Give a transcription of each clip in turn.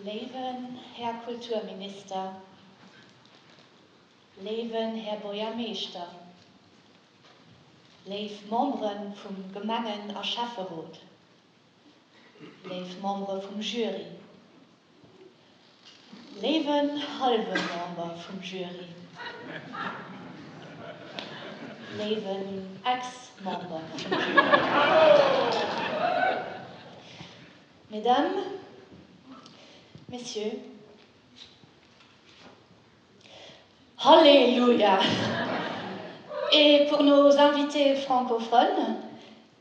Léiwen Här Kulturminister, léiwen Här Buergermeeschter, léif Membere vum Gemengen a Schäfferot, léif Membere vum Jury, léiwen hallwe Member vum Jury, léiwen Ex-Member vum Jury, Mesdames, Messieurs, Halleluja! Et pour nos invités francophones,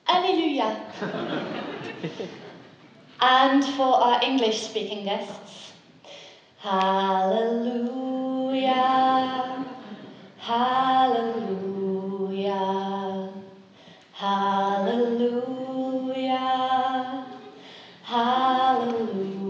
Alleluia! And for our English-speaking guests, Hallelujah, Hallelujah, Hallelujah, Hallelujah.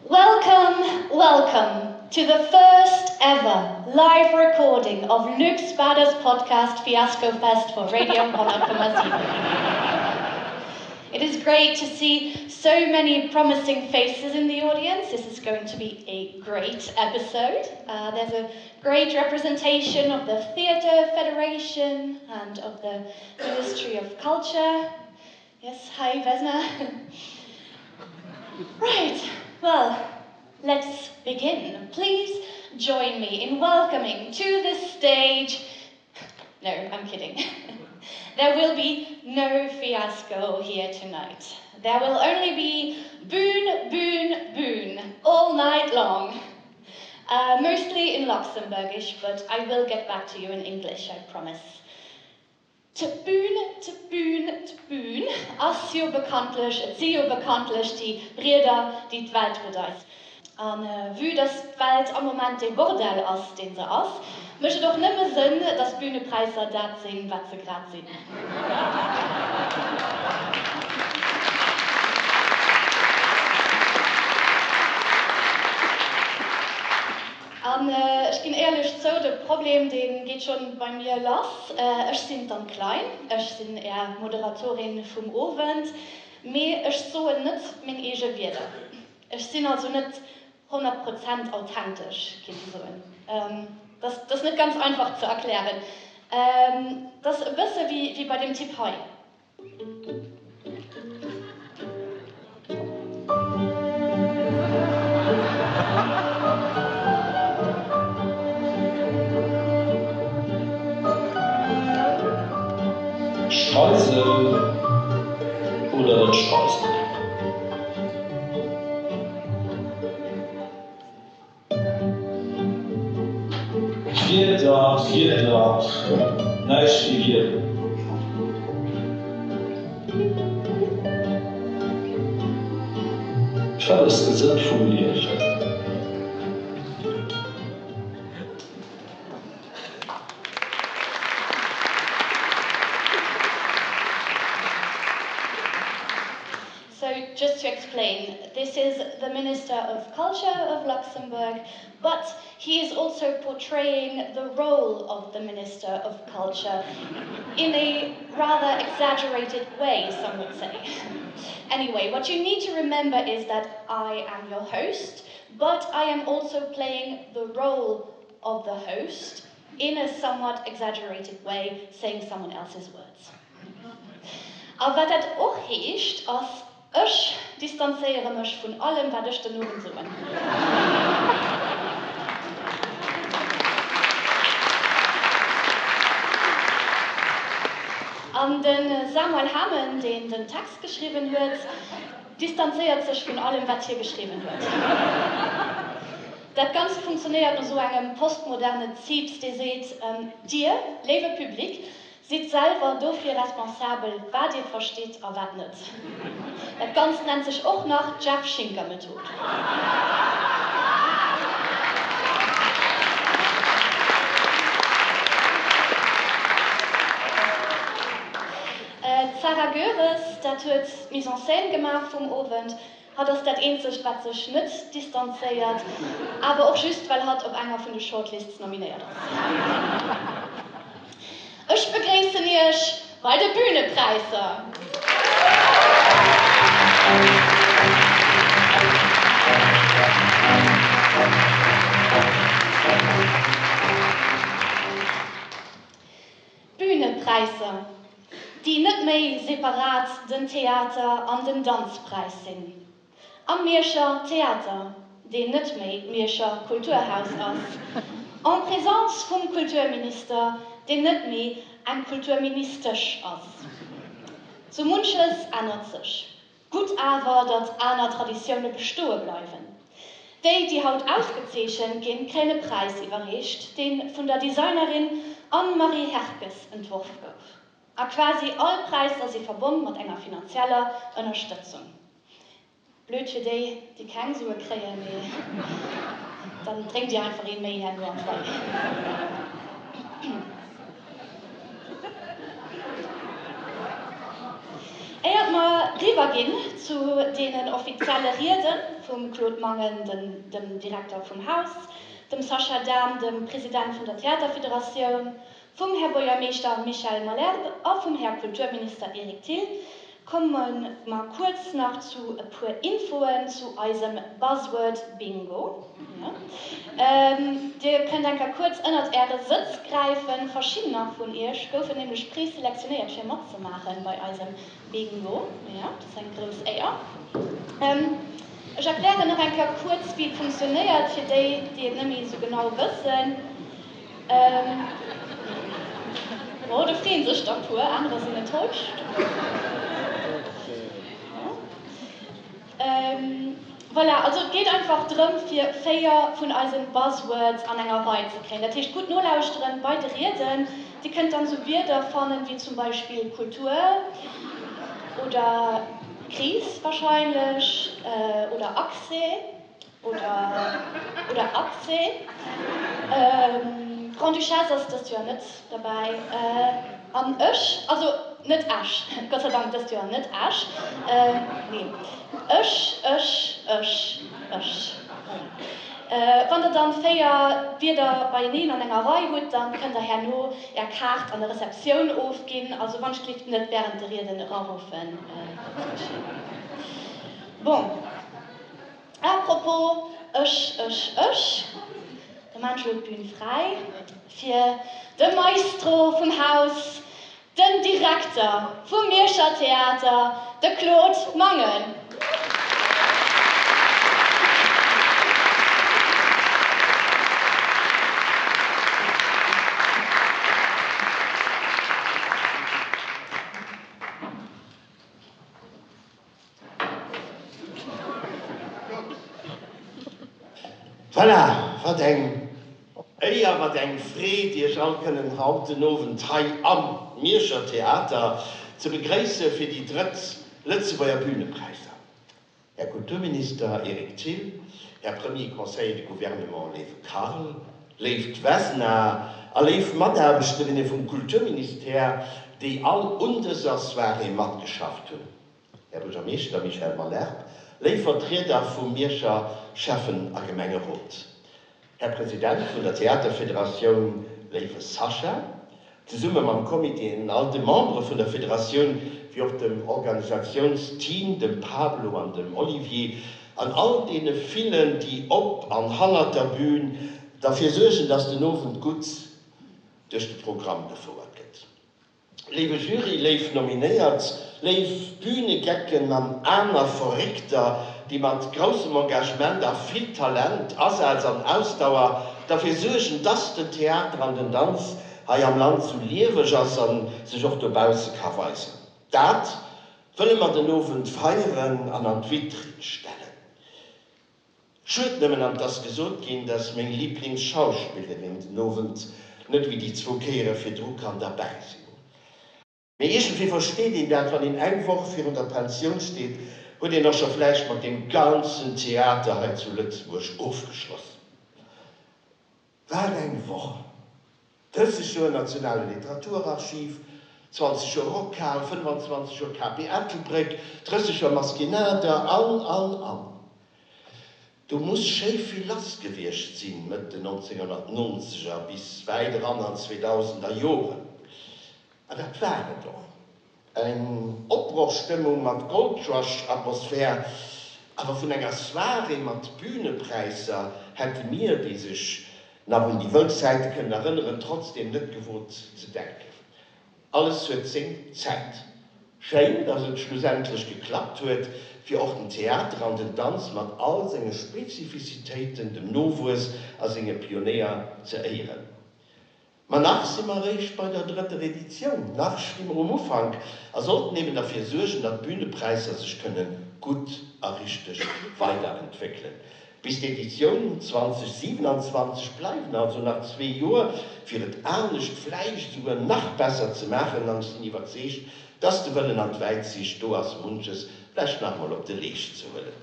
Welcome, welcome to the first ever live recording of Luc Spader's podcast Fiasco Fest for Radio 100,7. It is great to see so many promising faces in the audience. This is going to be a great episode. Uh, there's a great representation of the Theatre Federation and of the Ministry of Culture. Yes, hi Vesna. right, well, let's begin. Please join me in welcoming to the stage No, I'm kidding. There will be no fiasco here tonight. There will only be boon, boon, boon all night long. Uh, mostly in Luxembourgish, but I will get back to you in English, I promise. D'Bühn, d'Bühn, d'Bühn ass jo bekanntlech, et si jo bekanntlech déi Brieder, déi d'Welt bedeit. A vue dass d'Welt am Moment dee Bordell ass, deen se ass, mécht et och nëmme Sënn, dass d'Bühnepräisser dat sinn, wat se grad sinn. An ech ginn éierlech zou, de Problem, dee geet schonn bei mir lass. Ech sinn d'Anne Klein, ech sinn Är Moderatorin vum Owend, mee ech soen net meng eege Wierder. Ech sinn also net 100 Prozent authentesch, kéint ee soen. Dat ass net ganz einfach ze erklären. Dat ass e bësse wéi bei deem Typ hei. Streisel oder net Streisel? Wierder, Wierder, näischt wéi Wierder. Wat ass de Sënn vum Liewen? So just to explain, this is the Minister of Culture of Luxembourg, but he is also portraying the role of the Minister of Culture in a rather exaggerated way, some would say. Anyway, what you need to remember is that I am your host, but I am also playing the role of the host in a somewhat exaggerated way, saying someone else's words. A wat dat och heescht, ass, Ech distanzéiere mech vun allem, wat ech den Owend soen. An de Samuel Hamen, deen den Text geschriwwen huet, distanzéiert sech vun allem, wat hie geschriwwen huet. Dat Ganzt funktionéiert no sou engem postmoderne Zeeps, dee seet, Dir, léiwe Public, Sidd selwer dofir responsabel, wat dir verstitt a wat net. Dat Ganzt nennt sech och nach Jeff Schinker Method. D'Sarah Goeres, dat huet d'Mise en scène gemaach vum Owend. Hatt ass dat eenzegt, wat sech net distanzéiert, awer och just, well hatt op enger vun de Shortlists nominéiert ass. Ech begréissen Iech bei de Bühnepräisser! D'Bühnepräisser, déi net méi separat den Theater an den Danzpräis sinn. Am Mierscher Theater, deen net méi d'Mierscher Kulturhaus ass, en présence vum Kulturminister, deen net méi eng Kulturministesch ass. Sou munches ännert sech. Gutt awer, datt aner Traditioune bestoe bleiwen. Déi, déi haut ausgezeechent ginn, kréien e Präis iwwerreecht, dee vun der Designerin Anne-Marie Herkes entworf gouf. A quasi all Präisser si verbonn mat enger finanzieller Ënnerstëtzung. Blöd fir déi, déi keng Sue kréien, mee dann drénkt dir einfach ee méi herno am Foyer. Éiert mer riwwer ginn zu deenen offizielle Riede vum Claude Mangen, dem Direkter vum Haus, dem Sascha Dahm, dem President vun der Theaterfederatioun, vum Här Buergermeeschter Michel Malherbe a vum Här Kulturminister Eric Thill, komme mer kuerz nach zu e puer Infoen zu eisem Buzzword Bingo. Dir kënnt eng Kéier kuerz ënnert Äre Sëtz gräifen. Verschiddener vun Iech goufen nämlech preselektionéiert fir matzemaache bei eisem Bingo. Jo, dat ass eng grouss Éier. Ech erklären nach eng Kéier kuerz wéi et funktionéiert, fir déi, déi et net méi esou genau wëssen. Oh, do freeën sech der puer, anerer sinn enttäuscht. Voilà, also et geet einfach drëm, fir 4 vun eisen Buzzwords an enger Rei ze kréien. Dat heescht, gutt nolauschteren bei de Rieden. Dir kënnt dann esou Wierder fannen, wéi zum Beispill Kultur oder Kris wahrscheinlech oder Accès. Oder oder Accès. D'Grande-Duchesse ass dëst Joer net derbäi. An ech, also net Esch, Gott sei Dank dëst Joer net Esch, nee, ech, ech, ech, ech. Voilà. Wann der dann 4 Wierder beieneen an enger Rei hutt, dann kënnt der herno är Kaart an der Receptioun ofginn. Also wann ech gelift net während de Rieden eraruffen. Bon. À propos, ech, ech, ech, da maan ech elo d'Bühn fräi fir de Maestro vum Haus, den Direkter vum Mierscher Theater, de Claude Mangen. Voilà, wat eng Éier, wat eng Freed, Iech all kënnen haut den Owend hei am Mierscher Theater ze begréisse fir déi drëtt Lëtzebuerger Bühnepräisser. Här Kulturminister Eric Thill, Här Premier Conseiller de Gouvernement léiwe Carl, léift Vesna a léif Mataarbechterinne vum Kulturministère, déi all un dëser Soirée matgeschafft hunn, Här Buergermeeschter Michel Malherbe, léif Vertrieder vum Mierscher Schäffen a Gemengerot, Här President vun der Theaterfederatioun, léiwe Sascha, zesumme mam Comité an all de Membere vun der Federatioun, wéi och dem Organisatiounsteam, dem Pablo an dem Olivier, an all deene villen, déi op an hannert der Bühn derfir suergen, dass den Owend gutt duerch de Programm gefouert gëtt. Léiwe Jury, léif Nominéiert, léif Bühnegecken an aner Verréckter, déi mat groussem Engagement a vill Talent, Asaz an Ausdauer derfir suergen, dass den Theater an den Danz hei am Land sou lieweg ass a sech och dobausse ka weisen. Dat wëlle mer den Owend feieren an an d'Vitrinn stellen. Schued nëmmen, an 't ass gesot ginn, dass meng Lieblingsschauspillerin den Owend net wéi déi zwou Kéiere virdru kann derbäi sinn. Mee iergendwéi versteet een dat, wann een eng Woch virun der Pensioun steet, huet een och scho vläicht mat deem ganzen Theater hei zu Lëtzebuerg ofgeschloss. Wat eng Woch! 30 Joer Nationale Literaturarchiv, 20 Joer Rockhal, 25 Joer KP Ettelbréck, 30 Joer Maskinada an, an, an. Do muss schéi vill lass gewiescht sinn, Mëtt den 1990er bis wäit eran an d'Zweedausender Joren. An dat war et och. Eng Opbrochstëmmung mat Goldrush-Atmosphär, awer vun enger Soirée mat Bühnepräisser hätte mir, déi sech nach un déi wëll Zäite kënnen erënneren, trotzdem net gewot ze denken. Alles huet seng Zäit. Schéin, dass et schlussendlech geklappt huet, fir och den Theater an den Danz mat all senge Spezifizitéiten dem Nowuess a senge Pionéier ze éieren. Ma nach si mer eréischt bei der drëtter Editioun, nach sti mer um Ufank a sollten eben derfir suergen, datt d'Bühnepräisser sech kënne gutt a richteg weiderentwéckelen. Bis d'Editioun 2027 bleiwen also nach zwee Joer, fir et anescht, vläicht esouguer nach besser ze maachen. An ech sinn iwwerzeegt, dass de Wëllen an d'Wäitsiicht do ass, munches vläicht nach emol op de Leescht ze huelen.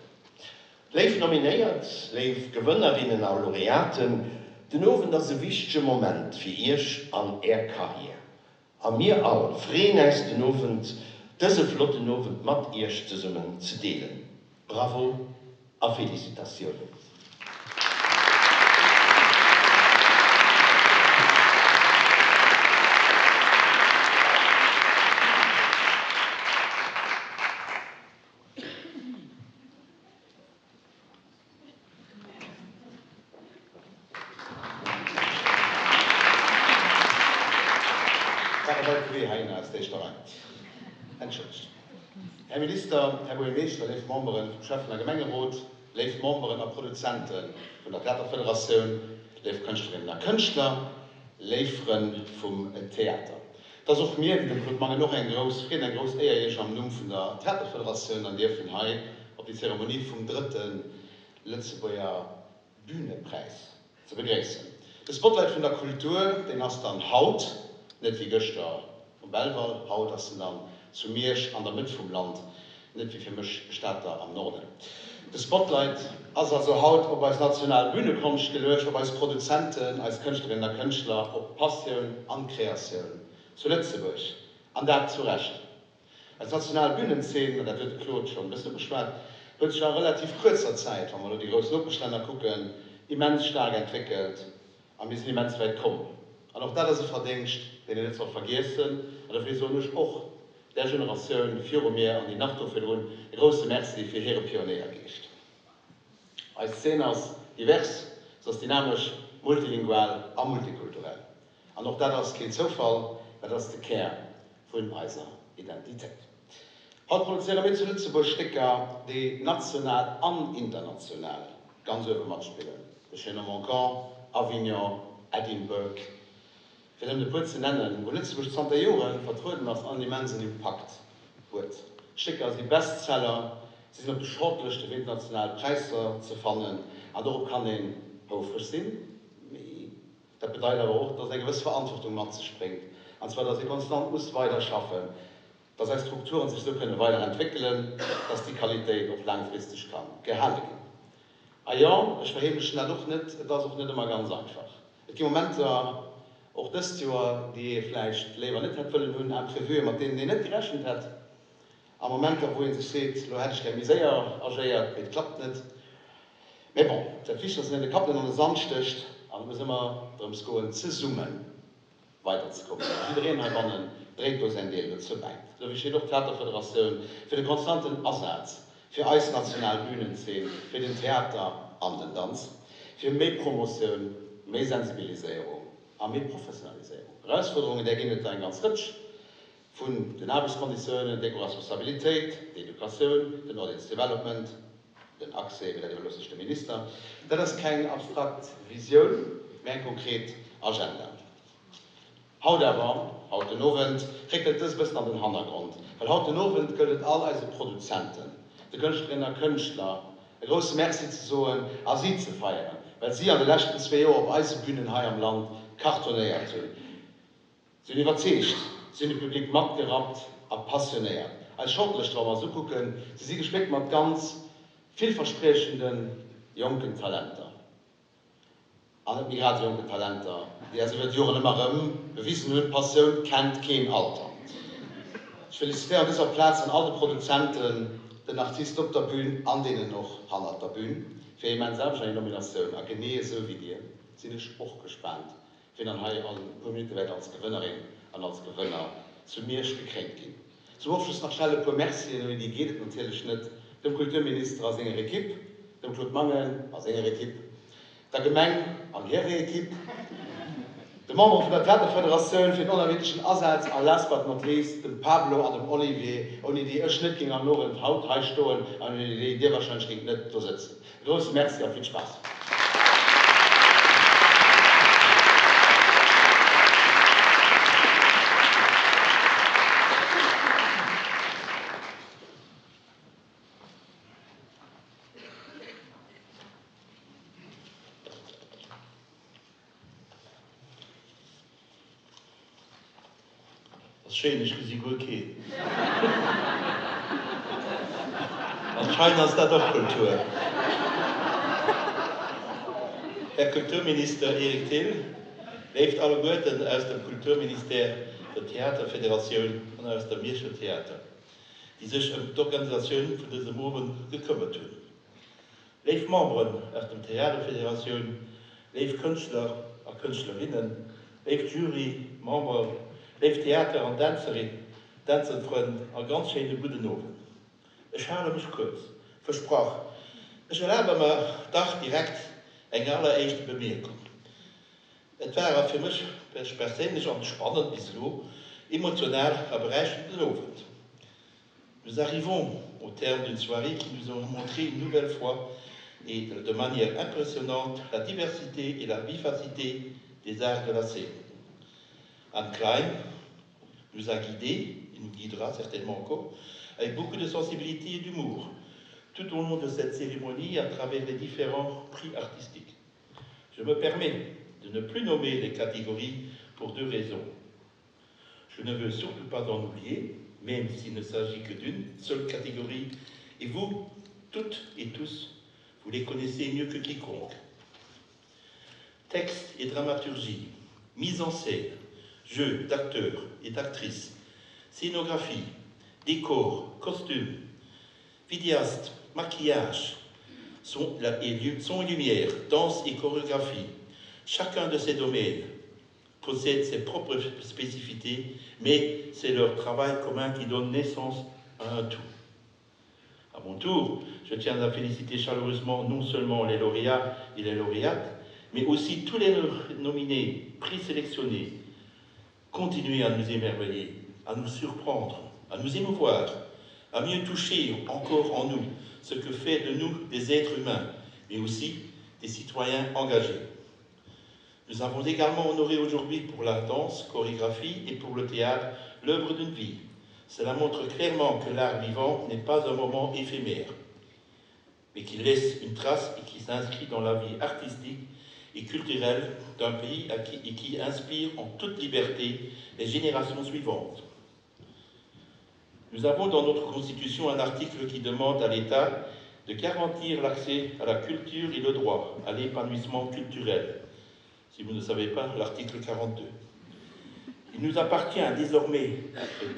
Léif Nominéiert, léif Gewënnerinnen a Laureaten, den Owend ass e wichtege Moment fir Iech an Är Karriär. A mir all freeën äis den Owend, dëse flotten Owend mat Iech zesummen ze deelen. Bravo a Félicitatiounen! War e weite Wee heihinner aus der éischter Rei. Entschëllegt. Här Minister, Här Buergermeeschter, léif Membere vum Schäffen a Gemengerot, léif Memberen a Produzente vun der Theaterfederatioun, léif Kënschtlerinnen a Kënschtler, léif Frënn vum Theater. Et ass och mir, wéi dem Claude Mangen och, eng grouss Freed an eng grouss Éier, Iech am Numm vun der Theaterfederatioun an dierfen hei op déi Zeremonie vum drëtte Lëtzebuerger Bühnepräis ze begréissen. De Spotlight vun der Kultur, deen ass dann haut, net wéi gëschter um Belval, haut ass en dann zu Miersch an der Mëtt vum Land, net wéi fir mech Stater am Norden. De Spotlight ass also haut op eis national Bühnekonscht geluecht, op eis Produzenten, eis Kënschtlerinnen a Kënschtler, op d'Passioun an d'Kreatioun zu Lëtzebuerg. An dat zu Recht. Eis national Bühnenzeen, an dat huet de Claude schonn e bëssen ugeschwat, huet sech a relativ kuerzer Zäit, wa mer elo déi grouss Nopeschlänner kucken, immens staark entwéckelt a mir sinn immens wäit komm. An och dat ass e Verdéngscht, deen een net soll vergiessen. An dofir soen ech och där Generatioun viru mir an déi nach do virdrun e grousse Merci fir hire Pionéiergeescht. Eis Zeen ass divers, se ass dynamesch, multilingual a multikulturell. An och dat ass keen Zoufall, mä dat ass de Kär vun eiser Identitéit. Haut produzéiere mir zu Lëtzebuerg Stécker, déi national an international ganz uewe matspillen, De Chaînon Manquant, Avignon, Edinburgh, fir nëmmen e puer ze nennen, wou Lëtzebuerg zanter Jore vertrueden ass an en immensen Impakt huet. D'Stécker si Bestseller, si sinn op de Shortlëschte fir international Präisser ze fannen an dorop kann een houfreg sinn. Mee dat bedeit awer och, dass eng gewëss Verantwortung mat sech bréngt, an zwar, dass ee konstant muss weider schaffen, dass eis Strukturen sech esou kënne weider entwéckelen, dass déi Qualitéit och laangfristeg ka gehale ginn. A jo, ech verheemlechen dat och net, et ass och net ëmmer ganz einfach. Et gi Momenter, och dëst Joer, déi ee vläicht léiwer net hätt wëllen hunn, Imprévuen, mat deenen een net gerechent hätt, a Momenter, wou ee sech seet, elo hätt ech gär méi séier agéiert, mee et klappt net. Mee bon, dat Wichtegst ass, datt een de Kapp net an de Sand stécht an et muss ëmmer drëms goen, zesummen weiderzekommen. A jiddereen heibannen dréit do säin Deel dozou bäi. Dofir steet och d'Theaterfederatioun fir de konstanten Asaz fir eis national Bühnenzeen, fir den Theater an den Danz, fir méi Promotioun, méi Sensibiliséierung a méi Professionaliséierung. Erausfuerderungen, där ginn et der eng ganz Rëtsch, vun den Aarbechtskonditiounen, d'Ecoresponsabilitéit, d'Educatioun, den Audience Development, den Accès, mee dat iwwerlooss ech dem Minister. Dat ass keng abstrakt Visioun, mee eng konkret Agenda. Haut awer, haut den Owend, réckelt dës e bëssen an den Hannergrond, well haut den Owend gëllt et all eise Produzenten, de Kënschtlerinnen a Kënschtler e grousse Merci ze soen a si ze feieren, well si an de leschten zwee Joer op eise Bünen hei am Land cartonnéiert hunn. Si hunn iwwerzeegt, si hunn de Public matgerappt a passionéiert. Eis Shortlëscht, wa mer se ukucken, se si gespéckt mat ganz villverspriechende jonken Talenter. An net méi grad esou jonken Talenter, déi eis iwwer d'Joren ëmmer erëm bewisen hunn, Passioun kennt keen Alter. Ech felicitéieren op dëser Plaz an all de Produzenten, den Artisten op der Bühn an deenen och hannert der Bühn fir hir immens Aarbecht an hir Nominatioun. A genee esou wéi dir sinn ech och gespaant, wien dann hei an e puer Minutte wäert als Gewënnerin an als Gewënner zu Miersch gekréint ginn. Zum Ofschloss nach schnell e puer Mercien, ouni déi geet et natierlech net, dem Kulturminister a senger Equipe, dem Claude Mangen a senger Equipe, der Gemeng an hirer Equipe, de Membere vun der Theaterfederatioun fir den onermiddlechen Asaz a last but not least dem Pablo an dem Olivier, ouni déi ech net géing am Owend haut hei stoen an ouni déi dir wahrscheinlech géingt net do sëtzen. E grousse Merci a vill Spaass! Ass schéin, ech gesi guer keen. Anscheinend ass dat och Kultur. Här Kulturminister Eric Thill, léift alleguerten aus dem Kulturministère, der Theaterfederatioun an aus der Mierscher Theater, déi sech ëm d'Organisatioun vun dësem Owend gekëmmert hunn. Léif Memberen aus dem Theaterfederatioun, léif Kënschtler a Kënschtlerinnen, léif Jury Member, léif Theater an Dänzerin, Dänzerfrënn a ganz schéine gudden Owend. Ech hale mech kuerz, versprach. Ech erlabe mer dach direkt eng alleréischte Bemierkung. Et war a fir mech perséinlech an spannend bis elo emotional a beräichernden Owend. Nous arrivons au terme d'une soirée qui nous a montré une nouvelle fois et de manière impressionnante la diversité et la vivacité des arts de la scène. Anne Klein nous a guidés, et nous guidera certainement encore, avec beaucoup de sensibilité et d'humour, tout au long de cette cérémonie à travers les différents prix artistiques. Je me permets de ne plus nommer les catégories pour deux raisons. Je ne veux surtout pas en oublier, même s'il ne s'agit que d'une seule catégorie, et vous, toutes et tous, vous les connaissez mieux que quiconque. Texte et dramaturgie, mise en scène, jeu d'acteurs et d'actrices, scénographie, décor, costume, vidéaste, maquillage, son, la, et, son et lumière, danse et chorégraphie. Chacun de ces domaines possède ses propres spécificités, mais c'est leur travail commun qui donne naissance à un tout. À mon tour, je tiens à féliciter chaleureusement non seulement les lauréats et les lauréates, mais aussi tous les nominés, prix sélectionnés. Continuez à nous émerveiller, à nous surprendre, à nous émouvoir, à mieux toucher encore en nous ce que fait de nous des êtres humains, mais aussi des citoyens engagés. Nous avons également honoré aujourd'hui pour la danse, chorégraphie et pour le théâtre l'œuvre d'une vie. Cela montre clairement que l'art vivant n'est pas un moment éphémère, mais qu'il laisse une trace et qui s'inscrit dans la vie artistique et culturelle d'un pays à qui, et qui inspire en toute liberté les générations suivantes. Nous avons dans notre Constitution un article qui demande à l'État de garantir l'accès à la culture et le droit à l'épanouissement culturel. Si vous ne savez pas, l'article 42. Il nous appartient désormais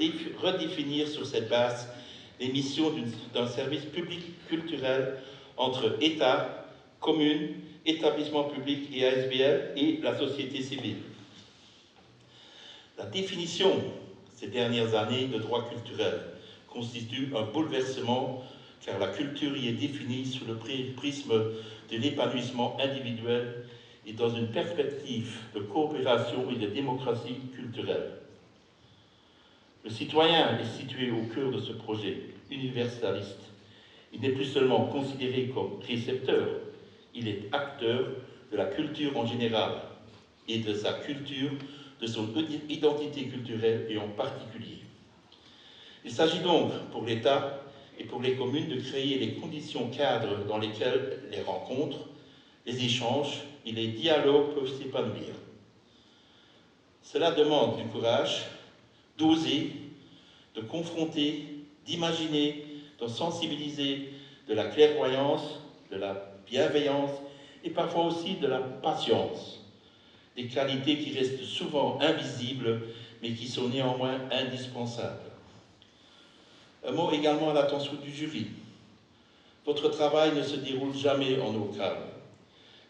de redéfinir sur cette base les missions d'un service public culturel entre État, communes, établissements publics et ASBL et la société civile. La définition ces dernières années de droit culturel constitue un bouleversement car la culture y est définie sous le prisme de l'épanouissement individuel et dans une perspective de coopération et de démocratie culturelle. Le citoyen est situé au cœur de ce projet universaliste. Il n'est plus seulement considéré comme récepteur, il est acteur de la culture en général et de sa culture, de son identité culturelle et en particulier. Il s'agit donc pour l'État et pour les communes de créer les conditions cadres dans lesquelles les rencontres, les échanges et les dialogues peuvent s'épanouir. Cela demande du courage, d'oser, de confronter, d'imaginer, de sensibiliser, de la clairvoyance, de la bienveillance et parfois aussi de la patience, des qualités qui restent souvent invisibles mais qui sont néanmoins indispensables. Un mot également à l'attention du jury. Votre travail ne se déroule jamais en eau calme.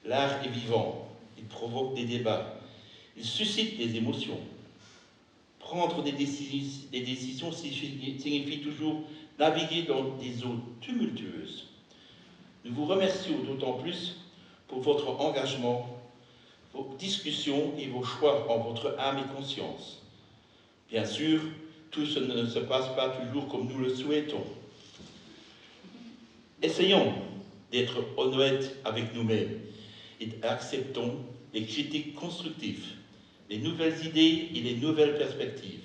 L'art est vivant, il provoque des débats, il suscite des émotions. Prendre des, décis des décisions signifie toujours naviguer dans des eaux tumultueuses. Nous vous remercions d'autant plus pour votre engagement, vos discussions et vos choix en votre âme et conscience. Bien sûr, tout ce ne se passe pas toujours comme nous le souhaitons. Essayons d'être honnêtes avec nous-mêmes et acceptons les critiques constructives, les nouvelles idées et les nouvelles perspectives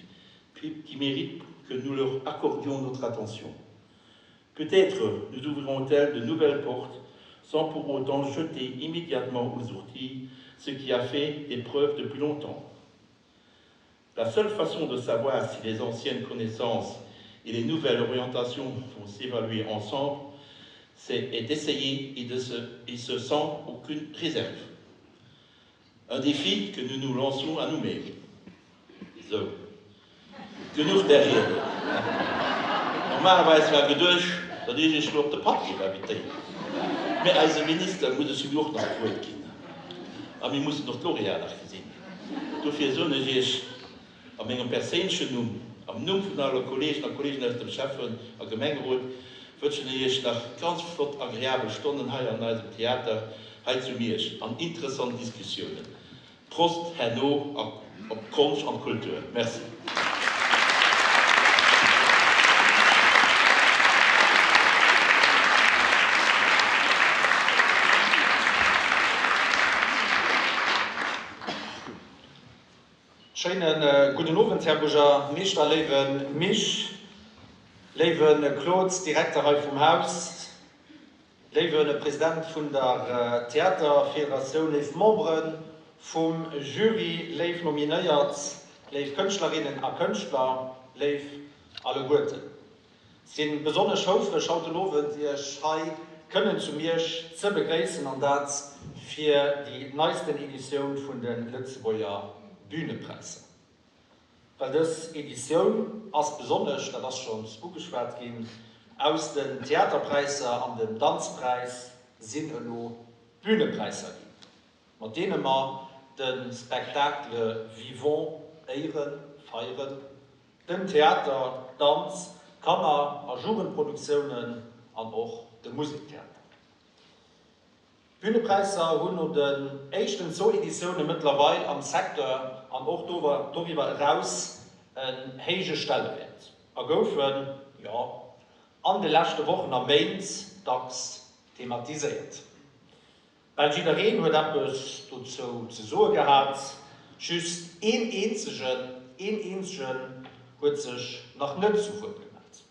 qui méritent que nous leur accordions notre attention. Peut-être nous ouvrirons-elles de nouvelles portes sans pour autant jeter immédiatement aux outils ce qui a fait des preuves depuis longtemps. La seule façon de savoir si les anciennes connaissances et les nouvelles orientations vont s'évaluer ensemble, c'est d'essayer et, de se, et ce sans aucune réserve. Un défi que nous nous lançons à nous-mêmes. So. Genuch der Rede. Normalerweis war geduecht, datt ech iech elo op de Patt géif invitéieren. Mee eisem Minister muss ech jo och nach d'Wuert ginn. A mir mussen och d'Lauréat nach gesinn. Dofir soen ech iech a mengem perséinlechen Numm, am Numm vun alle Kolleegen a Kolleegen aus dem Schäffen a Gemengerot, wënschen ech iech nach ganz flott, agreabel Stonnen hei an eisem Theater hei zu Miersch an interessant Diskussiounen. Prost herno a op d'Konscht an d'Kultur. Merci. Schéine gudden Owend, Här Buergermeeschter, léiwe Misch, léiwe Claude, Direkter hei vum Haus, Léiwe President vun der Theaterfederatioun, léif Membere vum Jury, léif Nominéiert, léif Kënschtlerinnen a Kënschtler, léif alleguerten. Si besonnesch houfreg haut den Owend Iech hei kënnen zu Miersch ze begréissen an dat fir déi neisten Editioun vun de Lëtzebuerger Bühnepräisser. Well dës Editioun ass besonnesch, dat ass schonns ugeschwat ginn, aus den Theaterpräisser an dem Danzpräis sinn elo d'Bühnepräisser ginn, mat deene mer de Spectacle vivant éieren, feieren, den Theater, d'Danz-, Kanner a Jugendproduktiounen an och de Musektheater. D'Bühnepräisser hunn no den éischten zwou Editioune mëttlerweil am Secteur an och doriwwer eraus en héije Stellewäert a goufen, jo, an de leschte Wochen a Méint dacks thematiséiert. Bal jiddereen huet eppes dozou ze soe gehat, just een eenzegen, een eenzegen huet sech nach net zu Wuert gemellt.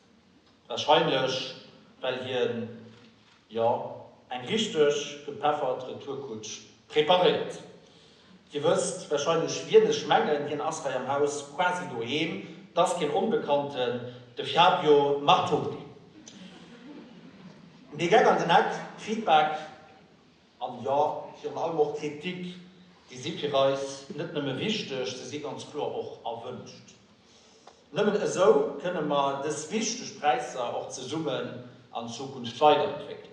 Warscheinlech well hien, jo, eng richteg gepeffert Retourkutsch preparéiert. Dir wësst warscheinlech wien ech mengen, hien ass hei am Haus quasi doheem, 't ass keen Onbekannten, de Fabio Martoni. Mee Geck an den Eck, Feedback an, jo, virun allem och Kritik, déi si fir eis net nëmme wichteg, se si ganz kloer och erwënscht. Nëmmen esou kënne mer dës wichteg Präisser och zesummen an Zukunft weiderentwéckelen.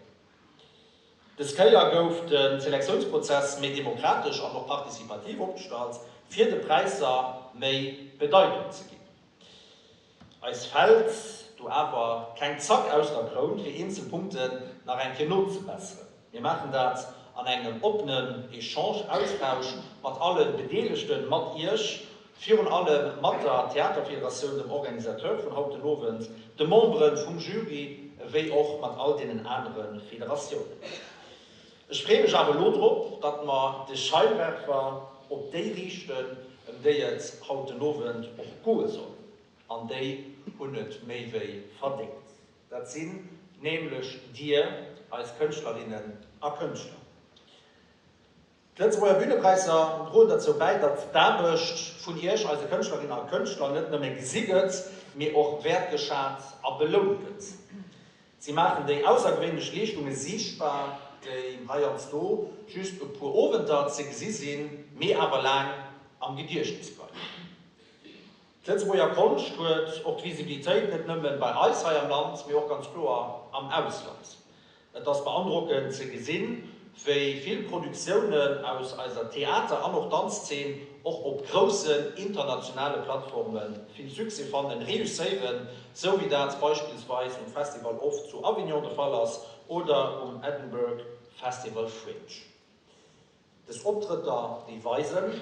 Dës Kéier gouf de Selektiounsprozess méi demokratesch an och participativ opgestallt, fir de Präisser méi Bedeitung ze ginn. Eis fält do awer keng Zack aus der Kroun, fir eenzel Punkten nach eng Kéier nozebesseren. Mir maachen dat an engem oppenen Echange, Austausch mat alle Bedeelegten, mat Iech, virun allem mat der Theaterfederatioun, dem Organisateur vun haut den Owend, de Membere vum Jury ewéi och mat all deenen anere Federatiounen. Ech freeë mech awer elo drop, datt mer de Scheinwerfer op déi riichten, ëm déi et haut den Owend och goe soll. An déi hunn et méi wéi verdéngt. Dat sinn nämlech Dir, eis Kënschtlerinnen a Kënschtler. D'Lëtzebuerger Bühnepräisser droen derzou bäi, datt d'Aarbecht vun Iech, eise Kënschtlerinnen a Kënschtler, net nëmme gesi gëtt, mee och wäertgeschat a belount gëtt. Si maachen déi aussergewéinlech Leeschtunge siichtbar, déi heiansdo just e puer Owenter ze gesi sinn, mee awer laang am Gediechtnes bleiwen. D'Lëtzebuerger Konscht huet och d'Visibilitéit net nëmmen bei eis hei am Land, mee och ganz kloer am Ausland. Et ass beandrockend ze gesinn, wéi vill Produktiounen aus eiser Theater an och Danzzeen och op groussen internationale Plattforme vill Succès fannen, reusséieren, sou wéi dat beispillsweis um Festival Off zu Avignon de Fall ass oder um Edinburgh Festival Fringe. Dës Optrëtter, déi weisen,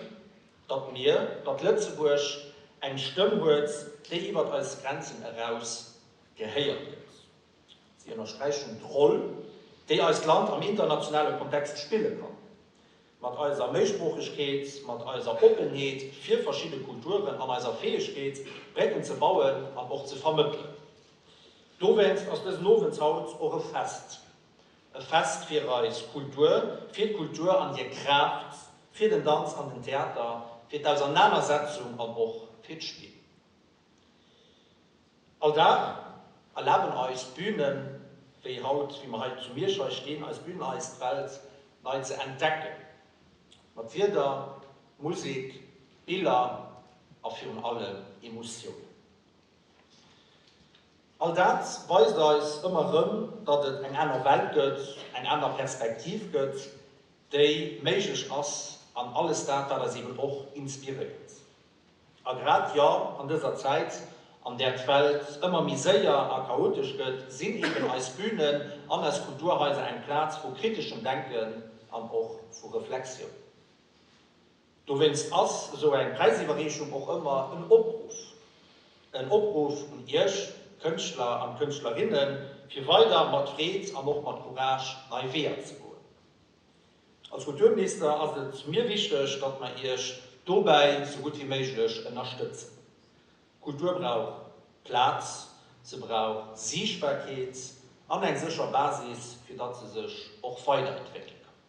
datt mir, datt Lëtzebuerg eng Stëmm huet, déi iwwert eis Grenzen eraus gehéiert gëtt. Si ënnersträichen d'Roll, déi eist Land am internationale Kontext spille kann, mat eiser Méisproochegkeet, mat eiser Oppenheet fir verschidde Kulturen an eiser Fäegkeet, Brécken ze bauen an och ze vermëttelen. Dowéinst ass dësen Owend haut och e Fest. E Fest fir eis Kultur, fir d'Kultur an hir Kraaft, fir den Danz an den Theater, fir d'Ausernanersetzung an och fir d'Spill. All Dag erlaben eis d'Bünen, wéi haut, wéi mer hei zu Miersch hei stinn, eis Bünen eis d'Welt nei ze entdecken, mat Wierder, Musek, Biller a virun allem Emotiounen. All dat weist eis ëmmer erëm, datt et eng aner Welt gëtt, eng aner Perspektiv gëtt, déi méiglech ass an alles dat, wat eis eben och inspiréiert. A grad, jo, an dëser Zäit, an där d'Welt ëmmer méi séier a chaotesch gëtt, sinn eben eis Bünen an eis Kulturhaiser eng Plaz vu kriteschem Denken an och vu Reflexioun. Dowéinst ass esou eng Präisiwwerreechung och ëmmer en Opruff. En Opruff un Iech, d'Kënschtler an d'Kënschtlerinnen, fir weider mat Freed an och mat Courage nei Weeër ze goen. Als Kulturminister ass et mir wichteg, datt mer Iech dobäi sou gutt wéi méiglech ënnerstëtzen. Kultur brauch Plaz, se brauch Siichtbarkeet an eng sécher Basis, fir datt se sech och weiderentwéckele kann.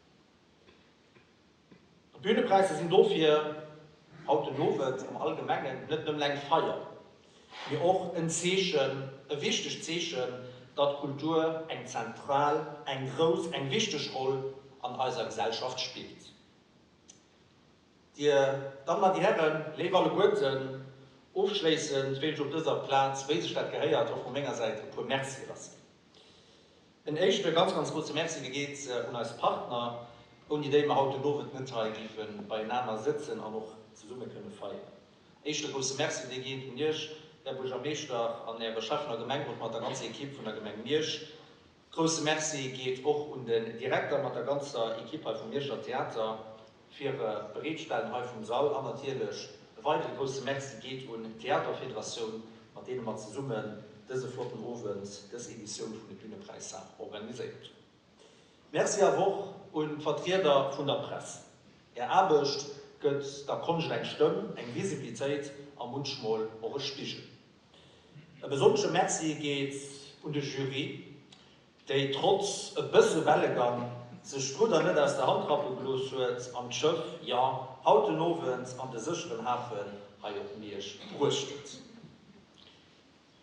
D'Bühnepräisser sinn dofir haut den Owend am Allgemengen net nëmmen eng Feier, mee och en Zeechen, e wichtegt Zeechen, datt Kultur eng zentral, eng grouss, eng wichteg Roll an eiser Gesellschaft spillt. Dir Dammen an Dir Hären, léif alleguerten, ofschléissend wéilt ech op dëser Plaz, wéi sech dat gehéiert, och vu menger Säit e puer Mercie lassginn. En éischte ganz, ganz grousse Merci, dee geet un eis Partner, ouni déi mer haut den Owend net hei géife beienaner sëtzen an och zesumme kënne feieren. Éischte grousse Merci, dee geet un Iech, Här Buergermeeschter, an Äre Schäffen a Gemengerot mat der ganzer Equipe vun der Gemeng Miersch. Grousse Merci geet och un den Direkter mat der ganzer Equipe hei vum Mierscher Theater fir d'Bereetstellen hei vum Sall an natierlech e weidere grousse Merci geet un d'Theaterfederatioun, mat deene mer zesummen dëse flotten Owend, dës Editioun vun de Bühnepräisser organiséiert hunn. Merci awer och un d'Vertrieder vun der Press. Är Aarbecht gëtt der Konscht eng Stëmm, eng Visibilitéit a munchmol och e Spigel. E besonnesche Merci geet un de Jury, déi trotz e bësse Wellegang sech d'Rudder net aus der Hand rappe gelooss huet an d'Schëff, jo, haut den Owend an de sécheren Hafen hei op Miersch bruecht huet.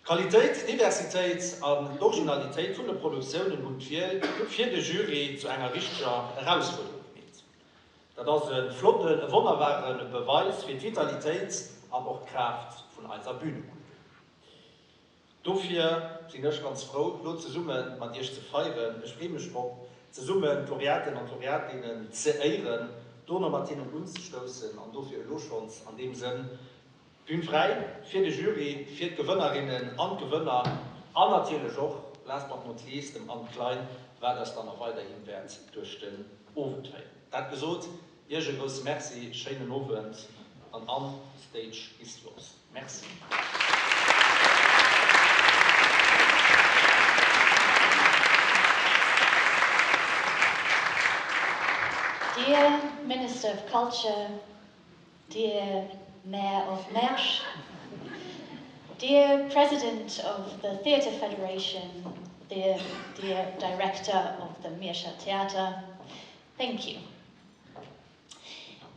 D'Qualitéit, d'Diversitéit an d'Originalitéit vun de Produktiounen hunn d'Wiel fir de Jury zu enger richteger Erausfuerderung gemeet. Dat ass e flotten, e wonnerbare Beweis fir d'Vitalitéit an och d'Kraaft vun eiser Bünekultur. Dofir sinn ech ganz frou, lo zesumme mat Iech ze feieren. Ech free mech drop, zesummen d'Laureaten an d'Laureatinnen ze éieren, dono mat hinnen unzestoussen an dofir elo schonns an deem Sënn d'Bün fräi fir de Jury, fir d'Gewënnerinnen an d'Gewënner an natierlech och, last but not least, dem Anne Klein, wat eis dann nach weiderhi wäert duerch den Owend féieren. Dat gesot, Iech e grousse Merci, schéinen Owend an Anne, stage is yours. Merci. Dear Minister of Culture, dear Mayor of Mersch, dear President of the Theatre Federation, dear, dear Director of the Merscher Theater, thank you.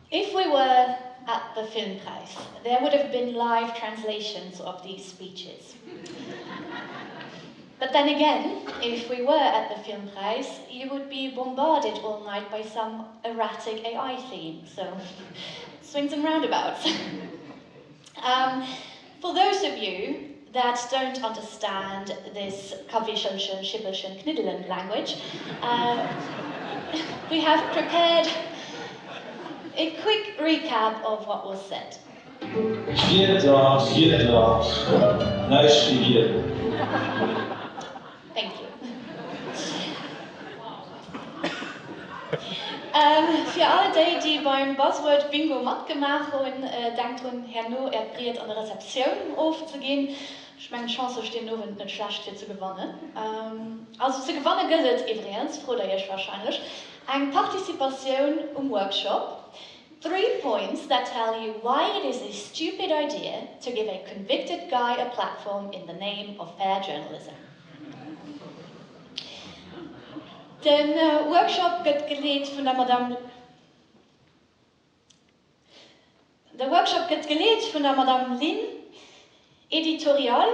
If we were at the Filmpreis, there would have been live translations of these speeches. But then again, if we were at the Filmpreis, you would be bombarded all night by some erratic AI theme, so swings and roundabouts. Um, For those of you that don't understand this Kaffeeschëllchen, Schippelchen, Kniddelen language, uh, we have prepared a quick recap of what was said. Wierder, Wierder, näischt wéi Wierder. Thank you. Ähm, fir all déi, déi beim Buzzword Bingo matgemaach hunn, denkt drun, herno äert Briet an der Receptioun ofzeginn. Ech mengen, d'Chancë stinn den Owend net schlecht fir ze gewannen. Also ze gewanne gëtt et iwwregens, frot der iech warscheinlech, eng Participatioun um Workshop Three points that tell you why it is a stupid idea to give a convicted guy a platform in the name of fair journalism. De Workshop gëtt geleet vun der Madame De Workshop gëtt geleet vun der Madame Lynn, Editorial.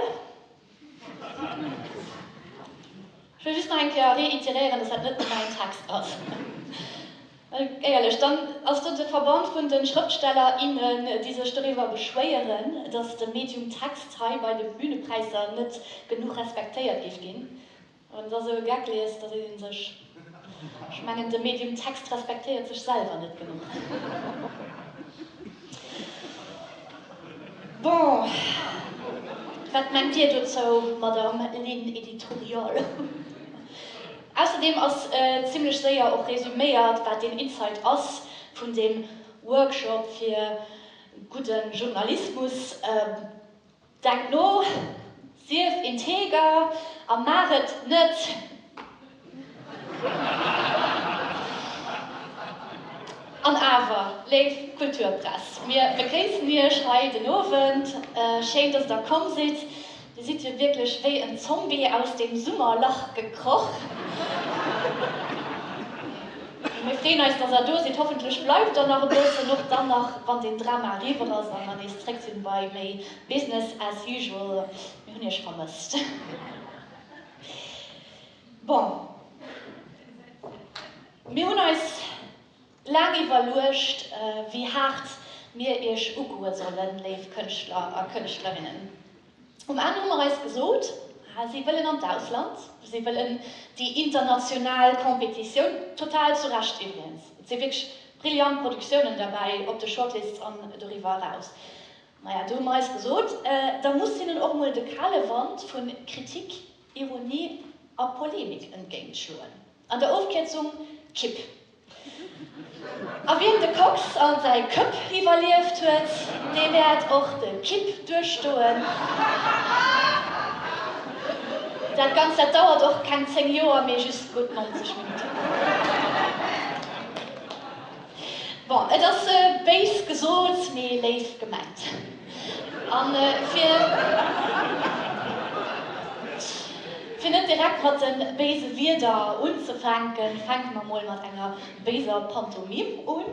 Ech wëll just nach eng Kéier réiteréieren, dass dat net mäin Text ass. Éierlech, dann ass do de Verband vun de Schrëftsteller, innen, déi sech doriwwer beschwéieren, dass de Medium Text hei bei de Bühnepräisser net genuch respektéiert géif ginn. Wann een da sou e Geck liest, da seet een sech, ech mengen de Medium Text respektéiert sech selwer net genuch. Bon, wat mengt Dir dozou, Madame Lynn Editorial? Ausserdeem ass zimlech séier och resuméiert, wat deen Insight ass vun deem Workshop fir gudde Journalismus. Denk no, sief integer a maach et net! An awer, léif Kulturpress, mir begréissen Iech hei den Owend. Schéin, dass Der komm sidd. Dir sidd jo wierklech wéi en Zombie aus dem Summerlach gekroch. Mir freeën eis, dass Der do sidd. Hoffentlech bleift Der nach e bëssen, och dann nach, wann den Drama eriwwer ass a mer nees zréck sinn bei méi Business as usual. Mir hunn Iech vermësst. Bon, mir hunn eis laang iwwerluecht, wéi haart mir Iech ugoe sollen, léif Kënschtler a Kënschtlerinnen. Um Enn hu mer eis gesot, si wëllen an d'Ausland, si wëllen déi international Competitioun, total zu Recht iwwregens, et si wierklech brillant Produktiounen derbäi op de Shortlists an doriwwer eraus. Maja, do hu mer eis gesot, da muss hinnen och emol de kale Wand vu Kritik, Ironie a Polemik entgéintschloen, an der Ofkierzung KIP. A wien de Kox an säi Cup iwwerlieft huet, dee wäert och de Kipp duerchstoen. Dat Ganzt, dat dauert och keng 10 Joer, mee just gutt 90 Minutten. Bon, et ass béis gesot, mee léif gemengt. A fir fir net direkt mat de béise Wierder unzefänken, fänke mer mol mat enger béiser Pantomime un.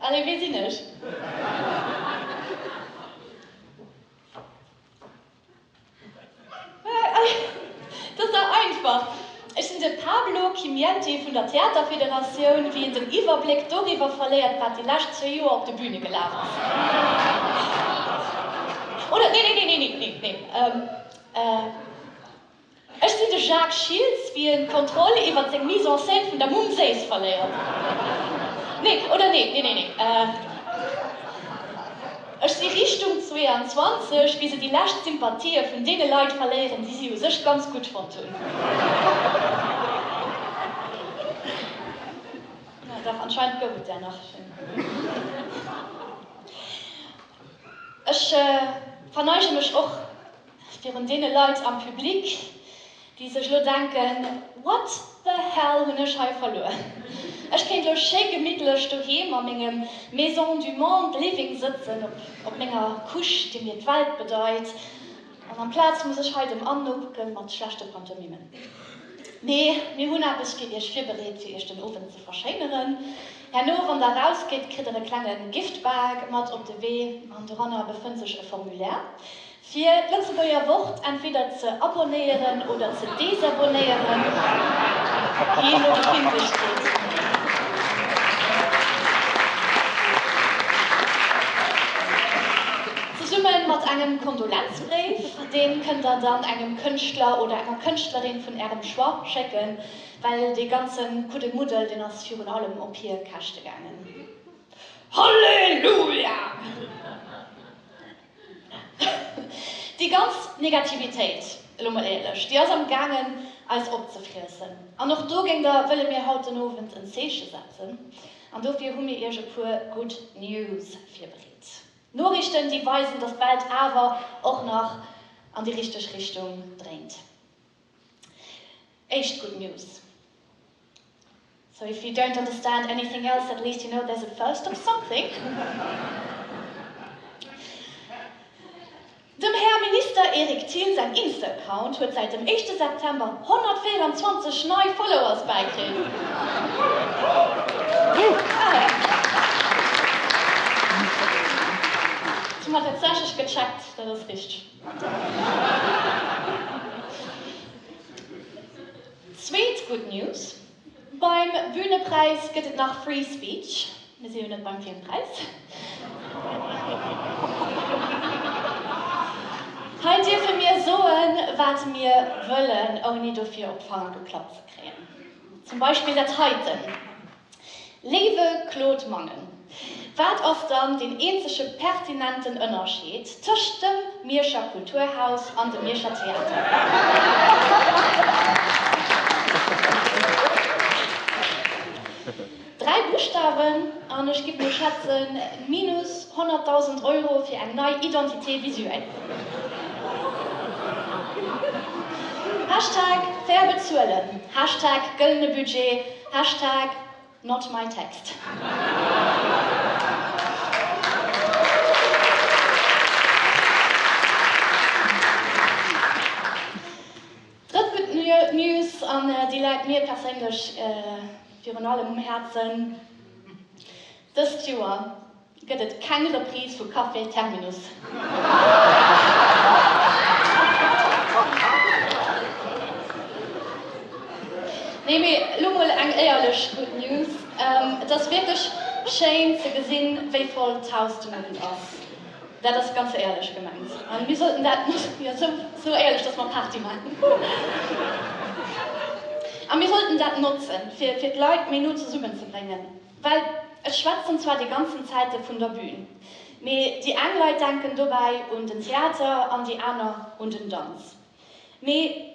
Allez, wee sinn ech? Dat ass dach einfach! Ech sinn de Pablo Chimienti vun der Theaterfederatioun, wéi een den Iwwerbléck doriwwer verléiert, wat déi lescht zwee Joer op de Büne gelaf ass. Oder, nee, nee, nee, nee, nee, nee, nee. Ech sinn de Jacques Schiltz, wéi en d'Kontroll iwwert seng Mise en scène vun der Mumm Séiss verléiert. Nee, oder nee, nee, nee, nee. Ech si Richtung 22, wéi se déi lescht Sympathië vun deene Leit verléieren, déi si u sech ganz gutt fonnt hunn. Na dach, anscheinend gouf et där nach. Ech verneige mech och Virun deene Leit am Public, déi sech elo denken, What the hell hunn ech hei verluer? Ech kéint elo schéi gemittlech doheem a mengem Maison du Monde Living sëtzen, op menger Couche, déi mir d'Welt bedeit, an amplaz muss ech hei dem Anne nokucke mat schlechte Pantomimen. Mee mir hunn eppes fir iech virbereet, fir iech den Owend ze verschéineren. Herno, wann der erausgitt, kritt der e klenge Giftbag mat op de Wee an doranner befënnt sech e Formulaire. Fir d'Lëtzebuerger Wort entweder ze abonnéieren oder ze desabonnéieren, jee no Befindlechkeet. engem Kondolenzbréif. Dee kënnt der dann engem Kënschtler oder enger Kënschtlerin vun ärem Choix schécken, well dee ganze Kuddelmuddel, deen ass virun allem op hir Käschte gaangen. Halleluja! Déi ganz Negativitéit, elo mol éierlech, déi ass am gaangen eis opzefriessen. An och dogéinter wëlle mir haut den Owend en Zeeche setzen. An dofir hu mir iech e puer Good News virbereet. Noriichten, déi weisen, dass d'Welt awer och nach an déi richteg Richtung dréint. Éischt Good News, So if you don't understand anything else, at least you know there's a first of something. Dem Här Minister Eric Thiel säin Insta-Account huet säit dem éischte September 124 nei Followers bäikritt. Ech hu mer tatsächlech gecheckt, dat ass richteg. Zweet Good News, Beim Bühnepräis gëtt et nach Free Speech, mir si jo net beim Filmpräis. Hei dierfe mir soen, wat mir wëllen, ouni dofir op d'Fanger geklappt ze kréien. Zum Beispill dat heiten. Léiwe Claude Mangen, wat ass dann deen eenzege pertinenten Ënnerscheed tëscht dem Mierscher Kulturhaus an dem Mierscher Theater? Dräi Buschtawen, an ech giff mol schätzen, minus 100.000 Euro fir eng nei Identité visuelle. Hashtag fair bezuelen, Hashtag gëllene Budget, Hashtag not my text. Drëtt gutt News, an déi läit mir perséinlech virun allem um Häerzen, Dëst Joer gëtt et keng Reprise vu Café Terminus. Nee, mee elo mol eng éierlech Good News, Et ass wierklech schéin ze gesinn, wéi voll d'Haus den Owend ass. Dat ass ganz éierlech gemengt. An mir sollten dat, jo, sou éierlech, dass mer Party maachen. A mir sollten dat notzen, fir d'Leit méi no zesummenzebréngen. Well ech schwätzen zwar déi ganzen Zäite vun der Bühn, mee déi eng Leit denken dobäi un den Theater an déi aner un den Danz. Mee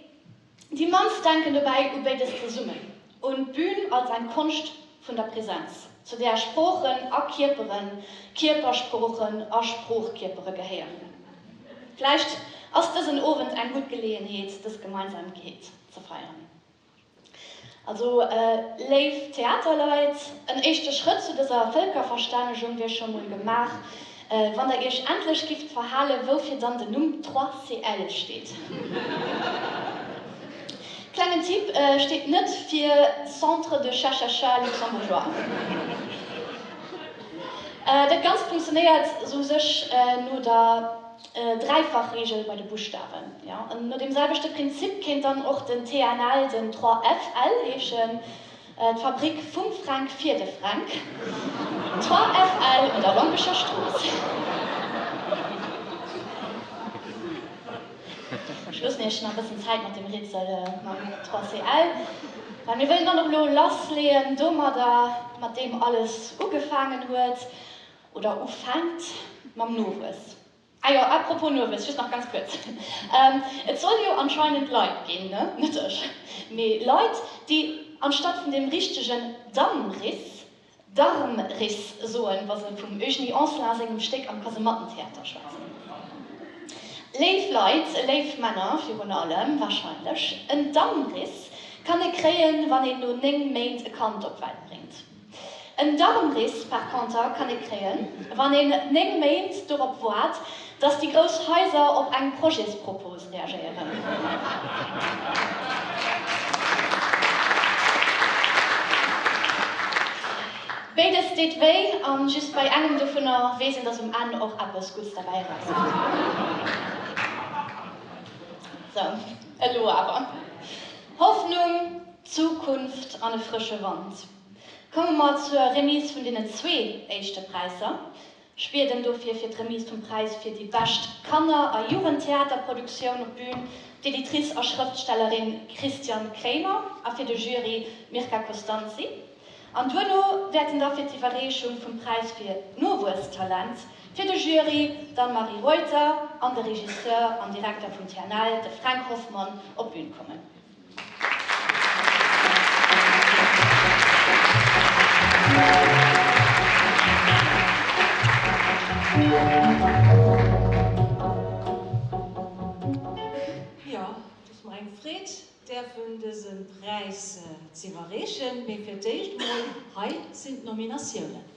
déi mannst denken dobäi u béides zesummen, un d'Bühn als eng Konscht vun der Präsenz, zu där Sproochen a Kierperen, Kierpersproochen a Sproochkierpere gehéieren. Vläicht ass dësen Owend eng gutt Geleeënheet, dës Gemeinsamkeet ze feieren. Also léif Theaterleit, en éischte Schrëtt zu dëser Vëlkerverstännegung wier scho mol gemaach, wann der iech endlech gifft verhalen, woufir dann den Numm 3CL steet. Klengen Tipp, steet net fir Centre de Cha-Cha-Cha Luxembourgeois. Dat Ganzt funktionéiert sou sech no der Dräifachregel bei de Buschtawen. Jo, an no deem selwechte Prinzip kéint dann och den TNL den 3FL heeschen, d'Fabrik vum Fränk fir de Fränk, 3FL un der Lombecher Strooss. Ech loossen Iech nach e bëssen Zäit mat deem Rätsel mam 3CL, well mir wëllen dann och elo lassleeën domadder, mat deem alles ugefaangen huet oder ufänkt, mam Nowuess. Ah jo, à propos Nowuess, just nach ganz kuerz, Et soll jo anscheinend Leit ginn, ne, net ech, mee Leit, déi anstatt vun deem richtegen Dammriss, Darmriss soen, wa se vum Eugenie Anselin sengem Stéck am Kasemattentheater schwätzen. Léif Leit, léif Männer virun allem wahrscheinlech, en Dammriss kann ee kréien, wann een no 9 Méint e Kand op d'Welt bréngt. En Darmriss par conter kann ee kréien, wann een 9 Méint dorop woart, dass déi grouss Haiser op eng Projetspropos reagéieren. Béides deet wéi, an just bei engem dovunner weess een, dass um Enn och eppes Gudds derbäi erauskënnt. Sou, elo awer Hoffnung, Zukunft an e frësche Wand. Komme mer zur Remise vun deenen zwee éischte Präisser. Ech bieden dofir fir d'Remise vum Präis fir déi bescht Kanner a Jugendtheaterproduktioun op d'Bün d'Editrice a Schrëftstellerin Christiane Kremer a fir de Jury d'Mirka Costanzi. An duerno wäerten da fir d'Iwwerreechung vum Präis fir d'Nowuesstalent fir de Jury d'Anne-Marie Reuter an de Regisseur an Direkter vum TNL, de Fränk Hoffmann, op d'Bün kommen. Jo, et ass mer eng Freed, däerfen dëse Präis z'iwwerreechen. Mee fir d'éischt emol, hei sinn d'Nominatiounen.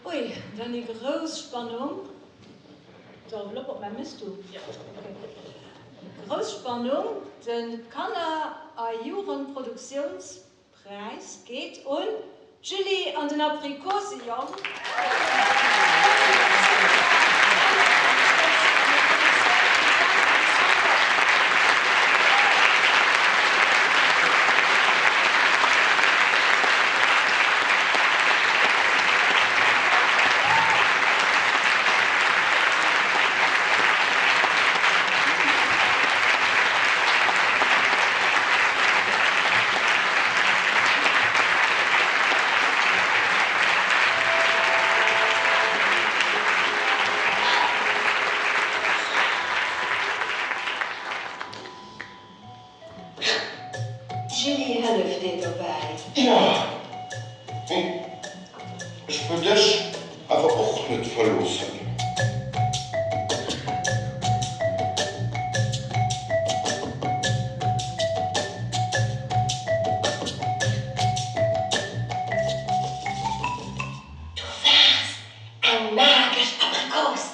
Ui, dann déi grouss Spannung. D'Enveloppe op mä misst du? Jo. Grouss Spannung, de Kanner a Jugendproduktiouns. Präis geet un d'Julie an den Aprikosejong. D'Julie hëlleft dir dobäi. Jo, mee ech wëll dech awer och net verloossen. Du waars eng magesch Aprikos.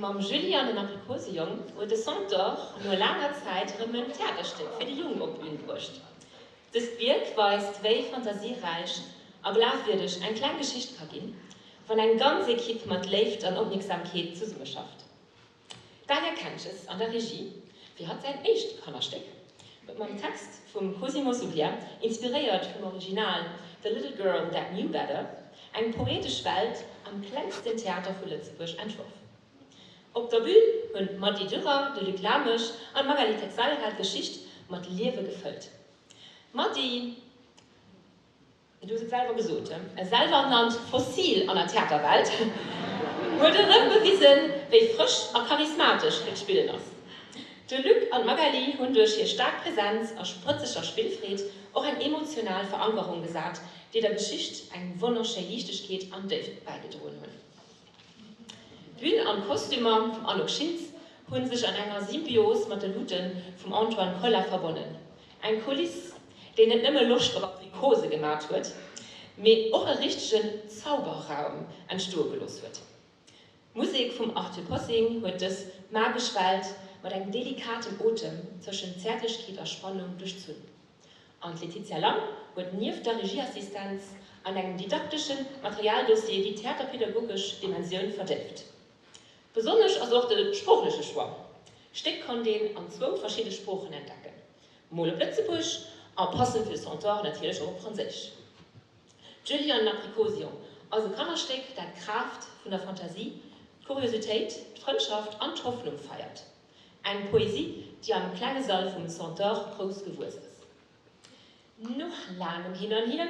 Mam Julie an den Aprikosejong huet de Centaure no laanger Zäit erëm en Theaterstéck fir déi Jonk op d'Bün bruecht. Dëst Wierk weist, wéi fantasieräich a glafwierdeg eng kleng Geschicht ka ginn, wann eng ganz Ekipp mat Léift an Opmierksamkeet zesummeschafft. D'Dalia Kentges an der Regie, fir hatt säin éischt Kannerstéck, huet mam Text vum Cosimo Suglia, inspiréiert vum Original The Little Girl That Knew Better, eng poetesch Welt am klengsten Theater vu Lëtzebuerg entworf. Op der Bün hunn d'Mady Durrer, de Luc Lamesch an d'Magali Texeira d'Geschicht mat Liewe gefëllt. D'Mady, du hues et selwer gesot, e selwernannt Fossil an der Theaterwelt, huet erëm bewisen, wéi frësch a charismatesch hiert Spillen ass. De Luc an d'Magali hunn duerch hir staark Presenz a sprëtzeger Spillfreed och eng emotional Verankerung gesat, déi der Geschicht eng wonnerschéi Liichtegkeet an Déift bäigedroen hunn. D'Bün an d'Kostümer vum Anouk Schiltz hu sech an enger Symbios mat de Luute vum Antoine Colla verbonnen. Eng Kuliss, déi net nëmme Loscht op Aprikose gemat huet, mee och e richtegen Zauberraum entstoe gelooss huet. D'Musek vum Arthur Possing huet dës magesch Welt mat engem delikatem Otem tëschent Zäertlechkeet a Spannung duerchzunn. An d'Laetitia Lang huet nieft der Regieassistenz an engem didaktesche Materialdossier déi theaterpedagogesch Dimensioun verdéift. Besonnesch ass och de sproochleche Choix, D'Stéck konnt een an zwou verschidde Sproochen entdecken, mol op Lëtzebuerg a passend fir de Centaure natierlech och op Franséisch. D'Julie an den Aprikoseong ass e Kannerstéck, dat d'Kraaft vun der Fantasie, d'Kuriositéit, d'Frëndschaft an d'Hoffnung feiert. Eng Poesie, déi am klenge Sall vum Centaure grouss gewuess ass. No laangem Hin an Hier,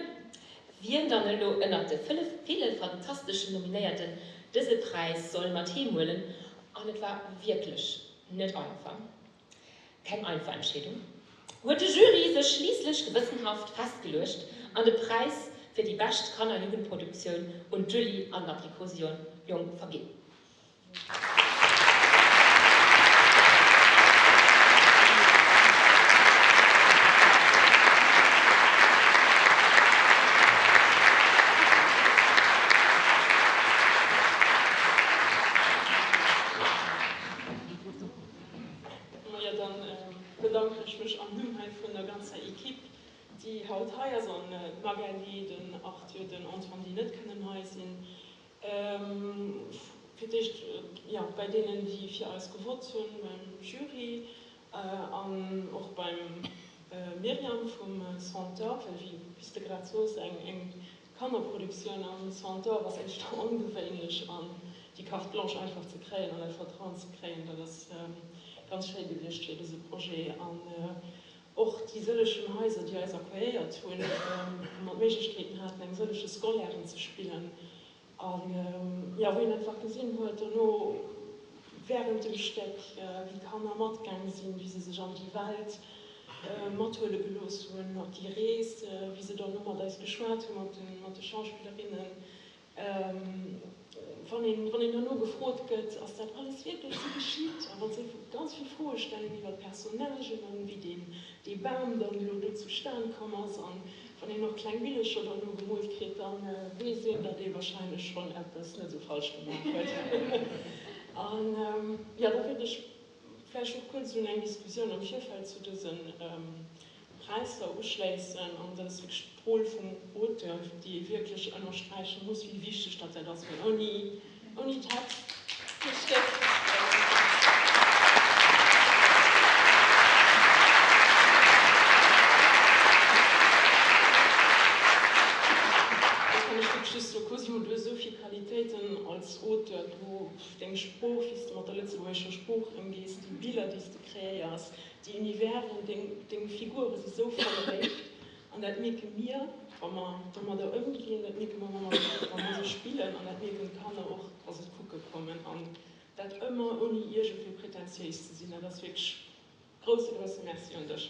wien dann elo ënnert de ville fantasteschen Nominéierten dëse Präis soll mat heem huelen, an et war wierklech net einfach, Keng einfach Entscheedung, huet de Jury sech schliisslech gewëssenhaft festgeluecht an de Präis fir déi bescht Kanner-Jugendproduktioun un d'Julie an den Aprikosejong verginn. Majo, dann bedanken ech mech am Numm hei vun der ganzer Equipe, déi haut hei ass, an d'Magali, den Arthur, den Antoine, déi net kënnen hei sinn. Fir d'éischt, jo, bei deenen, déi fir eis gewot hunn, beim Jury an och beim Myriam vum Centre, well wéi s de grad sos, eng Kannerproduktioun am Centaure ass éischter ongewéinlech an déi Carte blanche einfach ze kréien an dat Vertrauen ze kréien, dat ass ganz schéi gewiescht fir dëse Projet. An och déi sëllechen Haiser, déi eis accueilléiert hunn, wou mer d'Méiglechkeeten haten, eng sëlleche Scolairen ze spillen, An jo, wou een einfach gesinn huet dono während dem Stéck, wéi d'Kanner matgaang sinn, wéi se sech an déi Welt mathuele gelooss hunn, op déi Rees, wéi se dono mat eis geschwat hunn, mat de Schauspillerinnen. Wann een, wann een dono gefrot gëtt, ass dat alles wierklech sou geschitt? A wa se ganz vill Froe stellen iwwer d'Personnagen an wéi deen, dee Bam dann elo do zustan komm ass an Wann een och kleng Billercher derno gemoolt kritt, da weess een, datt ee wahrscheinlech schonn eppes net esou falsch gemaach huet. An jo, da wéilt ech vläicht och kuerz un eng Diskussioun am Virfeld zu dëse Präisser uschléissen. An dat ass wierklech d'Roll vum Auteur, déi ee wierklech ënnersträiche muss, wéi wichteg datt dat ass, well ouni, ouni Text fir d'Stéck. Dat kann ech wierklech just soen, Cosimo, du hues esou vill Qualitéiten als Auteur, du, deng Sprooch, wéi s de mat der lëtzebuergescher Sprooch ëmgees, déi Biller, déi s de kreéiers, déi Universen, deng, deng Figure si sou voller Léift. An dat mierke mir, wa mer domadder ëmginn, dat mierke mer, wa mer se spillen, an dat mierken d'Kanner och, wa se kucke kommen. An dat ëmmer ouni iergendwéi prätentiéis ze sinn. Dat ass wierklech grousse, grousse Merci un dech.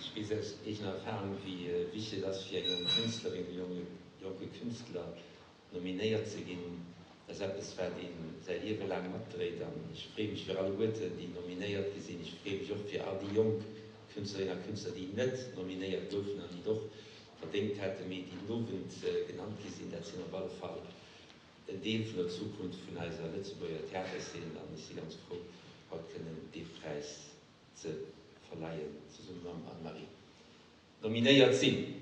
Ech weess aus eegener Erfahrung, wéi wichteg et ass fir eng jonk Künstlerin, e jonke Künstler nominéiert ze ginn. Dat ass eppes, wat ee säi Liewe laang matdréit. An ech freeë mech fir alleguerten, déi nominéiert gi sinn. Ech freeë mech och fir all déi jonk Künstlerinnen a Künstler, déi net nominéiert goufen an déi et och verdéngt hätten, mee déi den Owend genannt gi sinn. Dat sinn op alle Fall. en Deel vun der Zukunft vun eiser Lëtzebuerger Theaterszene an ech si ganz frou, haut kënnen dee Präis ze verleien, zesumme mam Anne-Marie. Nominéiert sinn.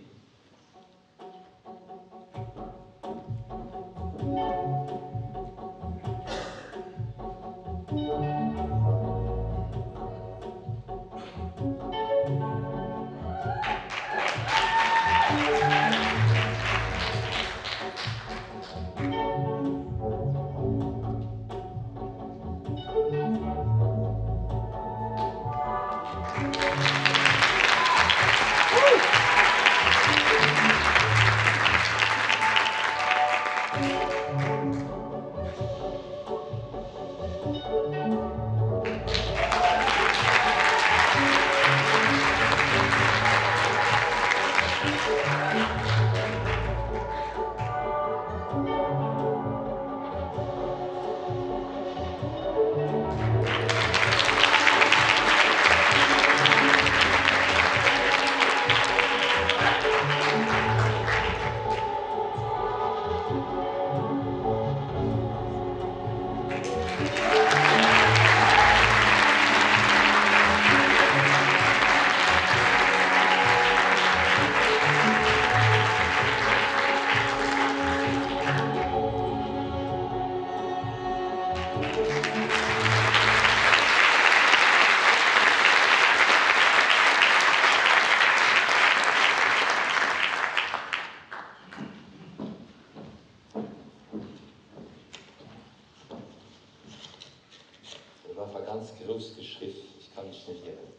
War ganz grouss geschriff, ech ka mech net ieren.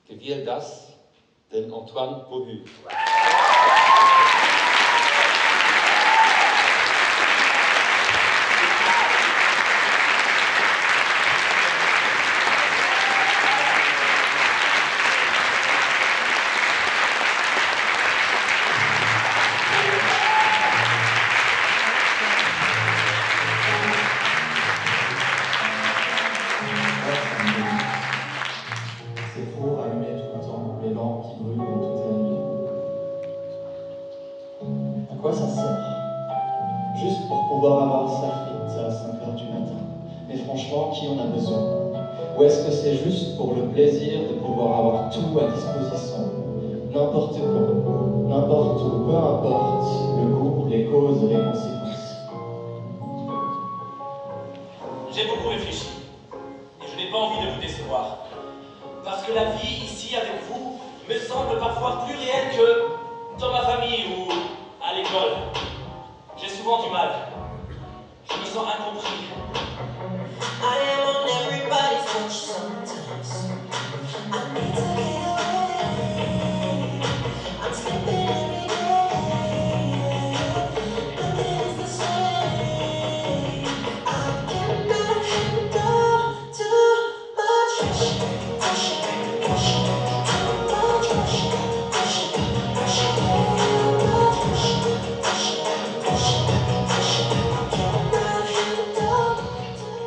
Gewielt ass den Antoine Pohu. C'est trop allumé tout le temps, les lampes qui brûlent toute la nuit. À quoi ça sert? Juste pour pouvoir avoir sa frite à 5 heures du matin. Mais franchement, qui en a besoin? Ou est-ce que c'est juste pour le plaisir de pouvoir avoir tout à disposition? N'importe quoi, n'importe où, peu importe le goût, les causes et les conséquences. J'ai beaucoup réfléchi et je n'ai pas envie de vous décevoir. Parce que la vie ici avec vous me semble parfois plus réelle que dans ma famille ou à l'école. J'ai souvent du mal. Je me sens incompris. I am on everybody's watch sometimes. I need to get away. I'm sleeping every day. Nothing is the same. I cannot handle too much pressure, pressure, pressure. Too much pressure, pressure, pressure. Too much pressure, pressure, pressure, pressure. I cannot handle too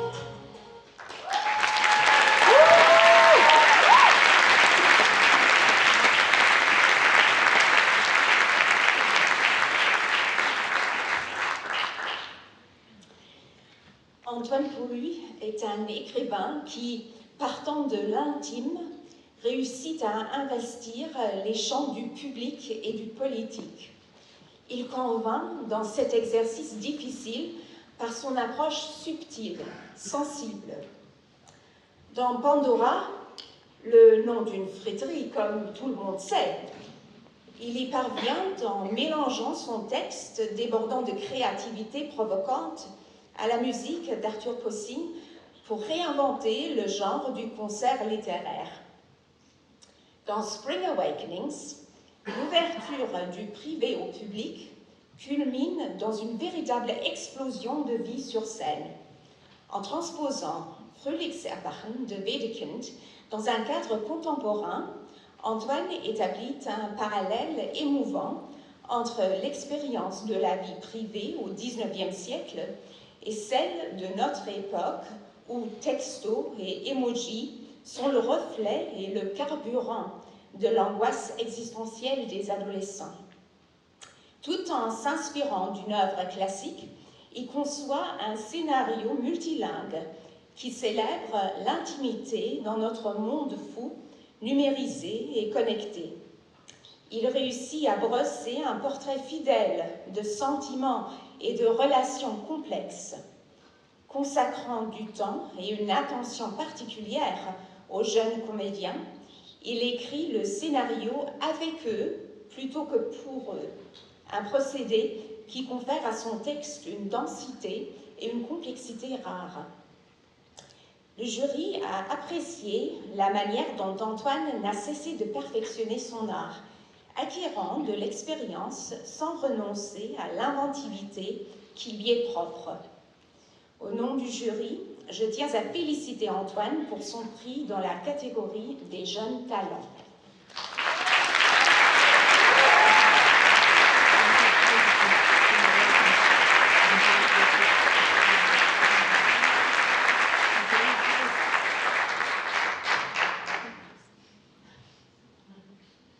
Antoine Pohu est un écrivain qui, partant de l'intime, réussit à investir les champs du public et du politique. Il convainc dans cet exercice difficile par son approche subtile, sensible. Dans Pandora, le nom d'une friterie, comme tout le monde sait, il y parvient en mélangeant son texte débordant de créativité provocante à la musique d'Arthur Possin pour réinventer le genre du concert littéraire. Dans Spring Awakenings, l'ouverture du privé au public culmine dans une véritable explosion de vie sur scène. En transposant Frühlingserwachen de Wedekind dans un cadre contemporain, Antoine établit un parallèle émouvant entre l'expérience de la vie privée au XIXe siècle et celle de notre époque où textos et emojis sont le reflet et le carburant de l'angoisse existentielle des adolescents. Tout en s'inspirant d'une œuvre classique, il conçoit un scénario multilingue qui célèbre l'intimité dans notre monde fou, numérisé et connecté. Il réussit à brosser un portrait fidèle de sentiments et de relations complexes, consacrant du temps et une attention particulière aux jeunes comédiens, il écrit le scénario avec eux plutôt que pour eux, un procédé qui confère à son texte une densité et une complexité rare. Le jury a apprécié la manière dont Antoine n'a cessé de perfectionner son art, acquérant de l'expérience sans renoncer à l'inventivité qui lui est propre. Au nom du jury, je tiens à féliciter Antoine pour son prix dans la catégorie des jeunes talents.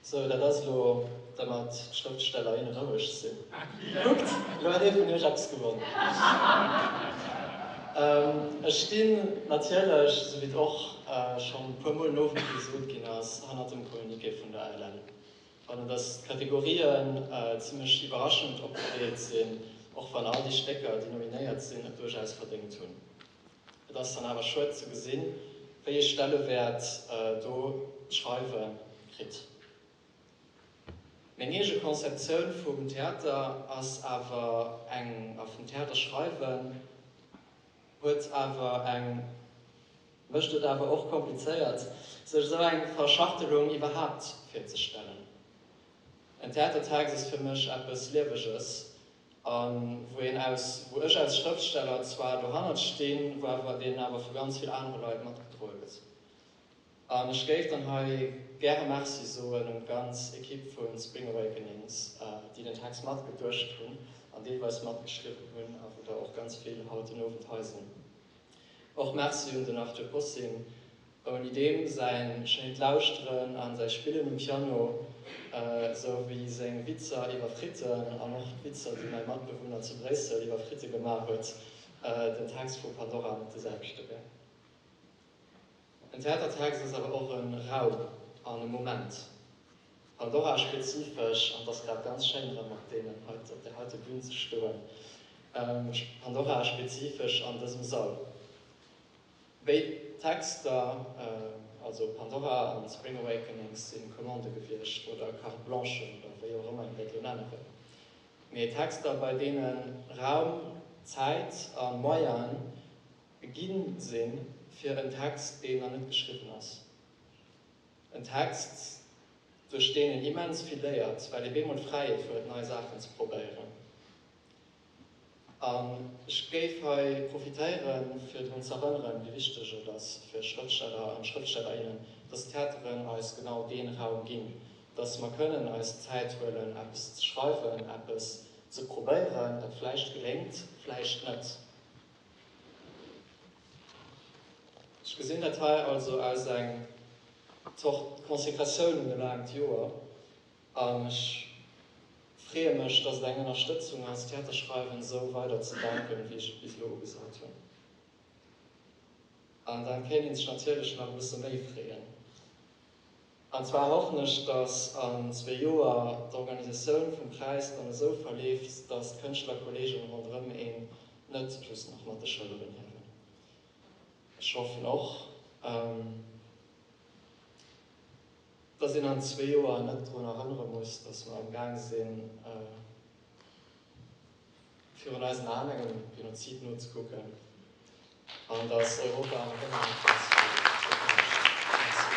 Sou, dat ass elo, dermat d'Schrëftsteller, inne roueg sinn. Kuckt, elo huet ee vun iech eppes gewonn. Ech stinn natierlech, esou wéi et och schonn e puer Mol den Owend gesot ginn ass, hannert dem Communiqué vun der ALL. Fannen, dass d'Kategorien zimmlech iwwerraschend opgedeelt sinn, och wann all déi Stécker, déi nominéiert sinn, et duerchaus verdéngt hunn. Et ass dann awer schued ze gesinn, wéi ee Stellewäert do d'Schreiwe kritt. Meng eege Konzeptioun vum Theater ass awer eng, a vum Theaterschreiwen huet awer eng, mécht et awer och komplizéiert, sech esou eng Verschachtelung iwwerhaapt virzestellen. En Theatertext ass fir mech eppes Lieweges, a wou een aus, wou ech als Schrëftsteller zwar dohannert stinn, wou awer, deen awer vu ganz vill anere Leit matgedroe gëtt. An ech géif dann hei gäre Merci soen un d'ganz Ekipp vu Spring Awakenings, déi den Text matgeduecht hunn an deelweis matgeschriwwen hunn a wou der och ganz vill haut den Owend hei sinn. Och Merci un den Arthur Possing, ouni deem säin schéint Lauschteren a säi Spillen um Piano, esou wéi seng Witzer iwwer Fritten an och d'Witzer, déi mäi Matbewunner zu Bréissel iwwer Fritte gemaach huet, den Text vu Pandora net de selwechte wär. En Theatertext ass awer och e Raum an e Moment. Pandora-spezifesch, an et ass grad ganz schéin erëm op deenen heite, op där heite Bühn ze stoen, Pandora-spezifesch an dësem Sall. Béid Texter, also Pandora an Spring Awakenings, si Commandë gewiescht, oder Carte Blanchen, oder wéi och ëmmer een dat elo nenne wëll. Mee Texter, bei deene Raum, Zäit a Moyenen Gi sinn fir en Text, deen nach net geschriwwen ass. En Text, duerch deen een immens vill léiert, well ee bemol d'Fräiheet huet, nei Saachen ze probéieren. An ech géif hei profitéieren, fir drun ze erënneren, wéi wichteg et ass fir Schrëftsteller an Schrëftstellerinnen, dass d'Theateren eis genau dee Raum ginn, dass mer kënnen eis d'Zäit huelen, eppes ze schreiwen, eppes ze probéieren, dat vläicht geléngt, vläicht net. Ech gesinn dat hei also als eng Zort Consécratioun un e laangt Joer an ech freeë mech, dass et eng Ënnerstëtzung ass, Theaterschreiwen esou weider ze denken, wéi ech et bis elo ugesat hunn. An da kéint ee sech natierlech nach e bësse méi freeën. An zwar hoffen ech, dass an zwee Joer d'Organisatioun vum Präis dann esou verleeft, dass d'Kënschtlerkolleegen ronderëm een net just nach mat de Schëlleren hiewen. Ech hoffen och, dass een an zwee Joer net drun erënnere muss, dass mer am Gaang sinn, virun eisen Aen engem Genozid nozekucken an dass Europa nach ëmmer net ganz vill dofir mécht. Merci.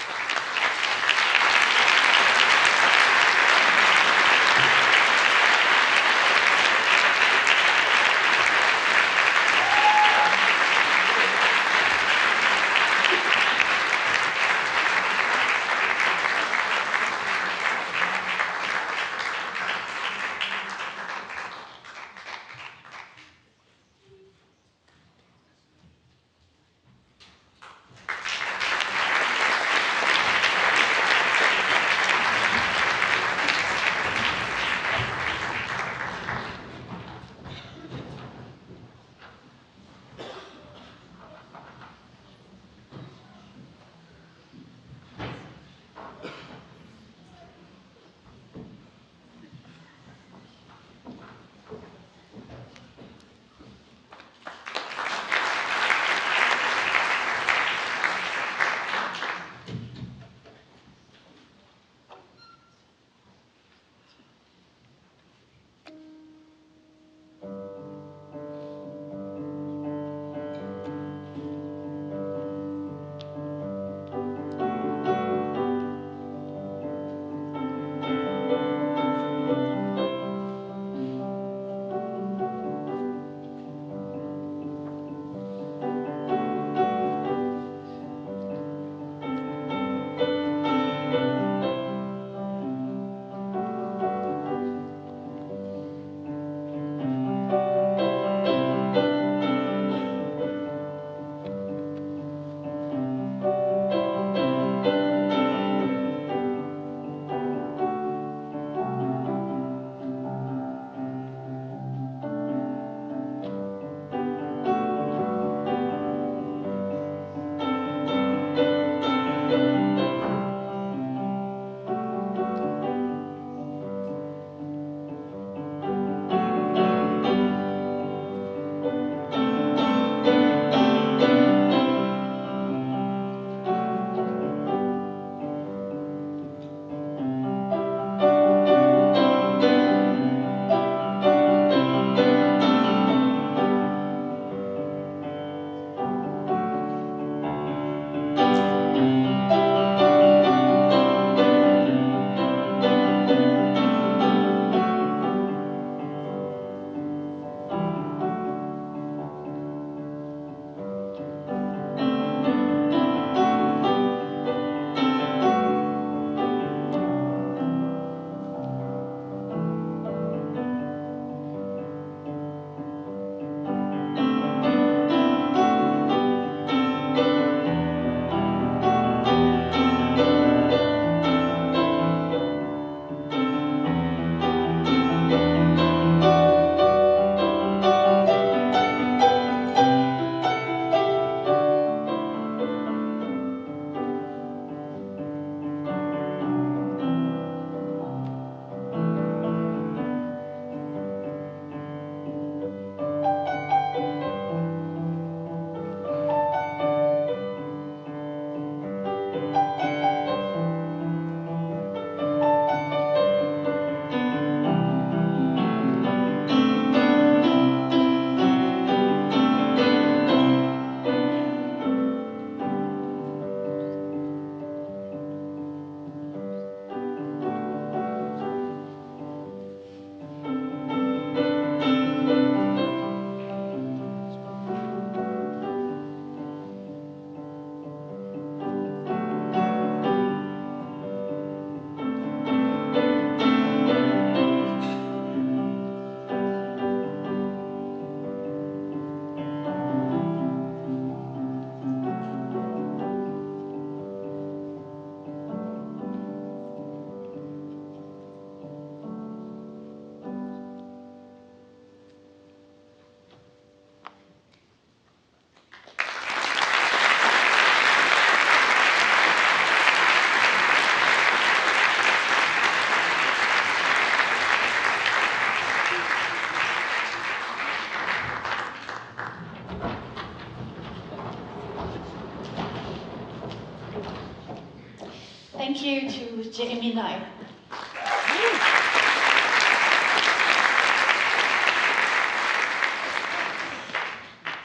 you to Jeremy Nye.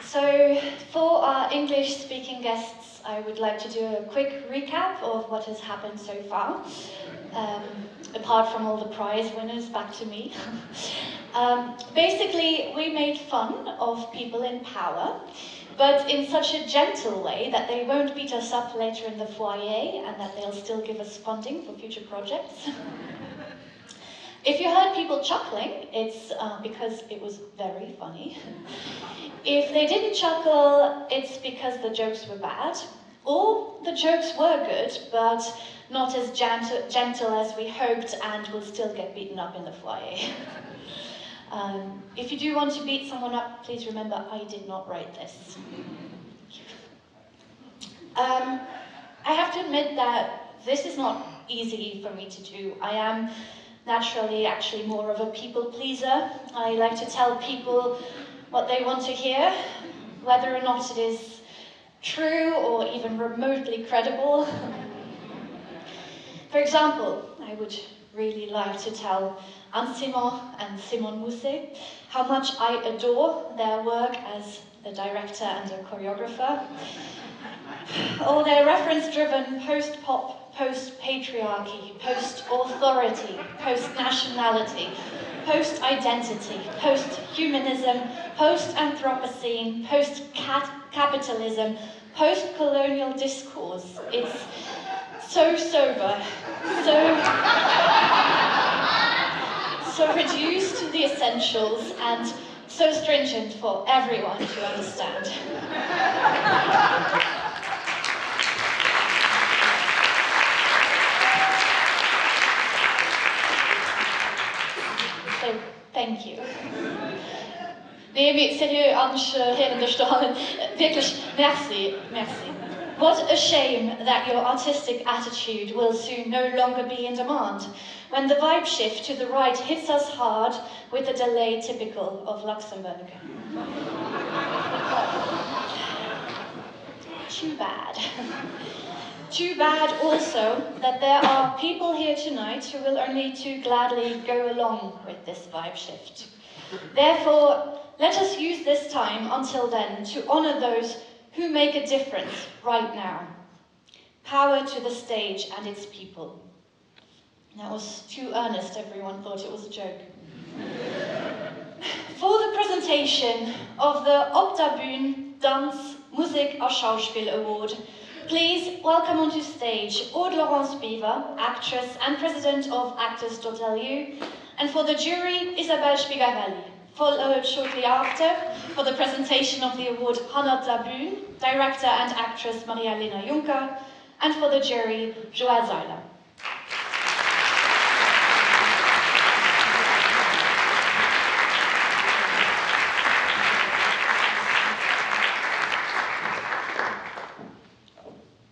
So for our English-speaking guests, I would like to do a quick recap of what has happened so far. Um, apart from all the prize winners, back to me. um, basically, we made fun of people in power, but in such a gentle way that they won't beat us up later in the foyer and that they'll still give us funding for future projects. If you heard people chuckling, it's uh, because it was very funny. If they didn't chuckle, it's because the jokes were bad, or the jokes were good, but not as gentle, gentle as we hoped and will still get beaten up in the foyer. um, if you do want to beat someone up, please remember I did not write this. Um, I have to admit that this is not easy for me to do. I am naturally actually more of a people pleaser. I like to tell people what they want to hear, whether or not it is true or even remotely credible. For example, I would really like to tell Anne Simon and Simon Mousset how much I adore their work as a director and a choreographer, or their reference-driven post-pop, post-patriarchy, post-authority, post-nationality, post-identity, post-humanism, post-anthropocene, post-capitalism, post-colonial discourse. It's so sober, so, so reduced to the essentials and so stringent for everyone to understand. So, thank you. Nee, mee seriö, an ech rieden dech dohannen wierklech, merci, merci. What a shame that your artistic attitude will soon no longer be in demand, when the vibe shift to the right hits us hard with the delay typical of Luxembourg. Too bad. Too bad also that there are people here tonight who will only too gladly go along with this vibe shift. Therefore, let us use this time until then to honor those who make a difference right now. Power to the stage and its people. That was too earnest, everyone thought it was a joke. For the presentation of the Op der Bühn Danz, Musik a Schauspiel Award, please welcome onto stage Aude Laurence Biver, actress and president of Actors.lu, and for the jury, Isabelle Spigarelli. Followed shortly after, for the presentation of the award, Hannah Dabun, director and actress Maria-Lena Juncker, and for the jury, Joël Seiler.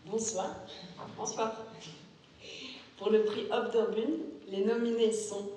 Bonsoir. Bonsoir. Pour le prix Obderbun, les nominés sont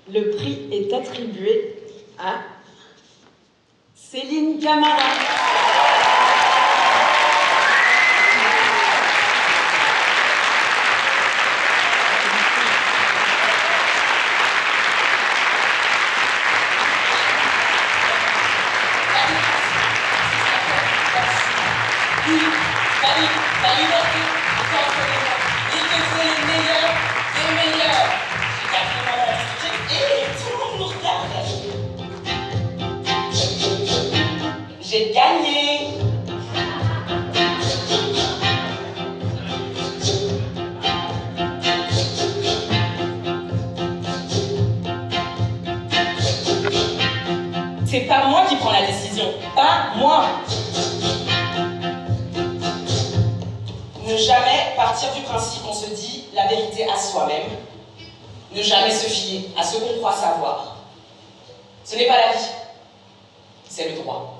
Le prix est attribué à Céline Camara. J'ai gagné. C'est pas moi qui prends la décision, pas moi. Ne jamais partir du principe qu'on se dit la vérité à soi-même. Ne jamais se fier à ce qu'on croit savoir. Ce n'est pas la vie, c'est le droit.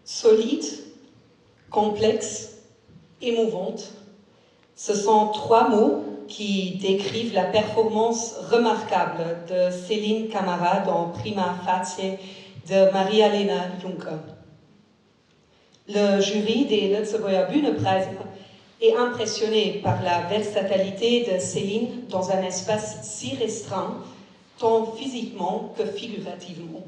Solide, complexe, émouvante, ce sont trois mots qui décrivent la performance remarquable de Céline Camara dans Prima Facie de Maria-Lena Juncker. Le jury des Lëtzebuerger Bühnepreise est impressionné par la versatilité de Céline dans un espace si restreint, tant physiquement que figurativement.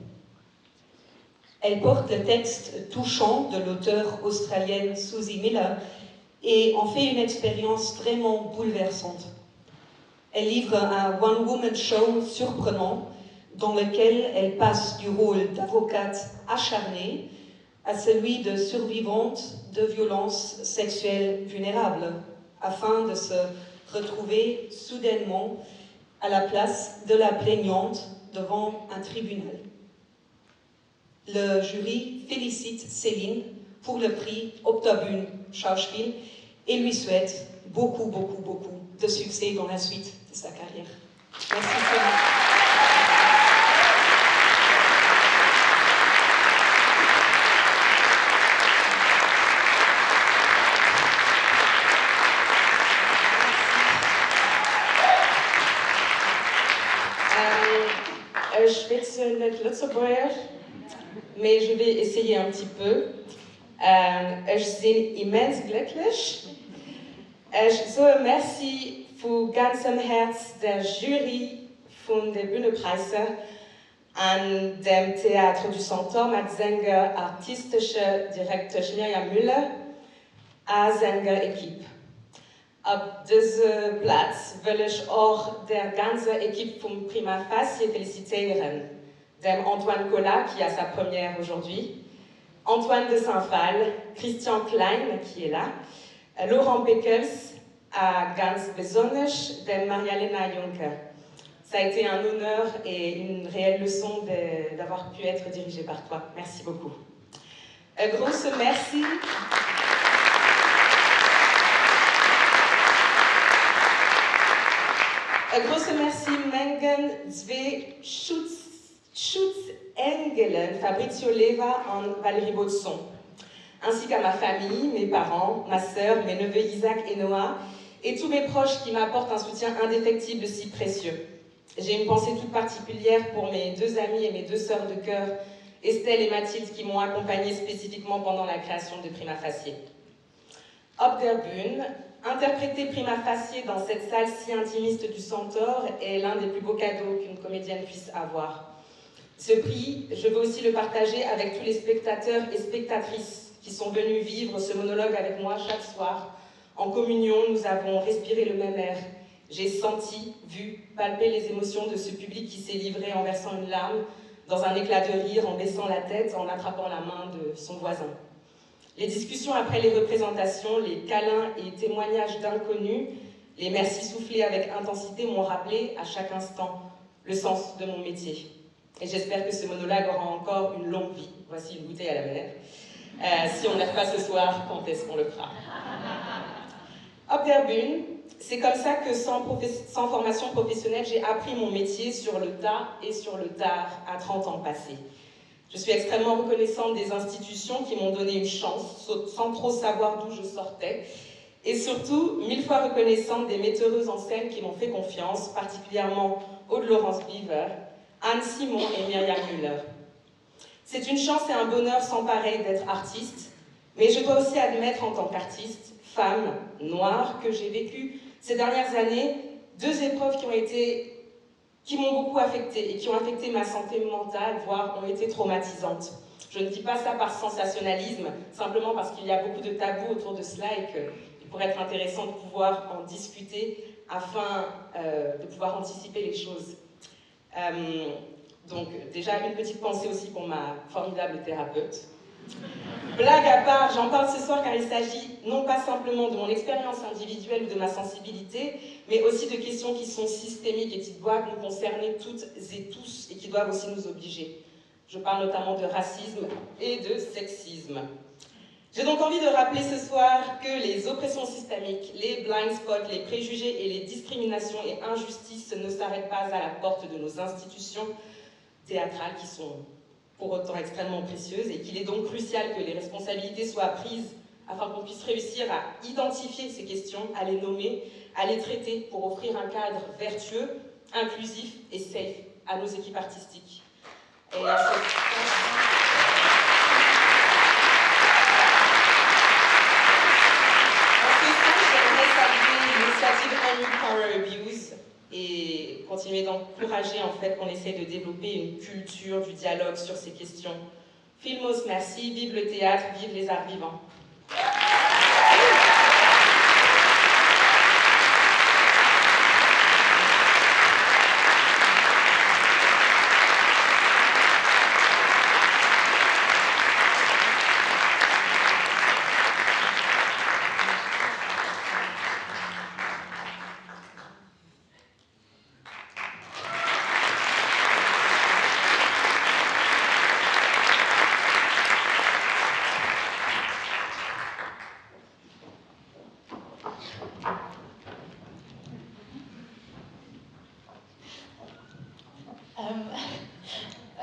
Elle porte le texte touchant de l'auteur australienne Susie Miller et en fait une expérience vraiment bouleversante. Elle livre un one-woman show surprenant dans lequel elle passe du rôle d'avocate acharnée à celui de survivante de violences sexuelles vulnérables, afin de se retrouver soudainement à la place de la plaignante devant un tribunal. Le jury félicite Céline pour le prix Octobune Schauspiel et lui souhaite beaucoup, beaucoup, beaucoup de succès dans la suite de sa carrière. Merci Céline. Euh, ech schwätzen net Lëtzebuergesch, mais je vais essayer un petit peu. Euh, ech sinn immens glécklech. Ech soe Merci vu ganzem Häerz der Jury vun de Bühnepräisser an dem Théâtre du Centaure mat senger artistescher Direktesch Myriam Müller a senger Equipe. Op dëser Plaz wëll ech och der ganzer Equipe vum Prima Facie felicitéieren, dem Antoine Colas qui a sa première aujourd'hui, Antoine de Saint-Phal, Christian Klein qui est là, Laurent Peckels a ganz besonnesch dem Maria-Lena Juncker. Ça a été un honneur et une réelle leçon d'avoir pu être dirigé par toi. Merci beaucoup. E grousse Merci. E grousse Merci mengen zwee Schutzengelen Fabrizio Leva an Valérie Bodson, ainsi qu'à ma famille, mes parents, ma sœur, mes neveux Isaac et Noah, et tous mes proches qui m'apportent un soutien indéfectible si précieux. J'ai une pensée toute particulière pour mes deux amis et mes deux sœurs de cœur, Estelle et Mathilde, qui m'ont accompagnée spécifiquement pendant la création de Prima Facie. Op der Bühn, interpréter Prima Facie dans cette salle si intimiste du Centaure est l'un des plus beaux cadeaux qu'une comédienne puisse avoir. Ce prix, je veux aussi le partager avec tous les spectateurs et spectatrices qui sont venus vivre ce monologue avec moi chaque soir. En communion, nous avons respiré le même air. J'ai senti, vu, palpé les émotions de ce public qui s'est livré en versant une larme, dans un éclat de rire, en baissant la tête, en attrapant la main de son voisin. Les discussions après les représentations, les câlins et témoignages d'inconnus, les merci soufflés avec intensité m'ont rappelé à chaque instant le sens de mon métier. Et j'espère que ce monologue aura encore une longue vie. Voici une bouteille à la mer. Euh, si on ne lève pas ce soir, quand est-ce qu'on le fera? Op der Bühn, C'est comme ça que sans, sans formation professionnelle, j'ai appris mon métier sur le tas et sur le tard à 30 ans passés. Je suis extrêmement reconnaissante des institutions qui m'ont donné une chance sans trop savoir d'où je sortais et surtout mille fois reconnaissante des metteureuses en scène qui m'ont fait confiance, particulièrement Aude Laurence Beaver, Anne Simon et Myriam Müller. C'est une chance et un bonheur sans pareil d'être artiste, mais je dois aussi admettre en tant qu'artiste, femme, noire, que j'ai vécu ces dernières années deux épreuves qui ont été qui m'ont beaucoup affectée et qui ont affecté ma santé mentale, voire ont été traumatisantes. Je ne dis pas ça par sensationnalisme, simplement parce qu'il y a beaucoup de tabous autour de cela et qu'il pourrait être intéressant de pouvoir en discuter afin euh, de pouvoir anticiper les choses. Euh, donc déjà une petite pensée aussi pour ma formidable thérapeute. Blague à part, j'en parle ce soir car il s'agit non pas simplement de mon expérience individuelle ou de ma sensibilité, mais aussi de questions qui sont systémiques et qui doivent nous concerner toutes et tous et qui doivent aussi nous obliger. Je parle notamment de racisme et de sexisme. J'ai donc envie de rappeler ce soir que les oppressions systémiques, les blind spots, les préjugés et les discriminations et injustices ne s'arrêtent pas à la porte de nos institutions théâtrales qui sont pour autant extrêmement précieuses et qu'il est donc crucial que les responsabilités soient prises afin qu'on puisse réussir à identifier ces questions, à les nommer, à les traiter pour offrir un cadre vertueux, inclusif et safe à nos équipes artistiques. Et à ce... L'initiative Power Abuse et continuer d'encourager en fait qu'on essaie de développer une culture du dialogue sur ces questions. Filmos, merci, vive le théâtre, vive les arts vivants.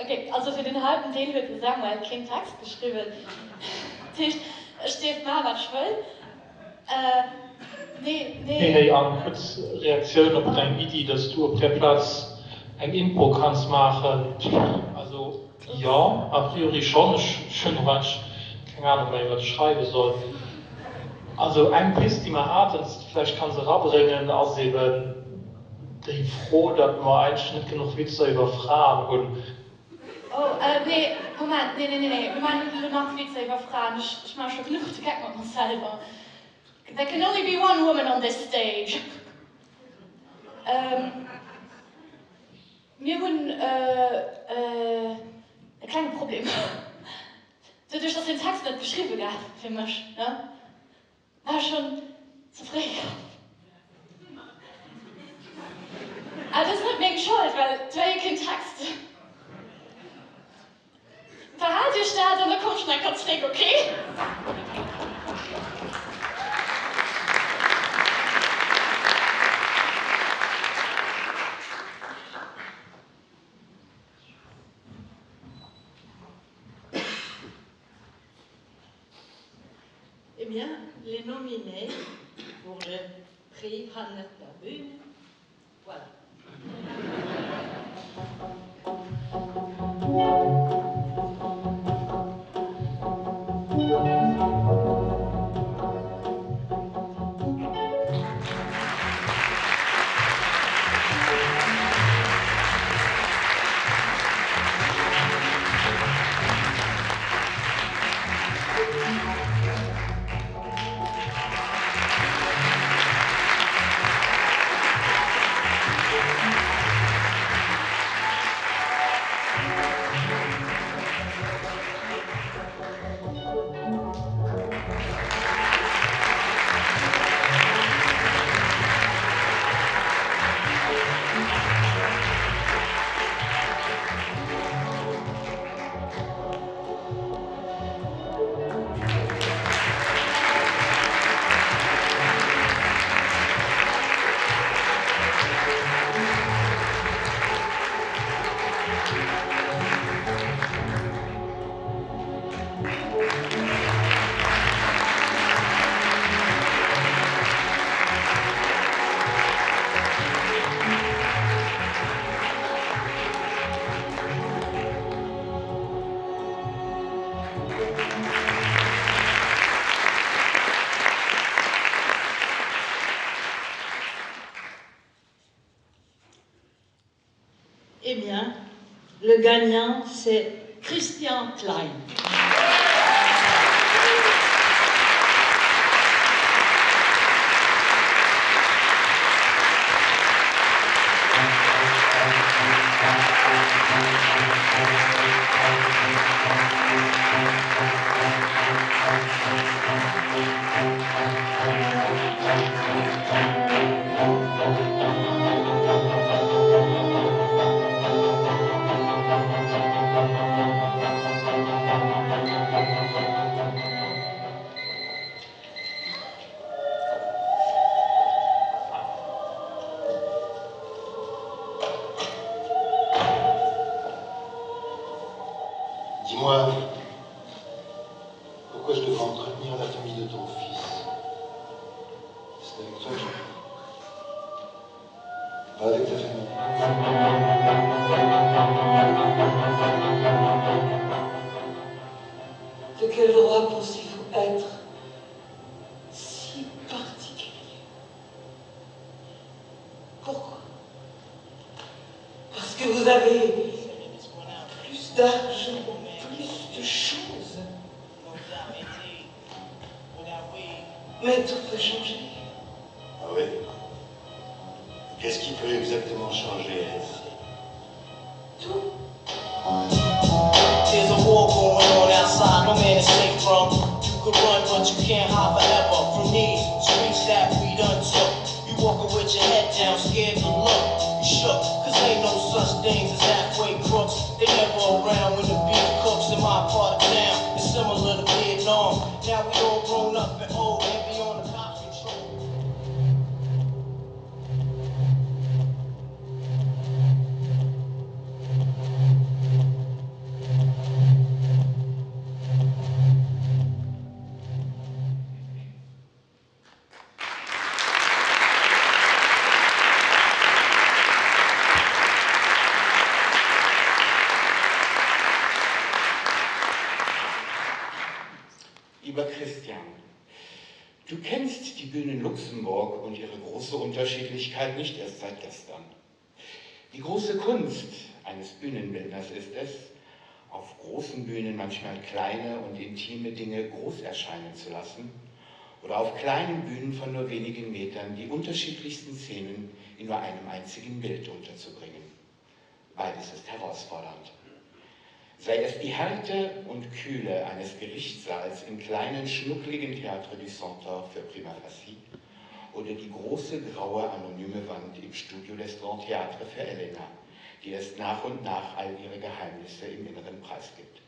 Okay, also fir den halben Deel huet de Samuel keen Text geschriwwen. Dat heescht, ech dierf maachen, wat ech wëll. Nee, nee. Hey hey, an kuerz Reaktioun op deng Iddi, dass du op där Plaz eng Impro kanns maachen. Also jo, a priori schonn. Ech hunn och eigentlech keng Ahnung méi, wat ech schreiwe soll. Also eng Pist, déi mer haten, déi s de vläicht kanns erabréngen, ass eben déi Fro, datt mer eigentlech net genuch Witzer iwwer Fraen hunn. Oh, nee, Moment, nee, nee, nee, nee, mir maachen net elo nach Witzer iwwer Fraen. Ech maache scho genuch de Geck mat mer selwer. There can only be one woman on this stage. Mir hunn e klenge Problem. Doduerch, dass den Text net geschriwwe gaf fir mech, ne, war ech schonn ze fréi komm. Awer dat ass net meng Schold, well et war jo keen Text. Behaalt iech dat an da komm ech nach eng Kéier zréck, ok? Eh bien, les nominés pour le prix Hannah la Bühne, voilà. Eh bien, le gagnant, c'est Christian Klein. Dis-moi, pourquoi je devrais entretenir la famille de ton fils C'est avec toi que je Pas avec ta famille. De quel droit pensez-vous être si particulier Pourquoi Parce que vous avez plus d'argent, plus de choses. Mais tout peut changer. Ah oui Qu'est-ce qui peut exactement changer Tout. There's a war going on outside, no man is safe from. You could run, but you can't hide forever from these streets that we done took. You walking with your head down, scared to look. You shook, cause ain't no such things as halfway crooks. They never around when the beef cooks in my part of town. It's similar to Vietnam. Now we all grown up and old and beyond the cops control. Lieber Christian, du kennst die Bühnen Luxemburg und ihre große Unterschiedlichkeit nicht erst seit gestern. Die große Kunst eines Bühnenbildners ist es, auf großen Bühnen manchmal kleine und intime Dinge groß erscheinen zu lassen oder auf kleinen Bühnen von nur wenigen Metern die unterschiedlichsten Szenen in nur einem einzigen Bild unterzubringen. Beides ist herausfordernd. Sei es die Härte und Kühle eines Gerichtssaals im kleinen, schnuckligen Theatre du Centaure für Prima Facie oder die große, graue, anonyme Wand im Studio des Grand Theatre für Elena, die erst nach und nach all ihre Geheimnisse im Inneren preisgibt.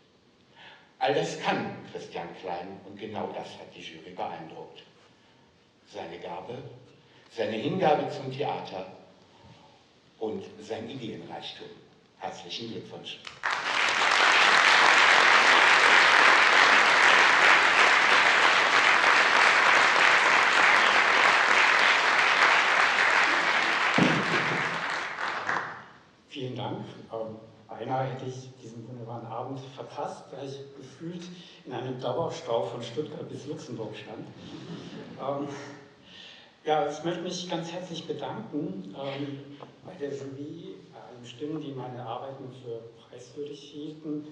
All das kann Christian Klein und genau das hat die Jury beeindruckt. Seine Gabe, seine Hingabe zum Theater und sein Ideenreichtum. Herzlichen Glückwunsch. Vielen Dank. Ähm, beinahe hätte ich diesen wunderbaren Abend verpasst, da ich gefühlt in einem Dauerstau von Stuttgart bis Luxemburg stand. Ähm, ja, ich möchte mich ganz herzlich bedanken ähm, bei der Jury, bei allen Stimmen, die meine Arbeiten für preiswürdig hielten,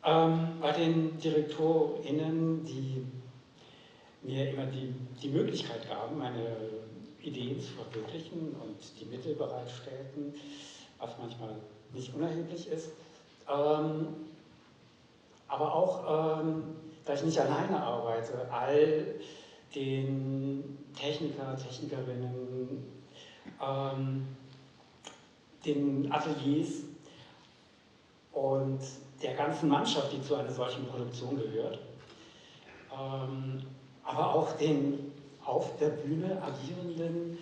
ähm, bei den DirektorInnen, die mir immer die, die Möglichkeit gaben, meine Ideen zu verwirklichen und die Mittel bereitstellten, was manchmal nicht unerheblich ist. Ähm, aber auch, ähm, da ich nicht alleine arbeite, all den Techniker, Technikerinnen, ähm, den Ateliers und der ganzen Mannschaft, die zu einer solchen Produktion gehört, ähm, aber auch den auf der Bühne agierenden,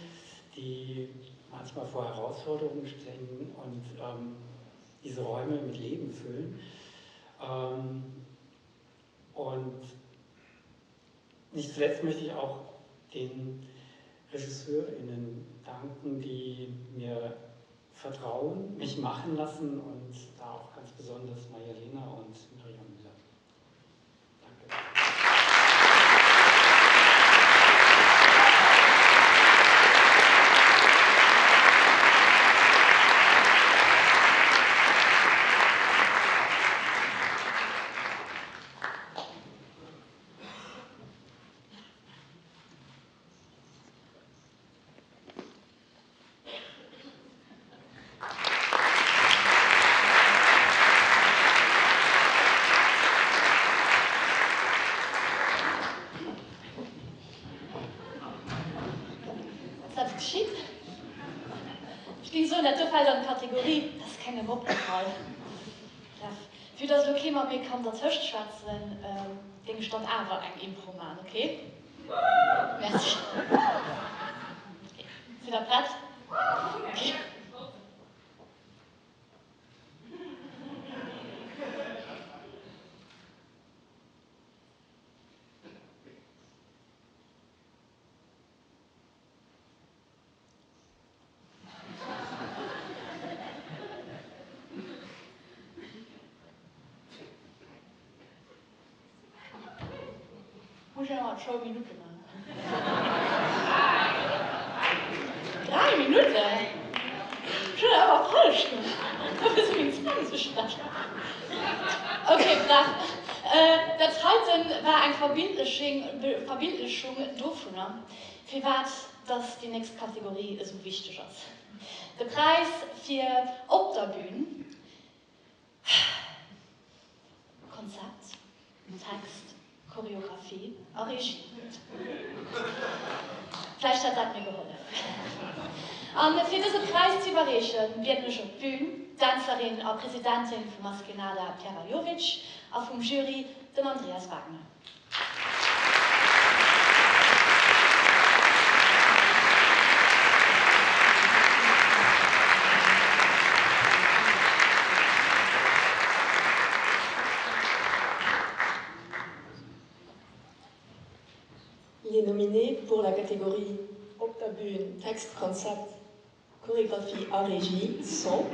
die manchmal vor Herausforderungen stehen und ähm, diese Räume mit Leben füllen. Ähm, und nicht zuletzt möchte ich auch den RegisseurInnen danken, die mir vertrauen, mich machen lassen und da auch ganz besonders Maja-Lena und Miriam Müller. Danke. eppes geschitt? Ech géing soen, dat do fält an d'Kategorie, dat ass kengem opgefall. Bref, vue dass elo kee mat mir kann dertëscht schwätzen, géing ech dann awer eng Impro maachen, ok? Merci. Ok, sidd der prett? Ok. Muss ech awer zwou Minutte maachen. Dräi Minutten? Ech hunn awer falsch gemaach. Dofir si meng Zänn esou schlecht. Ok, bref. Dat heiten war eng Verbildlechung dovunner, firwat dass déi nächst Kategorie esou wichteg ass. De Präis fir op der Bühn, Konzept, Text, Choreographie a Regie. Vläicht hätt dat mir gehollef. A fir dëse Präis ze iwwerreechen, bieden ech op d'Bühn d'Dänzerin a Presidentin vu Maskénada Piera Jovic a vum Jury den Andreas Wagner. Les nominés pour la catégorie Op der Bühn, Texte, Konzept, Chorégraphie a Regie sont.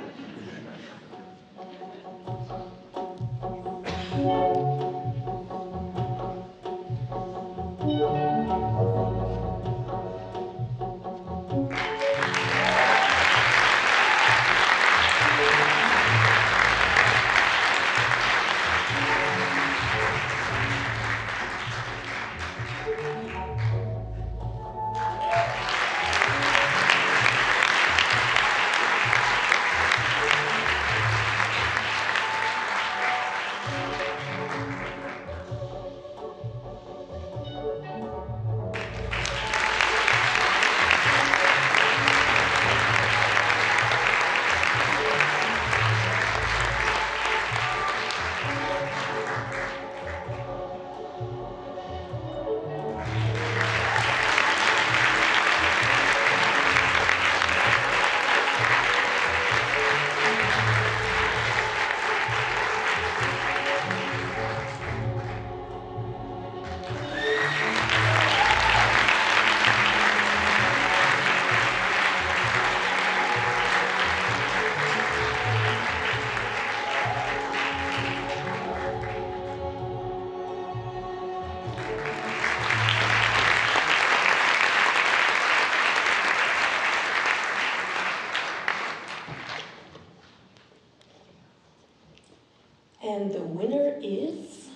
And the winner is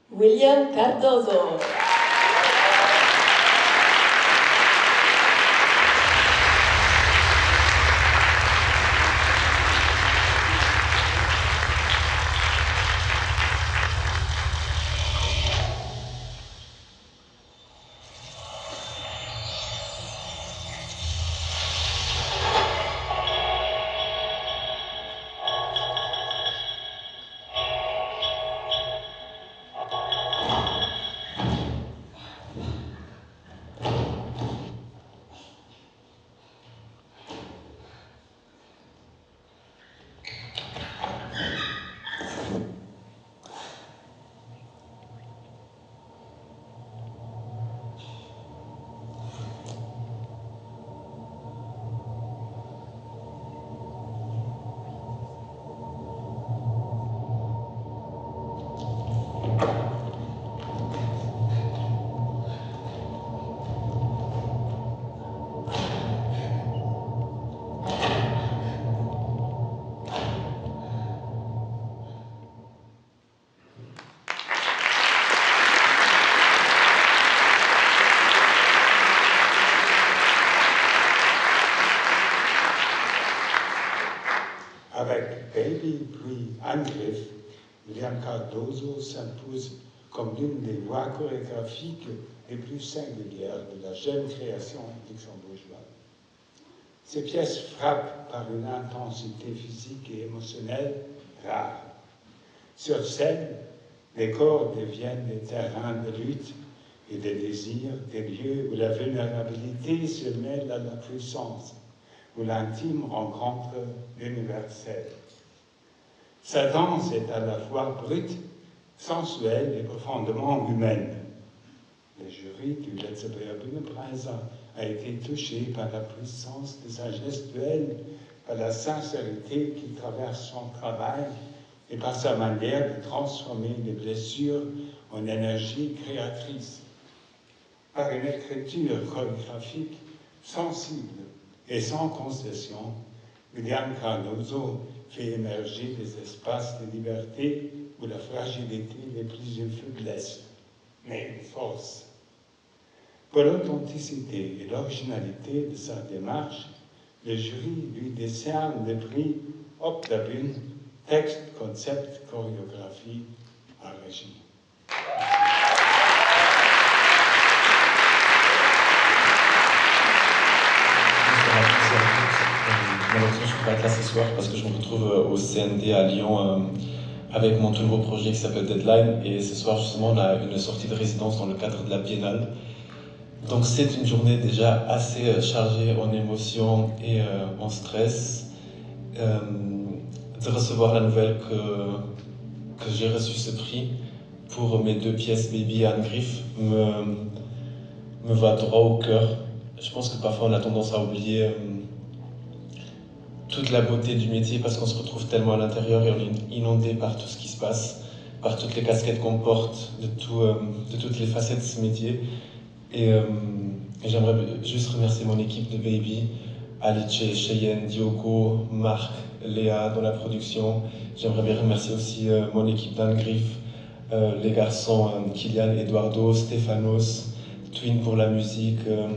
William Cardozo. Avec Baby puis Angriff, William Cardoso s'impose. comme l'une des voies chorégraphiques les plus singulières de la jeune création luxembourgeoise. Ces pièces frappent par une intensité physique et émotionnelle rare. Sur scène, les corps deviennent des terrains de lutte et de désir, des lieux où la vulnérabilité se mêle à la puissance, où l'intime rencontre l'universel. Sa danse est à la fois brute, sensuelle et profondément humaine. Le jury du Letzeburger Bühnenpreis a été touché par la puissance de sa gestuelle, par la sincérité qui traverse son travail et par sa manière de transformer les blessures en énergie créatrice. Par une écriture chorégraphique sensible et sans concession, William Cardozo fait émerger des espaces de liberté où la fragilité n'est plus une faiblesse, mais une force. Pour l'authenticité et l'originalité de sa démarche, le jury lui décerne le prix Optabune, texte, concept, chorégraphie à régie. Malheureusement, je ne peux pas être là ce soir parce que je me retrouve euh, au CND à Lyon euh, avec mon tout nouveau projet qui s'appelle Deadline. Et ce soir, justement, on a une sortie de résidence dans le cadre de la Biennale. Donc c'est une journée déjà assez euh, chargée en émotions et euh, en stress. Euh, de recevoir la nouvelle que, que j'ai reçu ce prix pour mes deux pièces Baby et Anne Griff me, me va droit au cœur. Je pense que parfois on a tendance à oublier euh, toute la beauté du métier parce qu'on se retrouve tellement à l'intérieur et on est inondé par tout ce qui se passe, par toutes les casquettes qu'on porte, de, tout, euh, de toutes les facettes de ce métier. Et, euh, et j'aimerais juste remercier mon équipe de Baby, Alice, Cheyenne, Diogo, Marc, Léa dans la production. J'aimerais bien remercier aussi euh, mon équipe d'Anne Griff, euh, les garçons euh, Kylian, Eduardo, Stéphanos, Twin pour la musique, euh,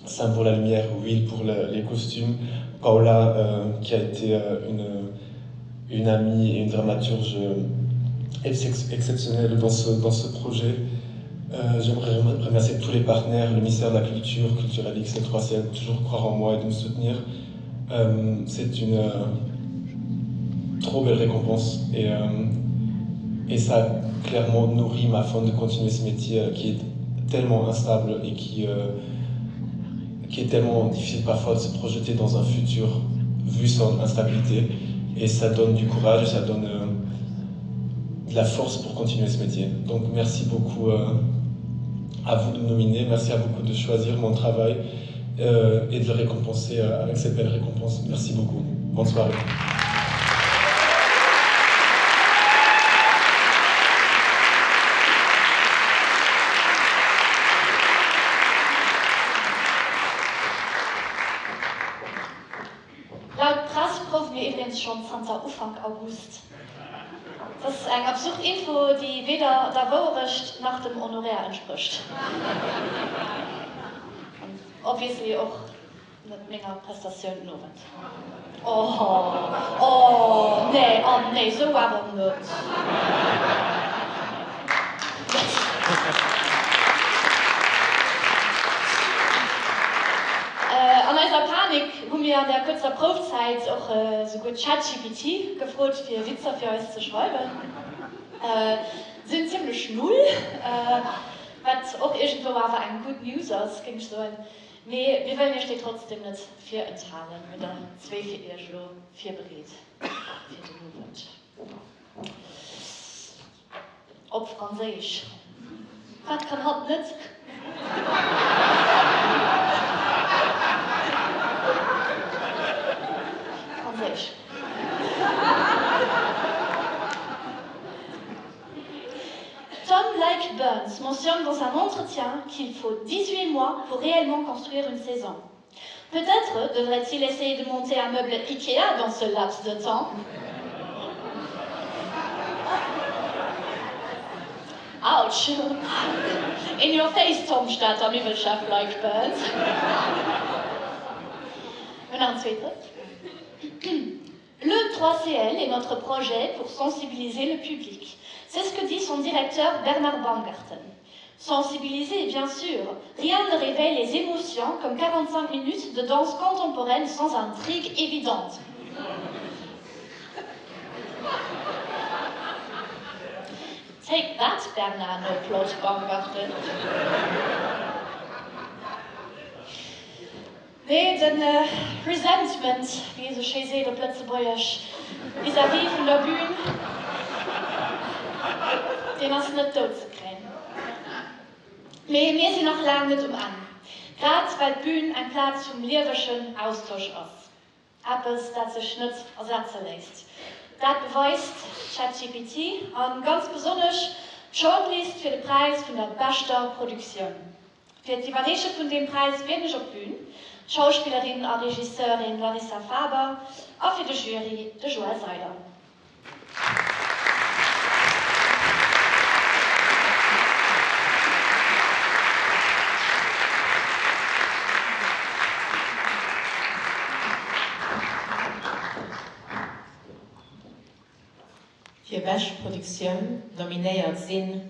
Sam pour la lumière, Will pour le, les costumes, Paola euh, qui a été euh, une, une amie et une dramaturge euh, ex exceptionnelle dans ce, dans ce projet. Euh, J'aimerais remercier tous les partenaires, le ministère de la Culture, Culturalix, le 3CL, toujours croire en moi et de me soutenir. Euh, C'est une euh, trop belle récompense et, euh, et ça a clairement nourri ma faim de continuer ce métier euh, qui est tellement instable et qui, euh, qui est tellement difficile parfois de se projeter dans un futur vu son instabilité et ça donne du courage et ça donne euh, de la force pour continuer ce métier. Donc merci beaucoup euh, à vous de me nominer, merci à beaucoup de choisir mon travail euh, et de le récompenser euh, avec cette belle récompense. Merci beaucoup. Bonne soirée. Laut Press prouwe mir iwwregens schonn zanter Ufank August. Dat ass eng absurd Info, déi weder der Wouerecht nach dem Honoraire entsprécht. An obviously och net menger Prestatioun den Owend. Oh, oh, nee, oh nee, sou awer net. An eiser Panik hu mir an der kuerzer Proufzäit och souguer ChatGPT gefrot fir Witzer fir eis ze schreiwen. Sinn zimlech null, wat och iergendwou awer eng good news ass, géing ech soen. Mee mir wëllen iech déi trotzdem net virenthalen, hunn der zwéi fir iech elo virbereet fir den Owend. Op Franséisch. Wat kann hatt net? Franséisch. Tom Like Burns mentionne dans un entretien qu'il faut 18 mois pour réellement construire une saison. Peut-être devrait-il essayer de monter un meuble Ikea dans ce laps de temps. Ouch! In your face, Tom Stadt am Iwwelchef Like Burns. Le 3CL est notre projet pour sensibiliser le public. C'est ce que dit son directeur Bernard Baumgarten. Sensibilisé, bien sûr, rien ne réveille les émotions comme 45 minutes de danse contemporaine sans intrigue évidente. Take that, Bernard no plot Baumgarten. Nee, de Resentment, wéi ee sou schéi seet op Lëtzebuergesch, vis-à-vis vun der Bühn, deen ass net dout ze kréien. Mee mir sinn nach laang net um Enn, grad well d'Bühn eng Plaz vum liewegen Austosch ass. Eppes, dat sech net ersetze léisst. Dat beweist ChatGPT a ganz besonnesch d'Shortlist fir de Präis vun der beschter Produktioun. Fir d'Iwwerreeche vun deem Präis bieden ech op d'Bün d'Schauspillerin a Regisseurin Larissa Faber a fir de Jury de Joël Seiler. Fir bescht Produktioun nominéiert sinn.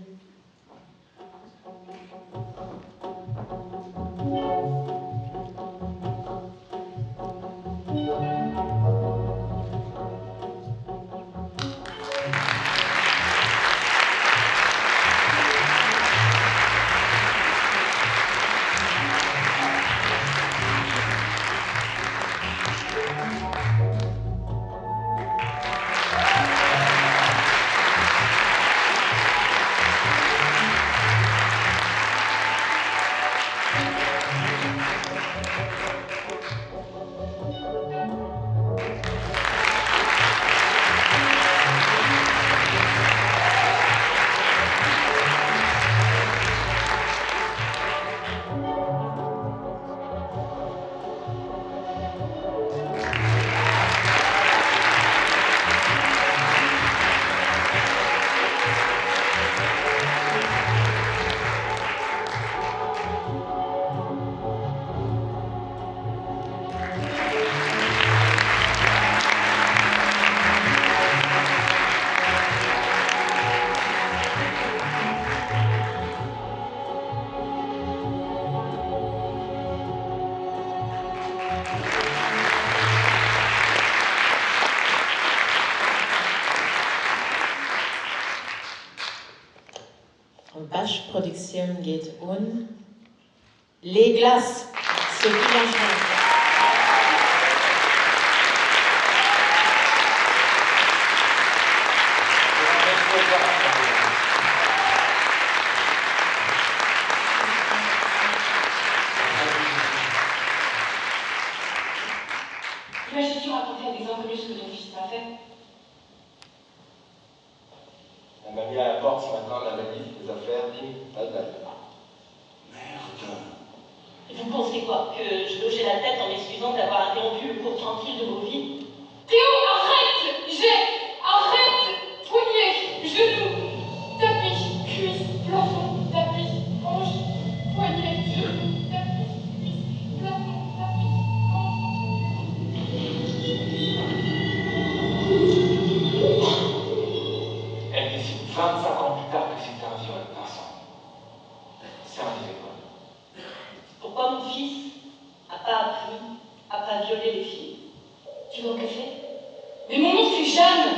An d'bescht Produktioun geet un Les Glaces, Sophie Langevin. Imagines-tu raconter à des inconnus ce que ton fils t'a fait Elle m'a mis à la porte ce matin, la valise, les affaires, bim, bye bye. Merde Et vous pensez quoi Que je hochais la tête en m'excusant d'avoir interrompu le cours tranquille de vos vies Théo, arrête J'ai Arrête Poignet Genou Tapis Cuisse Plafond Tapis Hanche Poignet Genou Tapis Cuisse Plafond Tapis Hanche Elle décide 25 ans plus tard que c'est un viol, Vincent. C'est un désaccord. Pourquoi mon fils a pas appris à pas violer les filles Tu veux un café Mais mon nom c'est Jeanne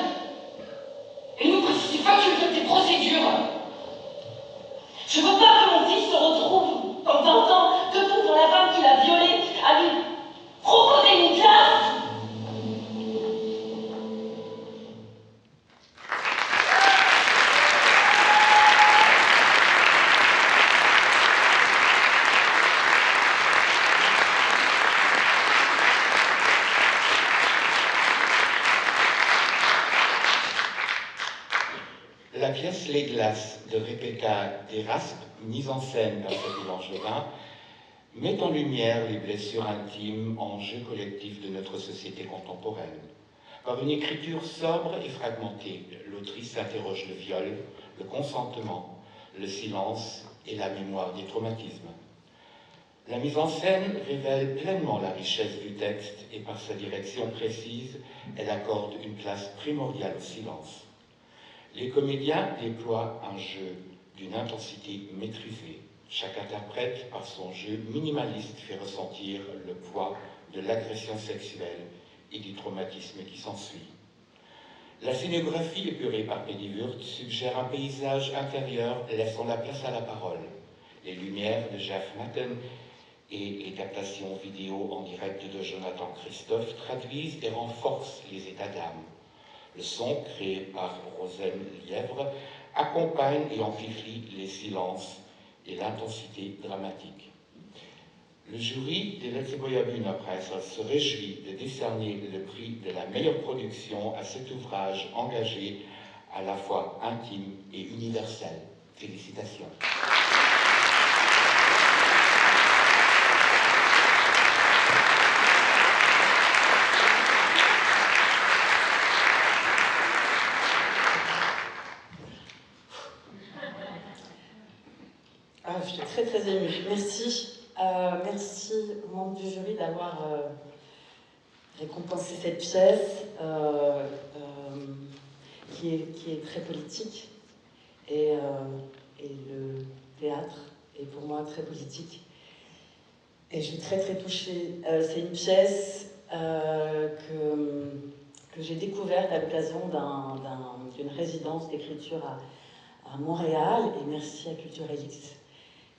Et nous précisez pas que tu veux tes procédures Je veux pas que mon fils se retrouve dans 20 ans debout devant la femme qu'il a violée à lui proposer une classe La pièce Les Glaces de Rebecca Deraspe, mise en scène par Sophie Langevin, met en lumière les blessures intimes en jeu collectif de notre société contemporaine. Par une écriture sobre et fragmentée, l'autrice interroge le viol, le consentement, le silence et la mémoire des traumatismes. La mise en scène révèle pleinement la richesse du texte et par sa direction précise, elle accorde une place primordiale au silence. Les comédiens déploient un jeu d'une intensité maîtrisée. Chaque interprète, par son jeu minimaliste, fait ressentir le poids de l'agression sexuelle et du traumatisme qui s'ensuit. La scénographie épurée par Peggy Wurt suggère un paysage intérieur laissant la place à la parole. Les lumières de Jeff Matten et les captations vidéo en direct de Jonathan Christophe traduisent et renforcent les états d'âme. Le son, créé par Rosen Lièvre, accompagne et amplifie les silences et l'intensité dramatique. Le jury des Lëtzebuerger Bühnerpreiser se réjouit de décerner le prix de la meilleure production à cet ouvrage engagé à la fois intime et universel. Félicitations. Ah, je suis très très émue. Merci. Euh, merci aux membres du jury d'avoir euh, récompensé cette pièce euh, euh, qui, est, qui est très politique et, euh, et le théâtre est pour moi très politique. Et je suis très très touchée. Euh, C'est une pièce euh, que, que j'ai découverte à l'occasion d'une un, résidence d'écriture à, à Montréal et merci à Culture Elix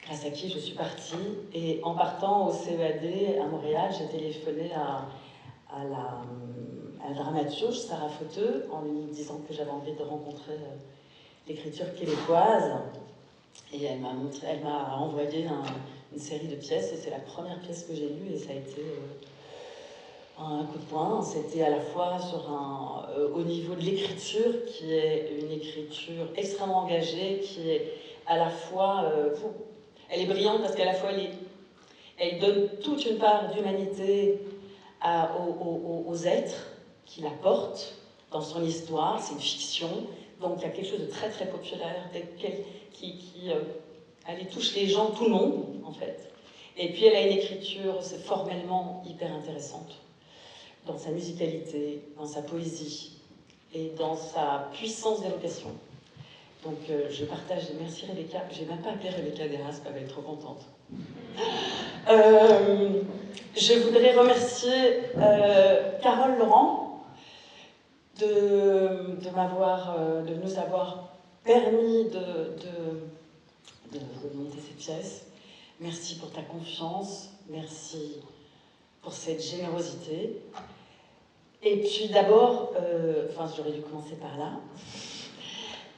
grâce à qui je suis partie. Et en partant au CEAD à Montréal, j'ai téléphoné à, à, la, à la dramaturge Sarah Fauteux en lui disant que j'avais envie de rencontrer euh, l'écriture québécoise. Et elle m'a montré, elle m'a envoyé un, une série de pièces et c'est la première pièce que j'ai lue et ça a été euh, un coup de poing. C'était à la fois sur un, euh, au niveau de l'écriture, qui est une écriture extrêmement engagée, qui est à la fois euh, elle est brillante parce qu'à la fois elle, est, elle donne toute une part d'humanité aux, aux, aux êtres qui la portent dans son histoire, c'est une fiction, donc il y a quelque chose de très très populaire qui, qui euh, elle touche les gens, tout le monde en fait. Et puis elle a une écriture c'est formellement hyper intéressante dans sa musicalité, dans sa poésie et dans sa puissance d'évocation. Donc euh, je partage, merci Rebecca, j'ai même pas appelé Rebecca Deras, elle va être trop contente. Euh, je voudrais remercier euh, Carole Laurent de, de m'avoir, euh, de nous avoir permis de, de, de, de monter cette pièce. Merci pour ta confiance, merci pour cette générosité. Et puis d'abord, euh, enfin j'aurais dû commencer par là.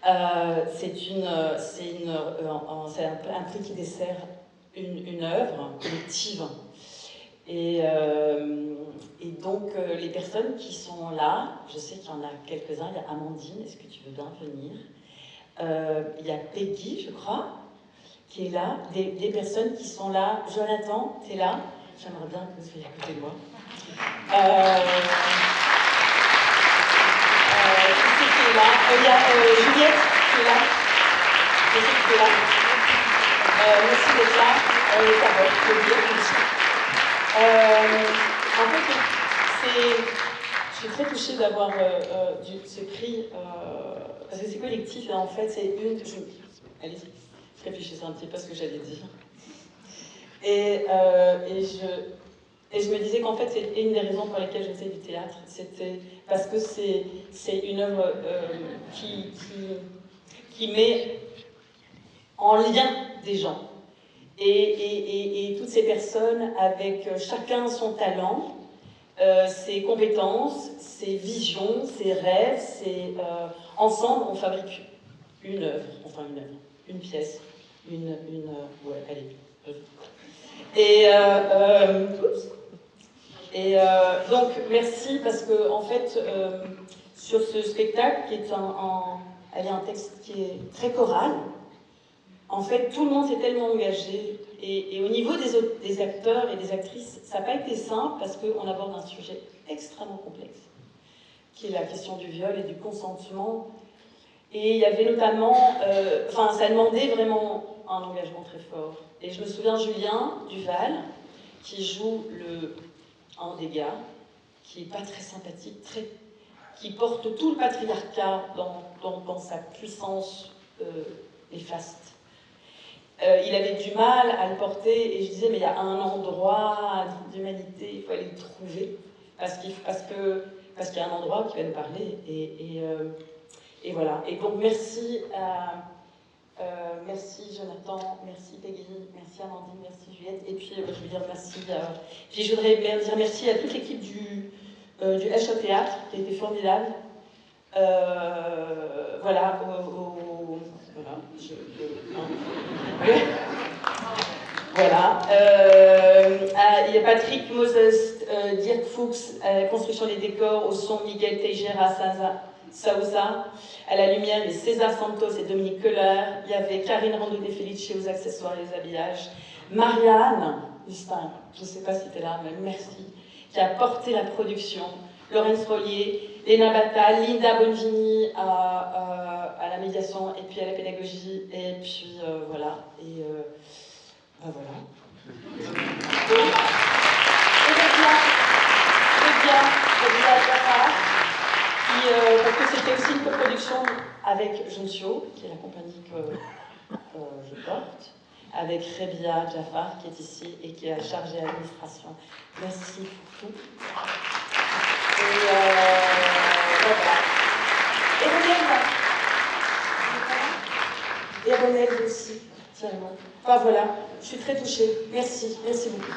Euh, c'est une, c'est une, euh, c'est un, un prix qui dessert une, une œuvre collective. Et, euh, et donc euh, les personnes qui sont là, je sais qu'il y en a quelques-uns, il y a Amandine, est-ce que tu veux bien venir euh, Il y a Peggy, je crois, qui est là, des, des personnes qui sont là. Jonathan, tu es là J'aimerais bien que vous soyez à côté de moi. Euh, euh, qui c'est qui est là euh, Il y a euh, Juliette qui est là. Je sais qui est là. Euh, merci d'être là. Euh, Carole, je veux dire. Euh, en fait, c'est, je suis très touchée d'avoir euh, euh, ce prix, euh, parce que c'est collectif et en fait, c'est une. Je, allez-y, je réfléchissais un petit peu à ce que j'allais dire. Et, euh, et, je, et je me disais qu'en fait, c'est une des raisons pour lesquelles je faisais du théâtre. C'était parce que c'est une œuvre euh, qui, qui, qui met en lien des gens. Et, et, et, et toutes ces personnes avec euh, chacun son talent, euh, ses compétences, ses visions, ses rêves, ses, euh, ensemble, on fabrique une œuvre, enfin une œuvre, une pièce, une, une euh, ouais, allez, œuvre. Et, euh, euh, oups. et euh, donc merci parce que en fait euh, sur ce spectacle qui est un, un, allez, un texte qui est très choral, en fait tout le monde s'est tellement engagé et, et au niveau des, autres, des acteurs et des actrices, ça n'a pas été simple parce qu'on aborde un sujet extrêmement complexe qui est la question du viol et du consentement. Et il y avait notamment, euh, enfin euh, ça demandait vraiment un engagement très fort. Et je me souviens Julien Duval, qui joue le, un des gars, qui est pas très sympathique, très, qui porte tout le patriarcat dans, dans, dans sa puissance euh, néfaste. Euh, il avait du mal à le porter et je disais mais il y a un endroit d'humanité, il faut aller le trouver parce qu'il parce que parce qu'il y a un endroit qui va nous parler et, et, euh, et voilà et donc merci à Euh, merci Jonathan, merci Peggy, merci Amandine, merci Juliette et puis euh, je veux dire merci euh, puis je voudrais dire merci à toute l'équipe du, euh, du H au théâtre qui a été formidable. Euh, voilà, au, au, voilà, je, euh, hein. voilà. Euh, à, il y a Patrick Moses, euh, Dirk Fuchs à la construction des décors, au son Miguel Teixeira Saza. Souza, à la lumière les César Santos et Dominique Köhler, il y avait Karine Rando des Felice aux accessoires et les habillages, Marianne Justin, je ne sais pas si tu es là, mais merci, qui a porté la production, Laurence Rollier, Lena Bata, Linda Bonvini à, à, à la médiation et puis à la pédagogie, et puis euh, voilà. Et euh, ben voilà. Et, et bien, et bien, et bien, qui, euh, parce que c'était aussi une coproduction avec Joncio, qui est la compagnie que euh, je porte, avec Rebia Jafar qui est ici et qui a chargé l'administration. Merci pour tout. Et, euh, voilà. Et Ronel Et Ronel aussi, finalement. Enfin voilà, je suis très touchée. Merci, merci beaucoup.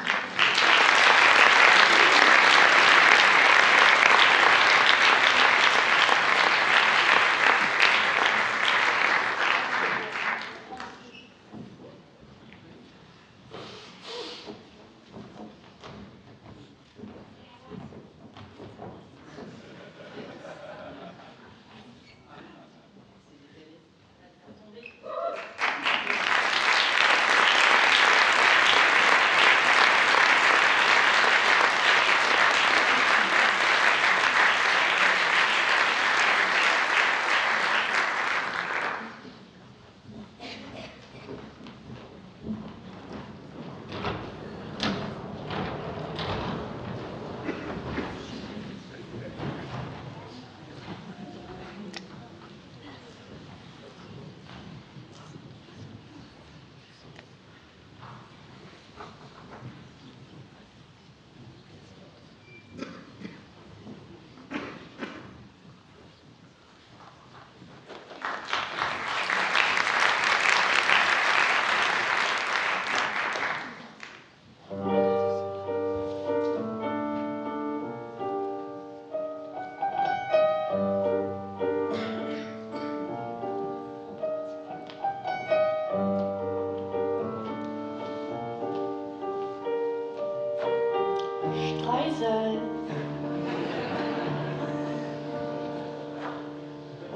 Streisel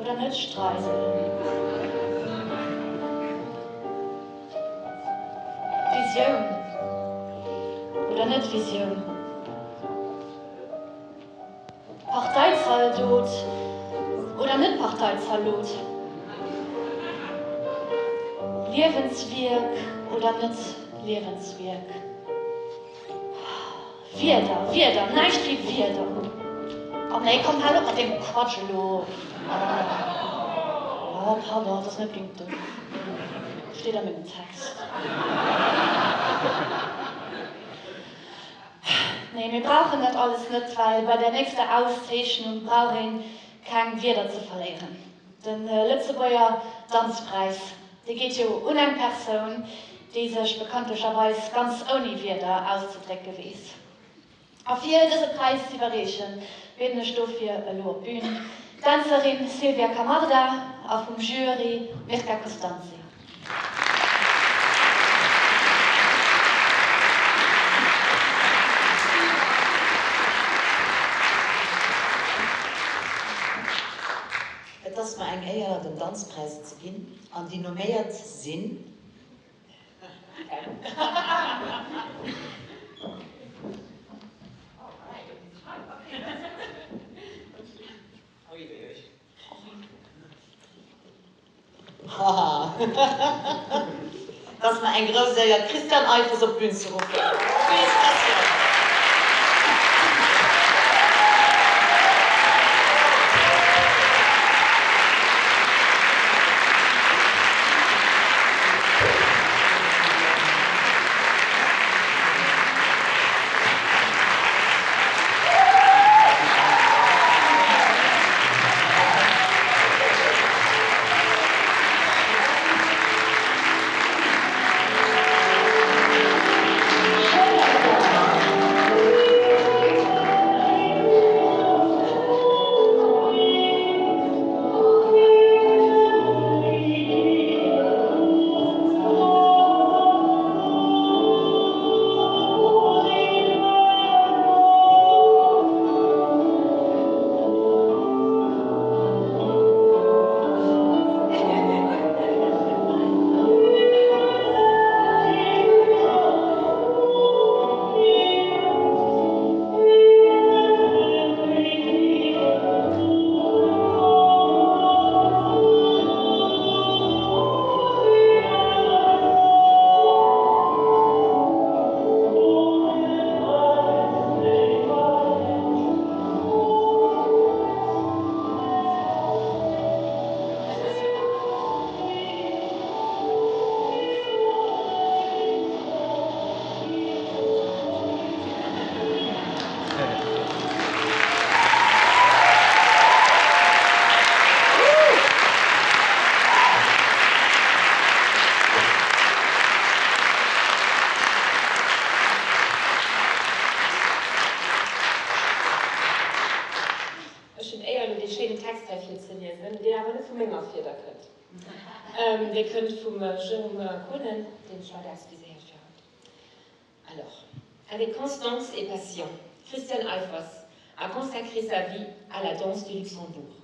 oder net Streisel? Visioun oder net Visioun? Parteizaldot oder net Parteizalot? Liewenswierk oder net Liewenswierk? Wierder, Wierder, näischt wéi Wierder! Oh nee, komm, hal op mat deem Quatsch elo! Oh, pardon, et ass net géint dech. Steet a mengem Text. Nee, mir brauchen dat alles net, well bei der nächster Auszeechnung brauch een keng Wierder ze verléieren. De Lëtzebuerger Danzpräis, dee geet jo un eng Persoun, déi sech bekanntlecherweis ganz ouni Wierder auszedrécke weess. A fir dëse Präis z'iwwerreechen, bieden ech dofir elo op d'Bün d'Dänzerin Sylvia Camarda a vum Jury Mirka Costanzi. Et ass mer eng Éier den Danzpräis ze ginn an déi noméiert sinn. Haha, et ass mer eng grouss Éier, d'Christiane Eiffes op d'Bün ze ruffen. Félicitatiouns! vu menger Fieder kënnt. Déi kënnt vum Jérôme Konen, deen ech leider excuséiert fir haut. Alors, avec constance et passion, Christiane Alfos a consacré sa vie à la danse du Luxembourg.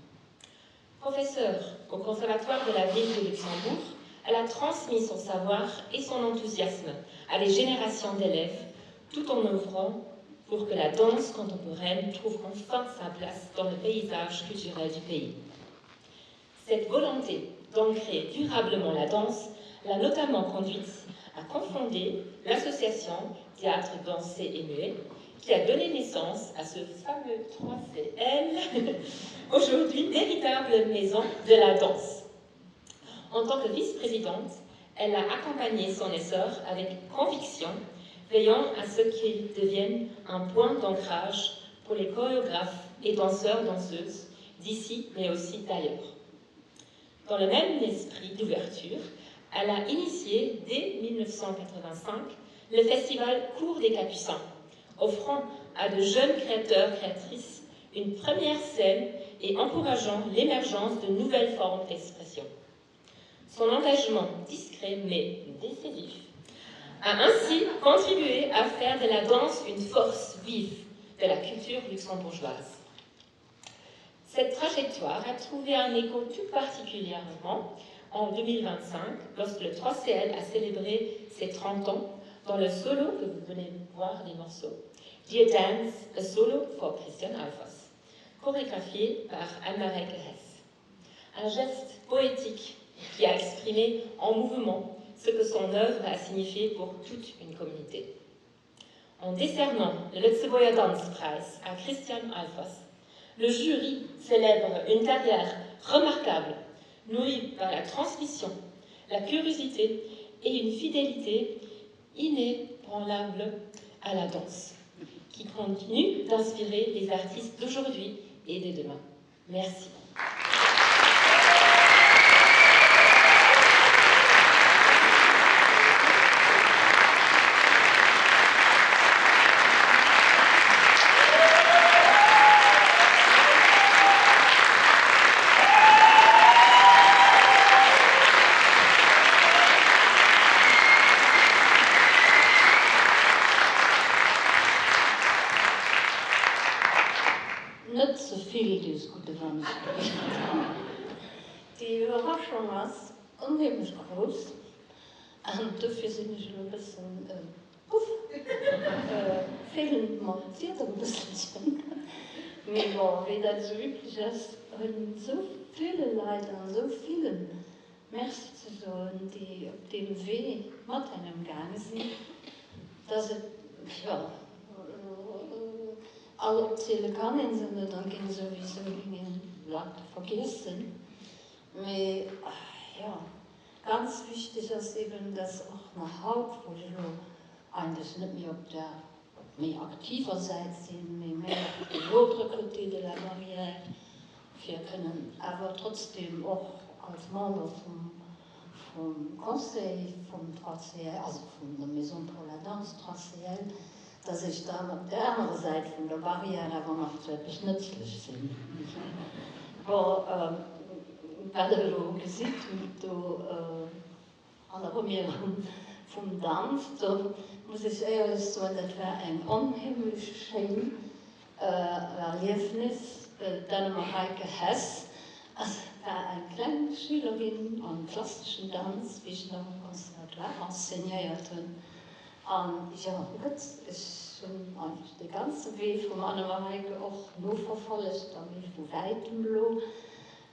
Professeure au Conservatoire de la ville de Luxembourg, elle a transmis son savoir et son enthousiasme à des générations d'élèves, tout en œuvrant pour que la danse contemporaine trouve enfin sa place dans le paysage culturel du pays. Cette volonté d'ancrer durablement la danse l'a notamment conduite à confonder l'association Théâtre dansé et muet, qui a donné naissance à ce fameux 3CL, aujourd'hui véritable maison de la danse. En tant que vice-présidente, elle a accompagné son essor avec conviction, veillant à ce qu'il devienne un point d'ancrage pour les chorégraphes et danseurs-danseuses d'ici mais aussi d'ailleurs. Dans le même esprit d'ouverture, elle a initié dès 1985 le festival Cours des Capucins, offrant à de jeunes créateurs créatrices une première scène et encourageant l'émergence de nouvelles formes d'expression. Son engagement discret mais décisif a ainsi contribué à faire de la danse une force vive de la culture luxembourgeoise. Cette trajectoire a trouvé un écho tout particulièrement en 2025 lorsque le 3CL a célébré ses 30 ans dans le solo que vous venez voir des morceaux, Dear Dance, a solo for Christian Alphas, chorégraphié par Anne-Marie Hess. Un geste poétique qui a exprimé en mouvement ce que son œuvre a signifié pour toute une communauté. En décernant le Lützeburger Danzpreis à Christian Alphas, le jury célèbre une carrière remarquable, nourrie par la transmission, la curiosité et une fidélité inébranlable à la danse, qui continue d'inspirer les artistes d'aujourd'hui et de demain. Merci. Net ze vill dees gudde Wand. Déi Iwwerraschung ass onheemlech grouss an dofir sinn ech elo e bëssen, puff, feelen mer d'Wierder e bësselchen. Mee bon, wéi dat esou üblech ass, hunn esou ville Leit an esou villen Merci ze soen, déi op deem Wee mat engem gaange sinn, dass et, jo, all opziele kann ee se net an ginn souwisou géing een Leit vergiessen. Mee, jo, ganz wichteg ass eben, dass och nach haut, wou ech elo eigentlech net méi op der méi aktiver Säit sinn, mee méi op de l'autre côté de la barrière, fir kënnen awer trotzdem och als Member vum vum Conseil vum 3CL, also vun der Maison pour la danse 3CL, dass ech dann op där anerer Säit vun der Barrière awer nach zu eppes nëtzlech sinn. Bon, wat Der elo gesitt hutt do an der Première vum Danz, do muss ech éierlech soen, dat war eng onheemlech schéin Erliefnis. D'Anne-Mareike Hess war eng kleng Schülerin am klasseschen Danz, wéi ech nach um Conservatoire enseignéiert hunn. An jo, gutt, ech hunn eigentlech dee ganze Wee vum Anne-Mareike och noverfollegt, a méi vu wäitem elo.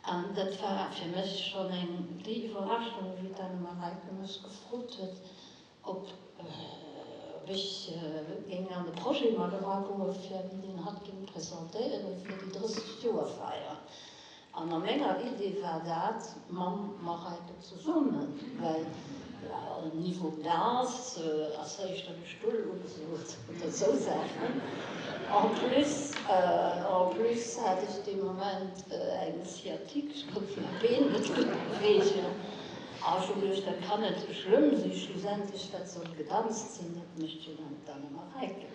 An dat war fir mech schonn eng déi Iwwerraschung, wéi d'Anne-Mareike mech gefrot huet, ob ech géing an de Projet mat eragoen, fir deen hatt géing presentéieren fir déi 30 Joer-Feier. An a menger Idee war dat mam Mareike zesummen, well Niveau Danse ass éischter de Stull ugesot oder esou Saachen. En plus, en plus hat ech dee Moment eng Sciatique, ech konnt mäi Been net gutt beweegen a ech hu geduecht, dat kann net esou schlëmm sinn, schlussendlech, wat soll gedanzt sinn, dat mécht jo dann d'Anne-Mareike.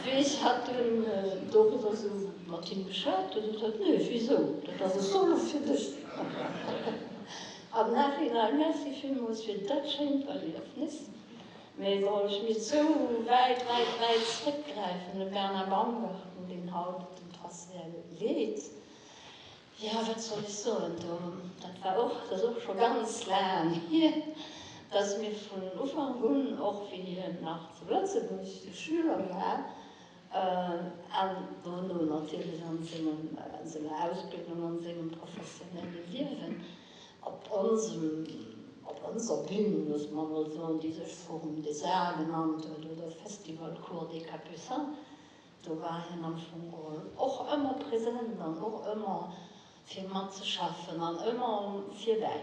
Wéi ech hatt dunn doriwwer esou. mat him geschwat, huet e gesot, Nee, wisou, dat ass e Solo fir dech. Am Nachhinein merci villmools fir dat schéint Erliefnis. Mee soll ech méi zou wäit, wäit, wäit zréckgräifen, de Bernard Baumgarten, deen haut den Tracéel leet, jo, wat soll ech soen, do, dat war och, dat ass och scho ganz laang hier, dass mir vun Ufank un, och wéi hien nach zu Lëtzebuerg Schüler war, an dono natierlech an sengem, an senger Ausbildung, an sengem professionelle Liewen, op onsem, op onser Bühn, loosse mer emol soen, déi sech Forum des Arts genannt huet oder Festival Cour des Capucins, do war hien am Fong geholl och ëmmer present an och ëmmer fir matzeschaffen an ëmmer virbäi.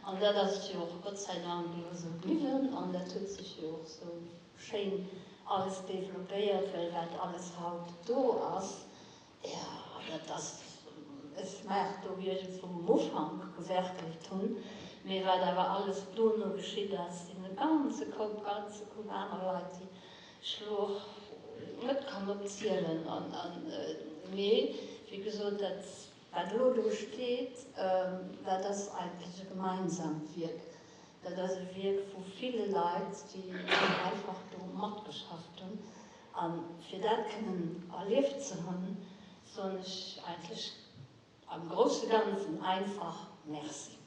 An dat ass jo och Gott sei Dank elo esou bliwwen an dat huet sech jo och esou schéin alles developpéiert, well wat alles haut do ass, Jo, dat ass, ech mag do iergendwou um Ufank gewerkelt hunn, mee wat awer alles dono geschitt ass, sinn e ganze Koup, ganze Koup aner Leit, déi ech elo och net kann opzielen. An, mee wéi gesot, dat wat elo do steet, dat ass eigentlech e gemeinsamt Wierk. Dat ass e Wierk vu ville Leit, déi einfach do matgeschafft hunn. A fir dat kënnen erlieft ze hunn, soen ech eigentlech am grousse Ganzen einfach Merci.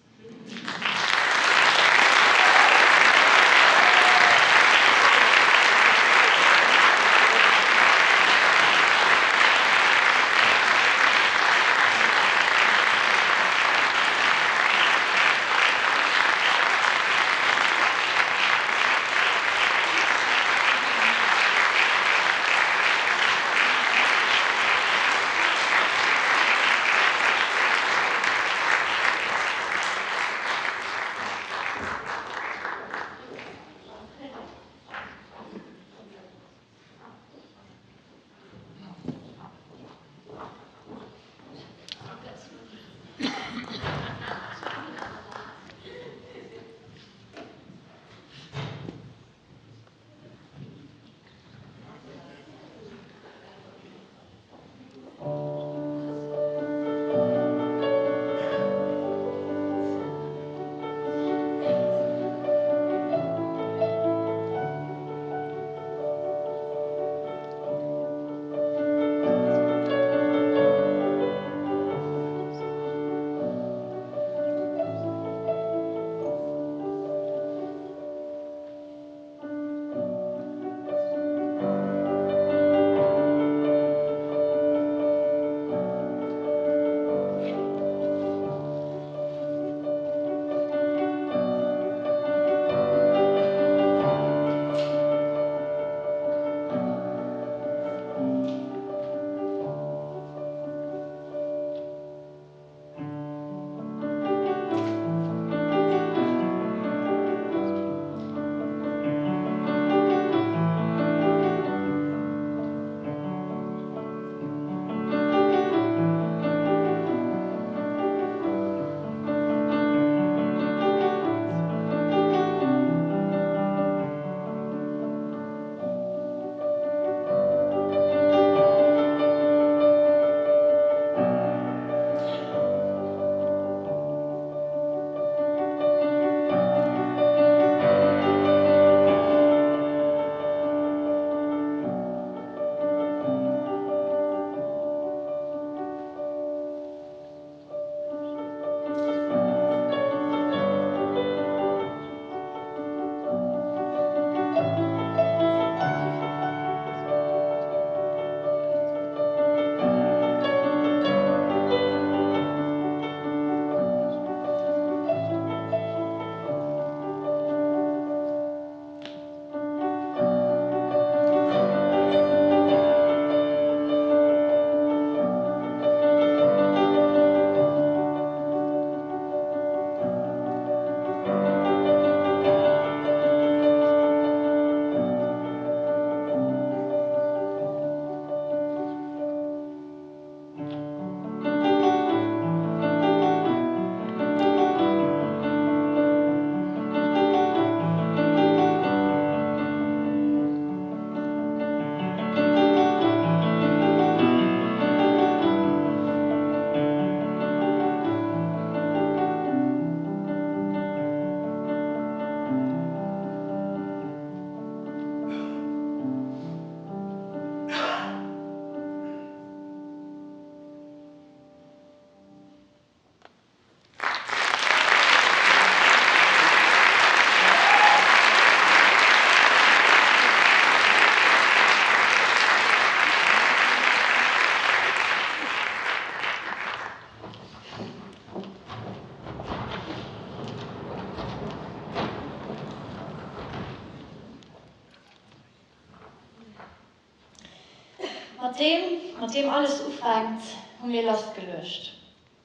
Mat deem, mat deem alles ufänkt, hu mir lassgeluecht,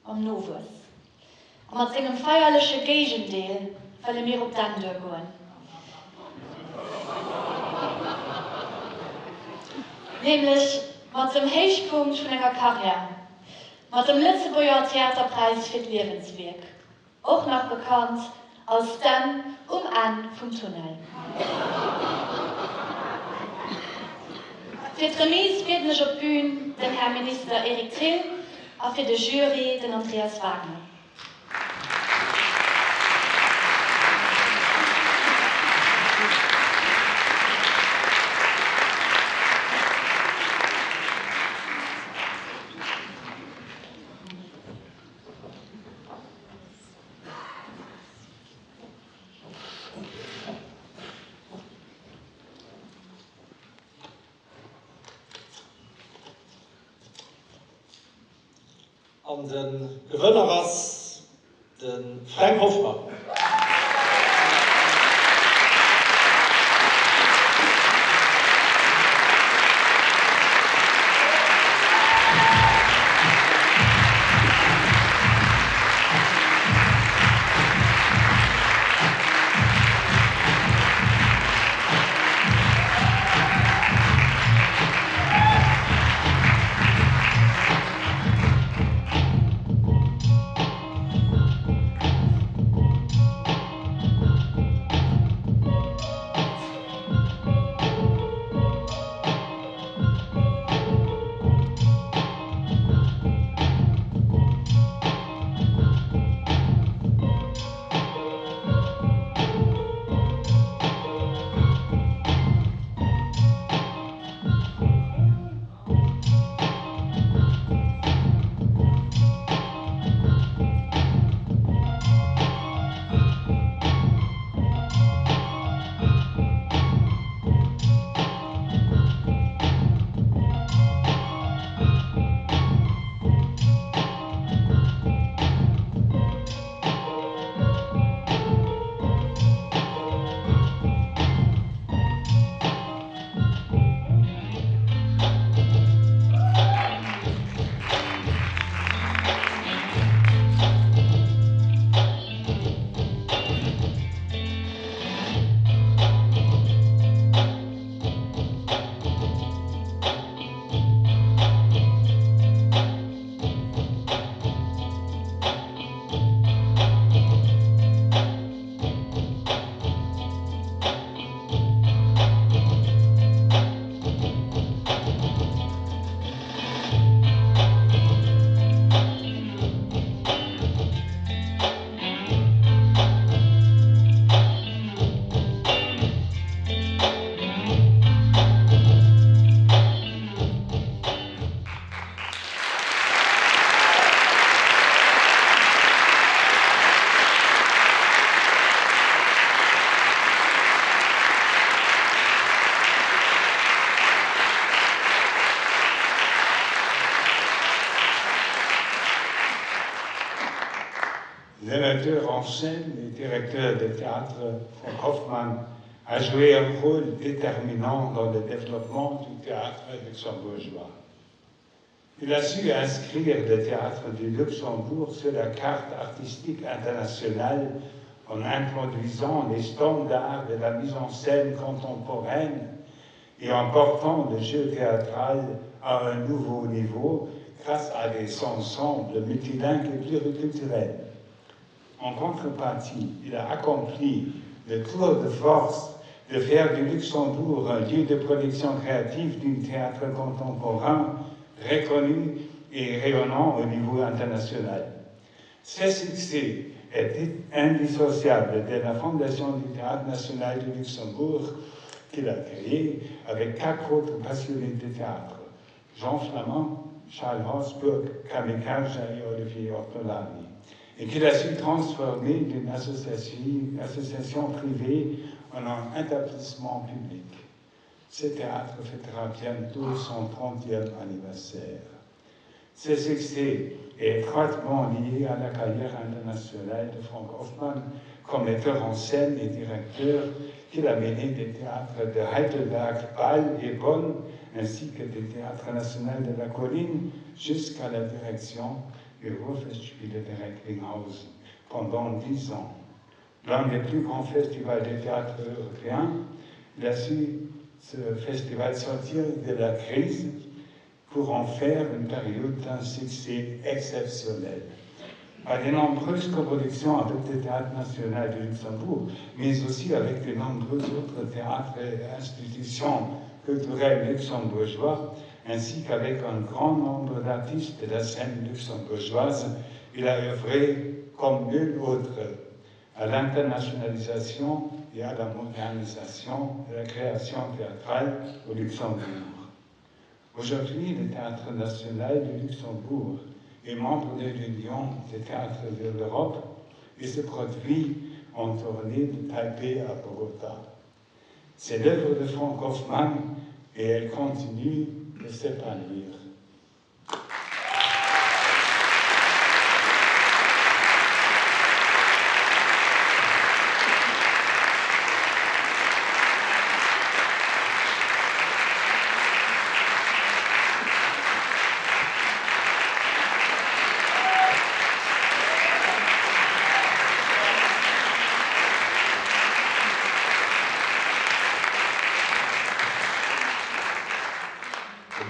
mam Nowuess. A mat sengem feierleche Géigendeel wëlle mir op d'Enn duergoen. Nämlech mat dem Héichpunkt vun enger Karriär, mat dem Lëtzebuerger Theaterpräis fir d'Liewenswierk. Och nach bekannt als d'Enn um Enn vum Tunnel. Fir d'Remise bieden ech op d'Bün den Här Minister Eric Thill a fir de Jury den Andreas Wagner. An de Gewënner ass de Fränk Hoffmann. Le metteur en scène et directeur de théâtre Frank Hoffmann a joué un rôle déterminant dans le développement du théâtre luxembourgeois. Il a su inscrire le théâtre du Luxembourg sur la carte artistique internationale en introduisant les standards de la mise en scène contemporaine et en portant le jeu théâtral à un nouveau niveau grâce à des ensembles multilingues et pluriculturels. En contrepartie, il a accompli le tour de force de faire du Luxembourg un lieu de production créative du théâtre contemporain reconnu et rayonnant au niveau international. Ce succès est indissociable de la fondation du Théâtre national du Luxembourg qu'il a créé avec quatre autres passionnés de théâtre, Jean Flamand, Charles Horsburg, Camille Kerger et Olivier Ortolani, et qu'il a su transformer d'une association, association privée en un établissement public. Ce théâtre fêtera bientôt son 30e anniversaire. Ce succès est étroitement lié à la carrière internationale de Frank Hoffmann comme metteur en scène et directeur qu'il a mené des théâtres de Heidelberg, Bâle et Bonn, ainsi que des théâtres nationaux de la colline jusqu'à la direction du Ruhrfestspiele de Recklinghausen pendant dix ans. L'un des plus grands festivals de théâtre européens, il a su ce festival sortir de la crise pour en faire une période d'un succès exceptionnel. Par de nombreuses coproductions avec le Théâtre national du Luxembourg, mais aussi avec de nombreux autres théâtres et institutions culturelles luxembourgeois, ainsi qu'avec un grand nombre d'artistes de la scène luxembourgeoise, il a œuvré comme nul autre à l'internationalisation et à la modernisation de la création théâtrale au Luxembourg. Aujourd'hui, le Théâtre national du Luxembourg est membre de l'Union des théâtres de l'Europe et se produit en tournée de Taipei à Bogota. C'est l'œuvre de Frank Hoffmann et elle continue de s'épanouir.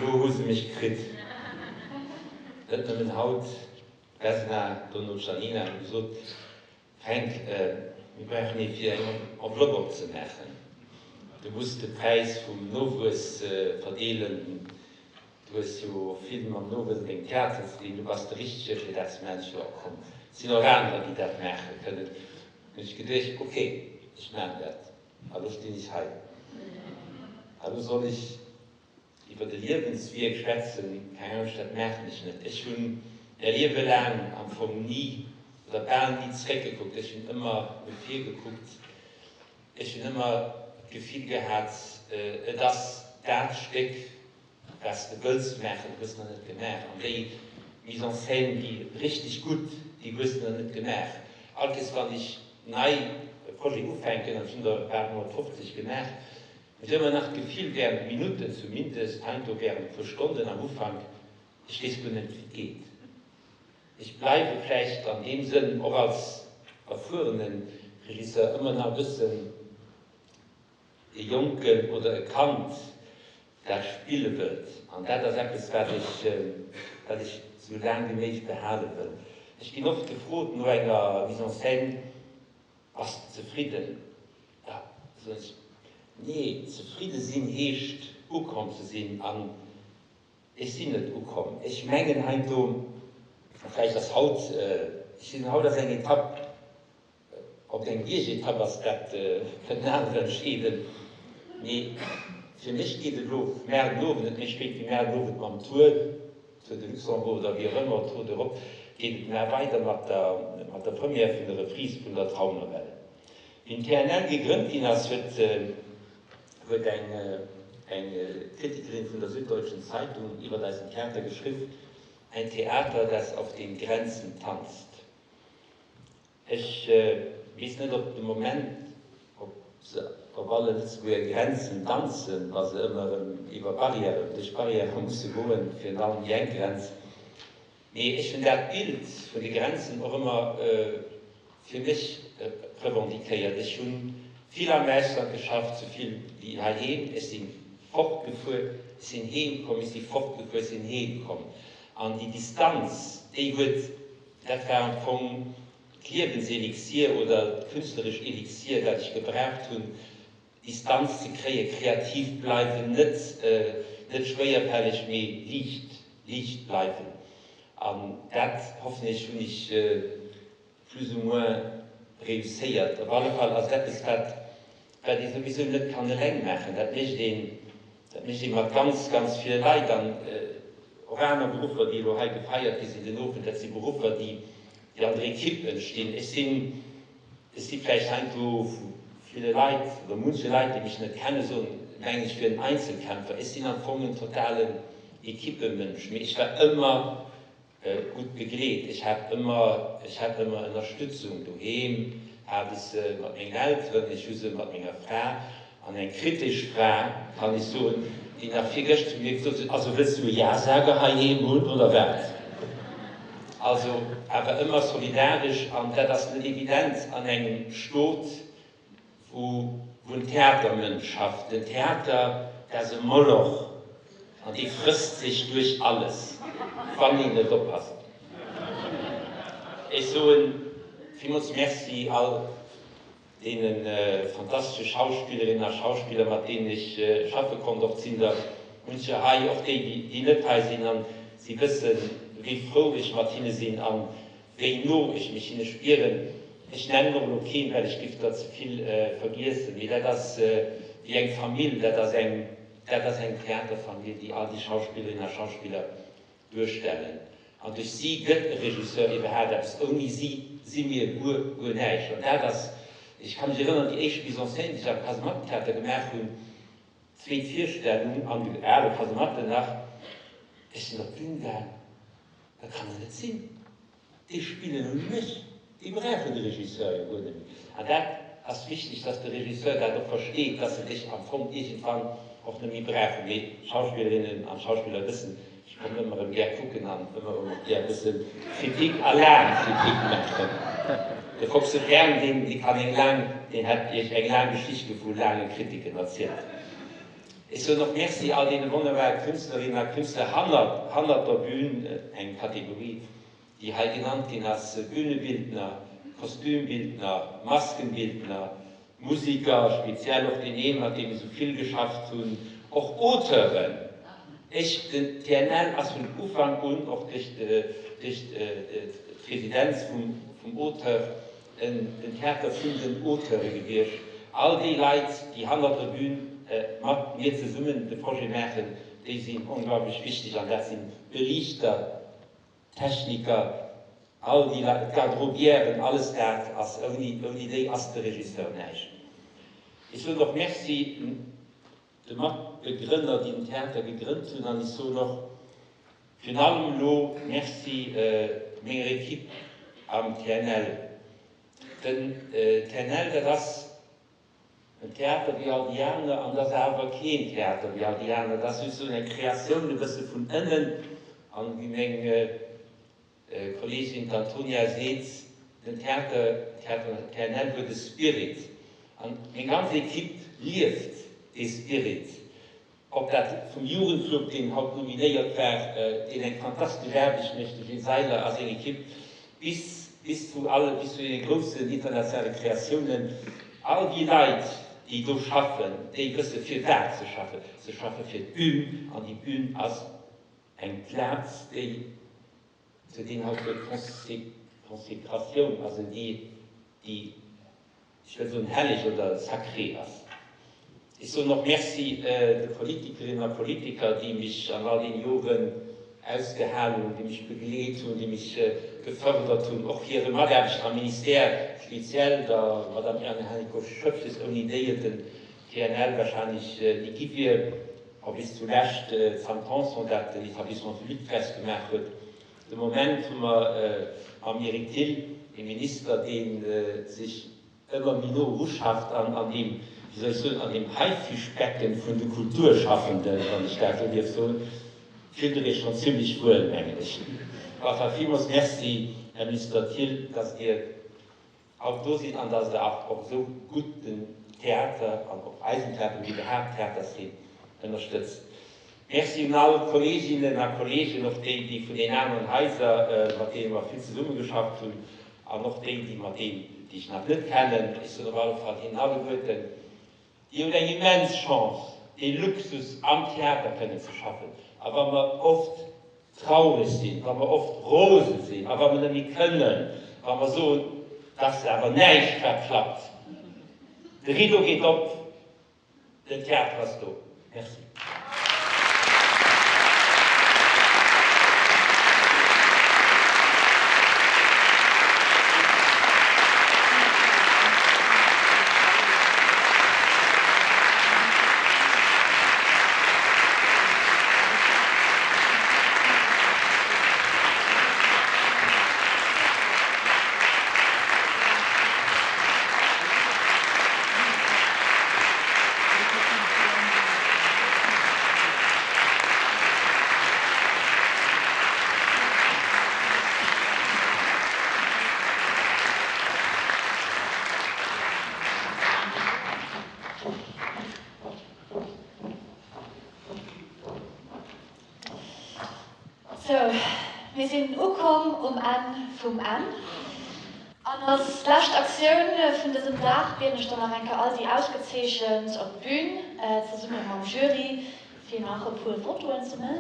Elo hu se mech kritt. Net nëmmen haut, d'Vesna, dono d'Janina hu gesot, Fränk, mir brauchen ee fir eng Enveloppe opzemaachen. Du muss de Präis vum Nowuess verdeelen. Du hues jo och vill mam Nowuess an dengem Theater ze dinn. Du bass de Richtege fir dat ze maachen. Ech jo, komm, et sinn och anerer, déi dat maache kënnen. Hunn ech geduecht, ok, ech maachen dat. A lo stinn ech hei. A lo soll ech Iwwer e Liewenswierk schwätzen, keng Angscht, dat maachen ech net. Ech hunn mäi Liewe laang am Fong ni oder bal ni zeréckgekuckt, ech hunn ëmmer no vir gekuckt. Ech hunn ëmmer d'Gefill gehat, et ass dat Stéck, wat s de wëlls maachen, hues de nach net gemaach. An déi Mise en scène, déi richteg gutt, déi hues de nach net gemaach. All Kees wann ech nei e Projet ufänken, an ech hunn der bal 150 gemaach, Ech hu ëmmer nach d'Gefill, während Minutten zumindest, heiansdo während puer Stonnen am Ufank, ech weess guer net wéi et geet. Ech bleiwe vläicht an deem Sënn och als erfuerene Regisseur ëmmer nach e bëssen e Jonken oder e Kand, dat spille wëllt. An dat ass eppes, wat ech, wat ech sou laang wéi méiglech behale wëll. Ech ginn oft gefrot no enger Mise en scène, Bass de zefridden? Da soen ech, Nee, zefridde sinn heescht ukomm ze sinn an ech sinn net ukomm. Ech mengen heiansdo, vläicht ass haut, ech sinn, haut ass eng Etapp, ob et eng Biergetapp ass, dat kënnen anerer entscheeden, mee fir mech geet et elo mar den Owend, net méi spéit wéi mar den Owend mam Tour, Tour de Luxembourg oder wéi och ëmmer, Tour d'Europe, geet et mar weider mat der mat der Première vun der Reprise vun der Traumnovelle. Wéi den TNL gegrënnt ginn ass, huet huet eng eng Kritikerin vun der Süddeutschen Zeitung iwwert eisen Theater geschriww, Ein Theater, das auf den Grenzen tanzt. Ech weess net, ob de Moment, ob se op alle Lëtzebuerger Grenzen danzen, wa se ëmmer erëm iwwer Barrièren, duerch Barrièrë musse goen, virun allem déi eng Grenz. Mee ech hunn dat Bild vun de Grenzen och ëmmer fir mech revendiquéiert. Ech hu vill am Ausland geschafft, sou vill wéi heiheem. Ech si fortgefuer, ech sinn heemkomm, ech si fortgefuer, ech sinn heemkomm. An déi Distanz, déi huet Dat war am Fong d'Liewenselixir oder d'künstleresch Elixir, dat ech gebraucht hunn, Distanz ze kréien, kreativ bleiwen, net net schwéierfälleg, mee liicht, liicht bleiwen. An dat, hoffen ech, hunn ech plus ou moins reusséiert. Op alle Fall ass et eppes, wat wat ee souwisou net kann eleng maachen. Dat mécht een, dat mécht ee mat ganz, ganz ville Leit. An och aner Beruffer, déi elo hei gefeiert gi sinn den Owend, dat si Beruffer, déi, déi an der Equipe entstinn. Ech sinn, ech si vläicht heiansdo vu ville Leit oder munche Leit, déi mech net kennen, soen, mengen ech wier en Einzelkämpfer. Ech sinn am Fong en totalen Equipemënsch, mee ech war ëmmer gutt begleet. Ech hat ëmmer, ech hat ëmmer Ënnerstützung doheem. Hat ech se mat mengen Elteren, ech hu se mat menger Fra, an eng kritesch Fra, kann ech soen, déi nach virgëscht zu mir gesot huet, Also wëlls du e Ja-Sager heiheem hunn, oder wat? Also awer ëmmer solidaresch, an dat ass net evident an engem Stot, wou wou en Theatermënsch schafft. Den Theater, dat ass e Moloch, an dee frësst sech duerch alles, wann een net oppasst. Ech soen villmools Merci all deene fantastesche Schauspillerinnen a Schauspiller, mat deenen ech schaffe konnt. Och sinn der muncher hei, och déi, déi net hei sinn, an si wëssen, wéi frou ech mat hinne sinn an wéi no ech mech hinne spieren. Ech nennen och elo keen, well ech giff der ze vill vergiessen, mee dat ass wéi eng Famill, dat ass eng, dat ass eng Theaterfamill, déi all déi Schauspillerinnen a Schauspiller duerstellen. An duerch si gëtt e Regisseur iwwerhaapt eppes. Ouni si si mir guer, guer näischt. An dat ass, ech ka mech erënneren, déi éischt Mise en scène, déi ech am Kasemattentheater gemaach hunn, zweet Virstellung an de ale Kasematten nach, ech sinn op d'Bün gaang, dat kann jo net sinn, Déi spillen ouni mech, déi brauchen de Regisseur jo guer net méi. An dat ass wichteg, dass de Regisseur dat och versteet, dass se dech am Fong iergendwann och net méi brauchen. Mee d'Schauspillerinnen an d'Schauspiller wëssen, ech kommen ëmmer erëm gär kucken an ëmmer erëm och gär e bësse Kritik a laang Kritik maachen. De Foxe Kern, deen, dee kann eng laang, deen hätt Iech eng laang Geschichte vu laange Kritiken erzielt. Ech soen och Merci all deene wonnerbare Künstlerinnen a Künstler hannert, hannert der Bühn, eng Kategorie, déi hei genannt ginn ass, Bühnebildner, Kostümbildner, Maskenbildner, Musiker, speziell och deen een, mat deem ech esou vill geschafft hunn, och Auteuren. Ech, den TNL ass vun Ufank un, och duerch duerch d'Residenz vum, vum Auteur, en den Theater vun den Auteure gewiescht. All déi Leit, déi hannert der Bühn mat mir zesummen de Projet maachen, déi sinn onglaublech wichteg an dat sinn Beliichter, Techniker, all déi Leit, d'Garderobièren, alles dat ass, ouni, ouni déi ass de Regisseur näischt. Ech soen och Merci de Matbegrënner, déi den Theater gegrënnt hunn an ech soen och virun allem elo Merci menger Equipe am TNL. Den TNL, dat ass en Theater wéi all déi aner an et ass awer keen Theater wéi all déi aner. Et ass souzesoen eng Kreatioun e bësse vun ënnen an wéi meng Kolleegin d'Antonia seet, den Theater, Theater TNL huet e Spirit an meng ganz Equipe lieft dee Spirit. Ob dat vum Jugendclub, deen haut nominéiert war, deen eng fantastesch Aarbecht mécht, de Gilles Seiler a seng Equipe, bis bis zu alle, bis zu deene groussen internationale Kreatiounen, all déi Leit, déi do schaffen, déi wësse firwat se schaffen. Se schaffe fir d'Bün an déi Bün ass Eng Plaz, déi zu deem haut huet Konsekratioun, also déi, déi, ech wëll soen, helleg oder sacré ass. Ech soen och Merci de Politikerinnen a Politiker, déi mech an all deene Joren ausgehal hunn, déi mech begleet hunn, déi mech gefërdert hunn, och hire Mataarbechter am Ministère, speziell der Madame Erna Hennicot-Schoepges, ouni déi et den TNL wahrscheinlech ni gi wier. A bis zulescht d'Sam Tanson, dat den Etablissement public festgemaach huet. De Moment hu mer mam Eric Thill ee Minister, dee sech ëmmer méi no eruschafft an an deem, wéi soll ech soen, an deem Haifischbecken vun de Kulturschaffenden, wann ech dat esou dierf soen, fillt Der Iech schonn zimlech wuel, mengen ech. Enfin, villmools Merci, Här Minister Thill, dass Dir haut do sinn an dass Der och esou gutt den Theater an och eisen Theater, mee iwwerhaapt d'Theaterszene ënnerstëtzt. Merci un all d'Kolleeginnen a Kolleegen, och déi, déi vun den aneren Haiser, mat deene mer vill zesummegeschafft hunn, an och déi, déi mat deenen, déi ech nach net kennen. Ech soen op alle Fall hinnen alleguerten, Dir hutt eng immens Chance, dee Luxus am Theater kënnen ze schaffen. A wa mer oft traureg sinn, wa mer oft rose sinn a wa mer net méi kënnen, wa mer soen, 't ass awer näischt wat klappt, de Rideau geet op, den Theater ass do. Merci. Sou, mir sinn ukomm um Enn vum Enn. An als lescht Aktioun vun dësem Dag bieden ech dann nach eng Kéier all déi Ausgezeechent op d'Bün, zesumme mam Jury, fir nach e puer Fotoen ze man.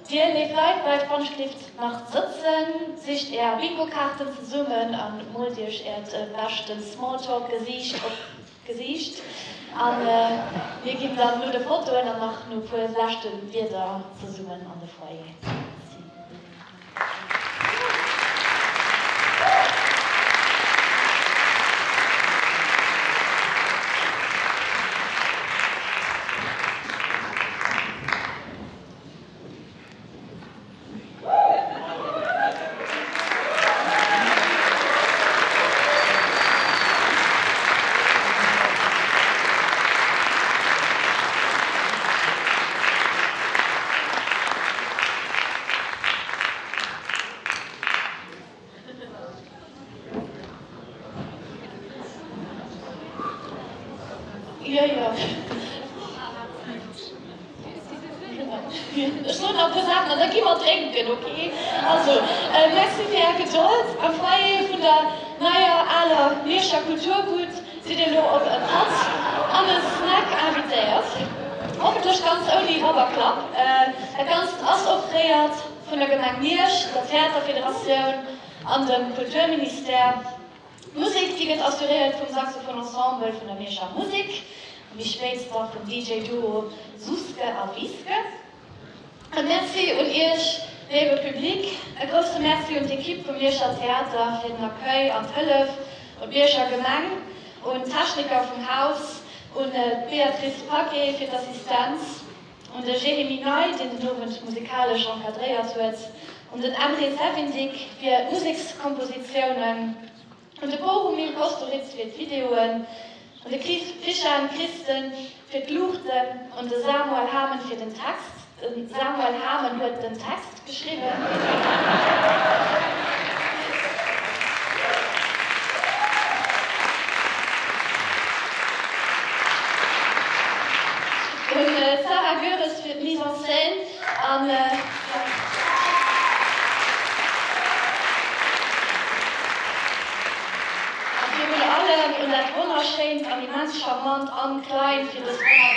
Dir, léif Leit, bleift wannechgelift nach sëtzen, sicht är Bingokaarten zesummen a moolt iech äert beschten Smalltalk-Gesiicht op d'Gesiicht. A mir ginn dann no de Fotoen an nach no e puer leschte Wierder zesummen an de Foyer. Merci. Jo, jo. Ech soen nach e puer Saachen an da gi mer drénken, ok? Also, Merci fir Är Gedold. Am Foyer vun der neier aler Mierscher Kulturbud sidd Dir elo op e Patt an e Snack invitéiert. Hoffentlech ganz ouni Rapp a Klapp. Dat Ganzt ass offréiert vun der Gemeng Miersch, der Theaterfederatioun an dem Kulturministère. D'Musek, déi gëtt assuréiert vum Saxophon Ensemble vun der Mierscher Musek a méi spéit da vum DJ Duo Suske a Wiske. E Merci un Iech, léiwe Public, e grousse Merci un d'Ekipp vum Mierscher Theater fir den Accueil an d'Hëllef, un d'Mierscher Gemeng, un d'Techniker vum Haus, un d'Beatrice Paquet fir d'Assistenz, un de Jérémy Ney, deen den Owend musikalesch encadréiert huet, un den Emre Sevindik fir d'Musekskompositiounen, un de Bohumil Kostohritz fir d'Videoen, un de Krischan Christen fir d'Luuchten, un de Samuel Hamen fir den Text, de Samuel Hamen huet den Text geschriwwen. Un d'Sarah Goeres fir d'Mise en scène an a virun allem un dat wonnerschéint an immens charmant Anne Klein fir dës wonnerbar.